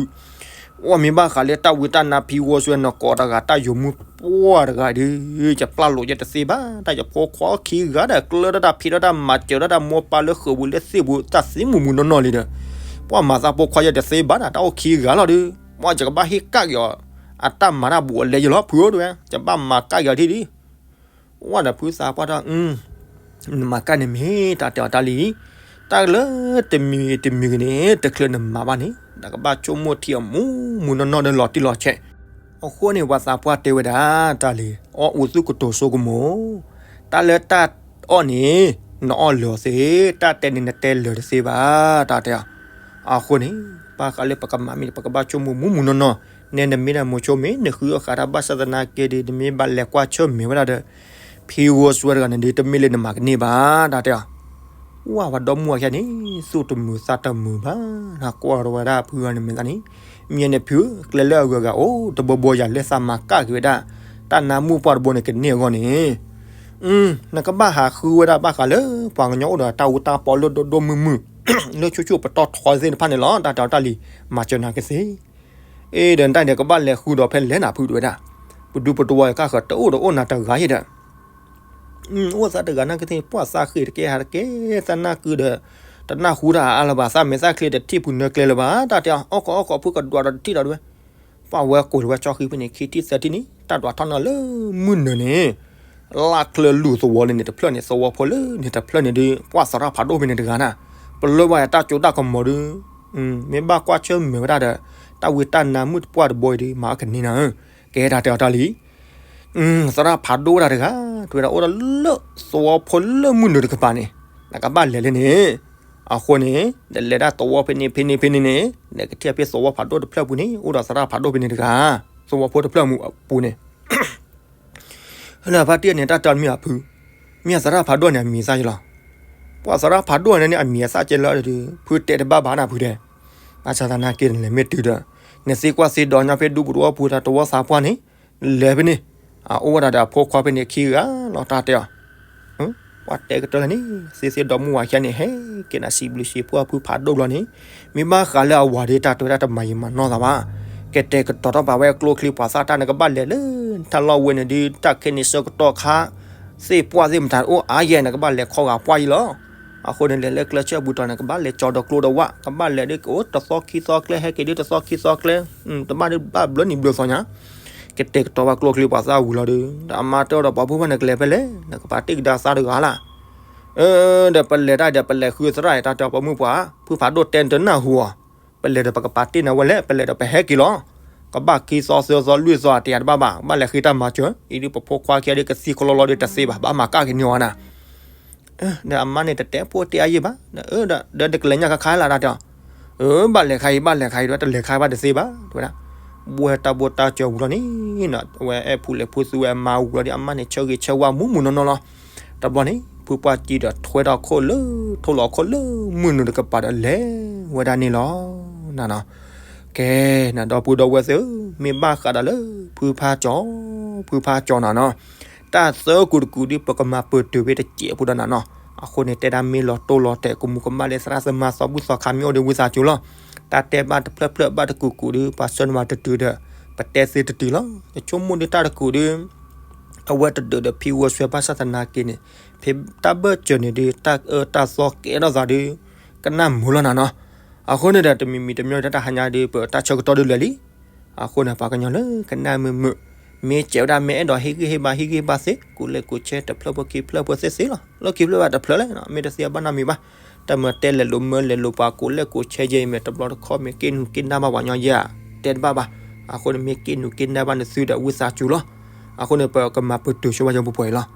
အိၣ်မ့ၢ်ဘၣ်ဃးလၢတၢ်ဝံတၢ်နါဖံဝီစွဲနကိးတဂၤ တၢ်ယိၤမုၢ်ပှၢ်တဂၤဒီး, ယပျၢ်လိာ်ယဲတသ့ဘၣ်, တၢ်ယဖိခွါခံဂၤဒီး ကျၢၤထီၣ်တၢ်ဖံးထီၣ်တၢ်မၤစၢၤထီၣ်တၢ်မိၢ်ပၢ်လၢဃုာ်ပူၤလၢသ့ၣ်ပူၤ တၢ်သ့မူးမူးနီၢ်နီၢ်လံဒီး, ပှၤမၤသးဖိခွါယဲတသ့ဘၣ်နၤ တၢ်အိၣ်ခံဂၤလီၤဒီး, ပှၤယကဘၣ်ဟ့ၣ်ကၣ်က့ၤအီၤ, အတၢ်မၤတၢ်ဘူးအလဲယလီၤဖုဧၢတဲဝဲ, ယဘၣ်မၤကၣ်က့ၤအီၤထံၣ်ဒ် ဝဲဒီးဖုသးပှၢ်တၢ်, နမၤကၣ်န့ၣ်မ့ၢ်တၢ်တဲအီၤတၢ်လံ, တၢ်လၢတမံၤတမံၤဂ့ၤန့ၣ် တချုးနမၤဘၣ်န့ၣ် နကဘၣ်ဆိကမိၣ်ထံအမူးမူးနီၢ်နီၢ်ဒီးလီၤတံၢ်လီၤဆဲး, အဃိန့ၣ် ပှၤသးပှၢ်တဲဝဲဒၣ်, တၢ်လံ, အီၣ်အူသူၣ်ကတိၤဆိကမိၣ်, တၢ်လၢတၢ်အီၣ်န့ၣ် နအီၣ်လၢာ်အီၤသ့, တၢ်တဲန့ၣ်နတဲလၢာ်တသ့ဘၣ်, တၢ်တဲအီၤ အဃိန့ၣ် ဘၣ်ဃးလၢပကမၤမ့ၢ်န့ၣ် ပကဘၣ်ဆိကမိၣ်မူးမူးနီၢ်နီၢ်, နဲနမ့ၢ်ဒၣ်မိၤဆိမ့ၢ် နဃုအီၣ်ဃးတၢ်ဘၣ်ဆၣ်သနာ်က့ဒီး နမ့ၢ်ဘၣ်လဲၤကွၢ်ဆၢၣ်မဲာ်ဝဲဒၣ်ဒီး ဖံဝီစွဲတဂၤန့ၣ်ဒီး တမ့ၢ်လၢနမၤကန့ၢ်ဘၣ်, တၢ်တဲအီၤ, ဝဲပှၤဒီမါဝၤခံဂၤန့ၣ် သူၣ်တမုာ်သးတမုာ်ဘၣ်, နကွၢ်ဒီးဝဲဒၣ်ဖုဂၤန့ၣ်မဲာ်သးန့ၣ်, မ့ၢ်န့ၣ်ဖု ကျဲလၢအဂုၤအဂၤအိၣ်တဘီဘီယၤလၢသးမၤကၣ်က့ၤဝဲဒၣ်, တၢ်နါမုၣ်ပှၢ်တဘိန့ၣ်ကန့ၢ်အဂီၢ်န့ၣ် နကဘၣ်ဟးဃုဝဲဒၣ်ဘၣ်ဃးလၢ ပှၤကညီအိၣ်ဒီးတၢ်အူတၢ်ပီလၢဒိၣ်ဒိၣ်မုၢ်မုၢ်, လၢဆိဆိပတီၢ်ထီသ့ၣ်တဖၣ်န့ၣ်လီၤ, တၢ်တဲအီၤတၢ်လံ, မၤစၢၤနၤကသ့, အ့ဒီးနတၢ်န့ၣ်ကဘၣ်လဲၤဃုဒီးဖဲလဲၣ်နၤဖုတဲဝဲဒၣ်, ပဒူပတဝီယကၢ်ဃၢၤတအိၣ်ဒီးအိၣ်နၤတဂၤယဲဒီး အိၣ်သးတဂၤနာ်က့သ့ၣ် ပှၢ်သးဃ့ၢ်တကဲဟးတကဲ သးနၢ်ကုဒီး တနၢ်ဟူတၢ်အါလၢၤဘၣ် သးမဲာ်သၣ်ချ့တထံၣ်ပူၤနၢကျဲလၢၤဘၣ် တၢ်တဲအီၤ အီၣ်ကီအီၣ်ကီဖုကဒွးဒီးတထံၣ်ဒီးဝဲ, ပှၢ်ဝဲကိးလီၤဝဲကၠီဃံဖဲန့ၣ် ခံထံၣ်သၢထံၣ်န့ၣ် တၢ်ဒွးထီၣ်န့ၢ်လၢမုၢ်နၤန့ၣ် လၢချၢလူၤသဝီလၢန့ၣ်တဖျၢၣ်န့ၣ် သဝီဖိလၢန့ၣ်တဖျၢၣ်န့ၣ်ဒီး ပှၢ်သရၣ်ဖးဒိၣ်ဖဲန့ၣ်တဂၤနၤ, ပလၢၢ်ဘၣ်တၢ်စိတၢ်ကမီၤဒီး မ့ၢ်ဘၣ်ကွၢ်ဆၢၣ်မဲာ်ဝဲဒၣ်ဒီး တၢ်ဝံတၢ်နါမုၣ်တပှၢ်တဘိအံၤဒီး မၤအီၣ်ကန့ၢ်နၤဧၢ, ကဲတၢ်တဲအီၤတၢ်လံ သရၣ်ဖးဒိၣ်ဝဲဒၣ်တဂၤ တဲဝဲဒၣ်အိၣ်ဒီးလၢသဝီဖိလၢမုၢ်နၤတကပၤန့ၣ် နကဘၣ်လဲၤလၢန့ၣ်, အဃိန့ၣ် နလဲၤဒၣ်သဝီဖဲန့ၣ်ဖဲန့ၣ်ဖဲန့ၣ်န့ၣ် နကထံၣ်ဖဲသဝီဖးဒိၣ်တဖျၢၣ်ပူၤန့ၣ် အိၣ်ဒီးသရၣ်ဖးဒိၣ်ဖဲန့ၣ်တဂၤ, သဝီဖိတဖျၢၣ်မူအပူၤန့ၣ် လၢဖါတံၢ်န့ၣ် တၢ်တၢ်မ့ၢ်အဖု, မ့ၢ်အသရၣ်ဖးဒိၣ်န့ၣ် အမံၤအသၣ်ယလီၤ. ပှၤသရၣ်ဖးဒိၣ်န့ၣ်န့ၣ် အမံၤအသၣ်ကဲလၢဒုး ဖုတဲတဘၣ်ဘၣ်နၤဖုတဲ, ဘၣ်ဆၣ်သနာ်က့န့ၣ် လဲၤမ့ၢ်တုၤဒီး နသ့ကွၢ်သ့ဒီးညီဖဲဒူပူၤတဝီပူၤတၢ်တဝီသးပှၢ်န့ၣ် လဲၤဖဲန့ၣ် အအိၣ်ဝဲဒၣ်ဒီးအဖိခွါဖဲန့ၣ်ခံဂၤလီၤ တၢ်တဲအီၤ ပှၤတဲကတၢၢ်လၢန့ၣ် သ့သ့ဒီမုၢ်ဝၤခံဂၤန့ၣ် ဟဲက့ၤနၤစံးဘျုးစံးဖှိၣ်ဖုဖးဒိၣ်ဘျီန့ၣ် မ့ၢ်ဘၣ်ဃးလၢအဝၤဒီး တၢ်တဲဝဲဒၣ်တမၤယံာ်မၤနီၢ်သးဘၣ်. ကတဲာ်ကတီၤထီၣ်ပာ်ဝဲကျိချံပှၤသၣ်တၢ် နကဘၣ်လဲၤလၢ ထၢလီၢ်ဝဲန့ၣ်ဒုး တၢ်ခဲန့ၣ်ဆၢကတီၢ်ခါ သ့ၣ်ပှၢ်သ့ၣ်မတၤအိၣ်အါယဲၢ် နကဘၣ်လဲၤခီဂာ်ပှၢ်အံၤလီၤ. အဃိန့ၣ် လဲၤလၢကျဲဆၢပူၤတီၤ နကဘၣ်လဲၤကၠီဒီးကျိဒီးဝၣ် ကဘၣ်လဲၤဒုးကအိၣ်တသီခံသီကျဲ ဟဲက့ၤဒုးတသီခံသီကျဲ တဘၣ်ဒုးဘၣ်ဘျီနံၤဘျီသီညါ ကတဲာ်ကတီၤဘၣ်ကျိချံပှၤသၣ်ဝံၤလီၤဒီး ဒီးအမါတဲအီၤဒီး ပှၤဖိဖၣ်န့ၣ် ကလဲၤဖဲလဲၣ် နကပာ်တ့ၢ်ကဒါသးတဂၤလၢ် ဒီးပလဲၤတၢ်ဒီး ပလဲၤဃုသရၣ်အံၤ တၢ်တဲအီၤ ပှၤမုၣ်ပှၢ် ဖုဖးဒိၣ်တဲနတနၢ်ဟူအီၤ, ပလဲၤဒီးပကပာ်တ့ၢ်နၤဝဲလဲၣ် ပလဲၤဒီးပဟဲက့ၤလီၤ. ကဘၣ်ခံသီသၢသီလွံၢ်သီအတယၤတဘၣ်ဘၣ် ဘၣ်လဲၤဃ့တၢ်မၤစၢၤ အံၤဒုးပဖိခွါခံဂၤဒုး ကသံကလီလီဒီးတသ့ဘၣ် ဘၣ်မၤကၣ်က့ၤန့ၢ်အီၤနၤ ဒီးအမါန့ၣ်တတဲဖိတဲအါယံာ်ဘၣ်, ဒီးတကလဲၤညၣ်ခါခါလၢ်တၢ်တဲအီၤ, ဘၣ်လဲၤခါအံၤ ဘၣ်လဲၤခါအံၤ တလဲၤခါဘၣ်တသ့ဘၣ် တဲဝဲဒၣ်, ဘှဲတၢ်ဘှဲတၢ်စၢၤဝံၤလီၤန့ၣ်, အဝဲအဲၣ်ဖူးလဲၤဖူးသူဝဲအမါဝံၤလီၤဒီး အမါန့ၣ်ဆၢဂ့ၤဆၢဝါမူးမူးနီၢ်နီၢ်လီၤ. တဘျီန့ၣ် ဖုပှၢ်ကံဒီးထွဲထီၣ်ခိၣ်လၢ ထိၣ်လီၤခိၣ်လၢမုၢ်နုာ်တကပၤဒီးလဲၤဝဲဒၣ်န့ၣ်လီၤ. နနီၤ, ကဲ နဒီပုၢ်ဒီဝဲၢ်သ့ၣ်ဧၢ, မ့ၢ်ဘၣ်ဃးဒီးလၢ ဖုဖါကၠီ, ဖုဖါကၠီနနီၤ တၢ်သၢကူတကူဒုး ပကမၤပၢၢ်တုၤဖဲတစဲးဖိဒီးနနီၤ, အဃိန့ၣ် တဲဒၣ်မ့ၢ်လီၤတိၢ်လီၤတဲာ် ကမူးကမၣ်လၢသရၣ်သမါသီဘူၣ်သီခါမ့ၢ်အိၣ်ဒီးဝံသးစူၤလီၤ. တၢ်တဲဘၣ်တဖျၢၣ်ဖျၢၣ်ဘၣ်တကူကူဒုး ပှၤဆှၢနမၤတတုၤဒီး ပတဲသ့တတုၤလီၤ. ယဆိကမိၣ်ဒုးတၢ်တကူဒုး အဝဲတဒုးဒီးဖံဝဲဆွဲဘၣ်ဆၣ်သနာ်က့န့ၣ် ဖဲတၢ်ဘၢၣ်စၢၤန့ၣ်ဒုး တၢ်အၢတၢ်သီကဲထီၣ်သးဒုး ကနၣ်မုာ်လီၤနနီၤ. အဃိန့ၣ်ဒီး တမံၤမံၤတမံၤဒီးတၢ်ဟါညါဒုး ပတၢ်ဆၢကတီၢ်ဒုးလဲၤလံ အဃိန့ၣ် ပှၤကညီလၢကနၣ်မုာ်မုာ် မ့ၢ်စဲးဝဲဒၣ်မ့ၢ်အဲၣ်ဒိးဟ့ၣ်ဂံၢ်ဟ့ၣ်ဘါ ဟ့ၣ်ဂံၢ်ဟ့ၣ်ဘါသ့ ကူးလဲၤကူးဆဲးတဖျၢၣ်ဖိခံဖျၢၣ်ဖိသ့သ့လီၤ. လၢခံဖျၢၣ်ဘၣ်တဖျၢၣ်လဲၣ် မ့ၢ်တသ့ဘၣ်နီတမံၤဘၣ်. တၢ်မၤတဲလဲၤလိာ်မၢလဲၤလိာ်ပှၤကူးလဲၤကူးဆဲးယဲအံၤ မ့ၢ်တဘျီတခီၣ်မ့ၢ်က့ၤနူၤက့ၤနၢ်ဘၣ်ပှၤညီယဲ တဲတဘၣ်ဘၣ်. အဃိန့ၣ် မ့ၢ်က့ၤနူၤက့ၤနၢ်ဘၣ်နသုဒီးဝံသးစူၤလီၤ. အဃိန့ၣ် ပကမၤပတုာ်ဆိဝဲယပှဲၤပှဲၤအံၤလီၤ.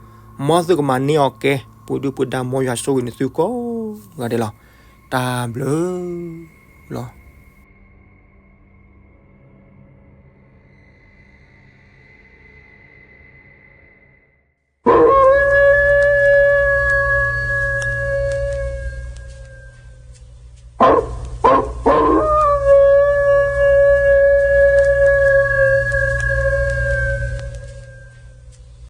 မ်သုကမၤန့ၢ်အီၤကဲ ပူၤဒုၣ်ပူၤဒါ မ်ယွၤဆိၣ်ဂ့ၤနသုကိးဂၤဒဲး လီၤ. တၢ်ဘျုးလီၤ.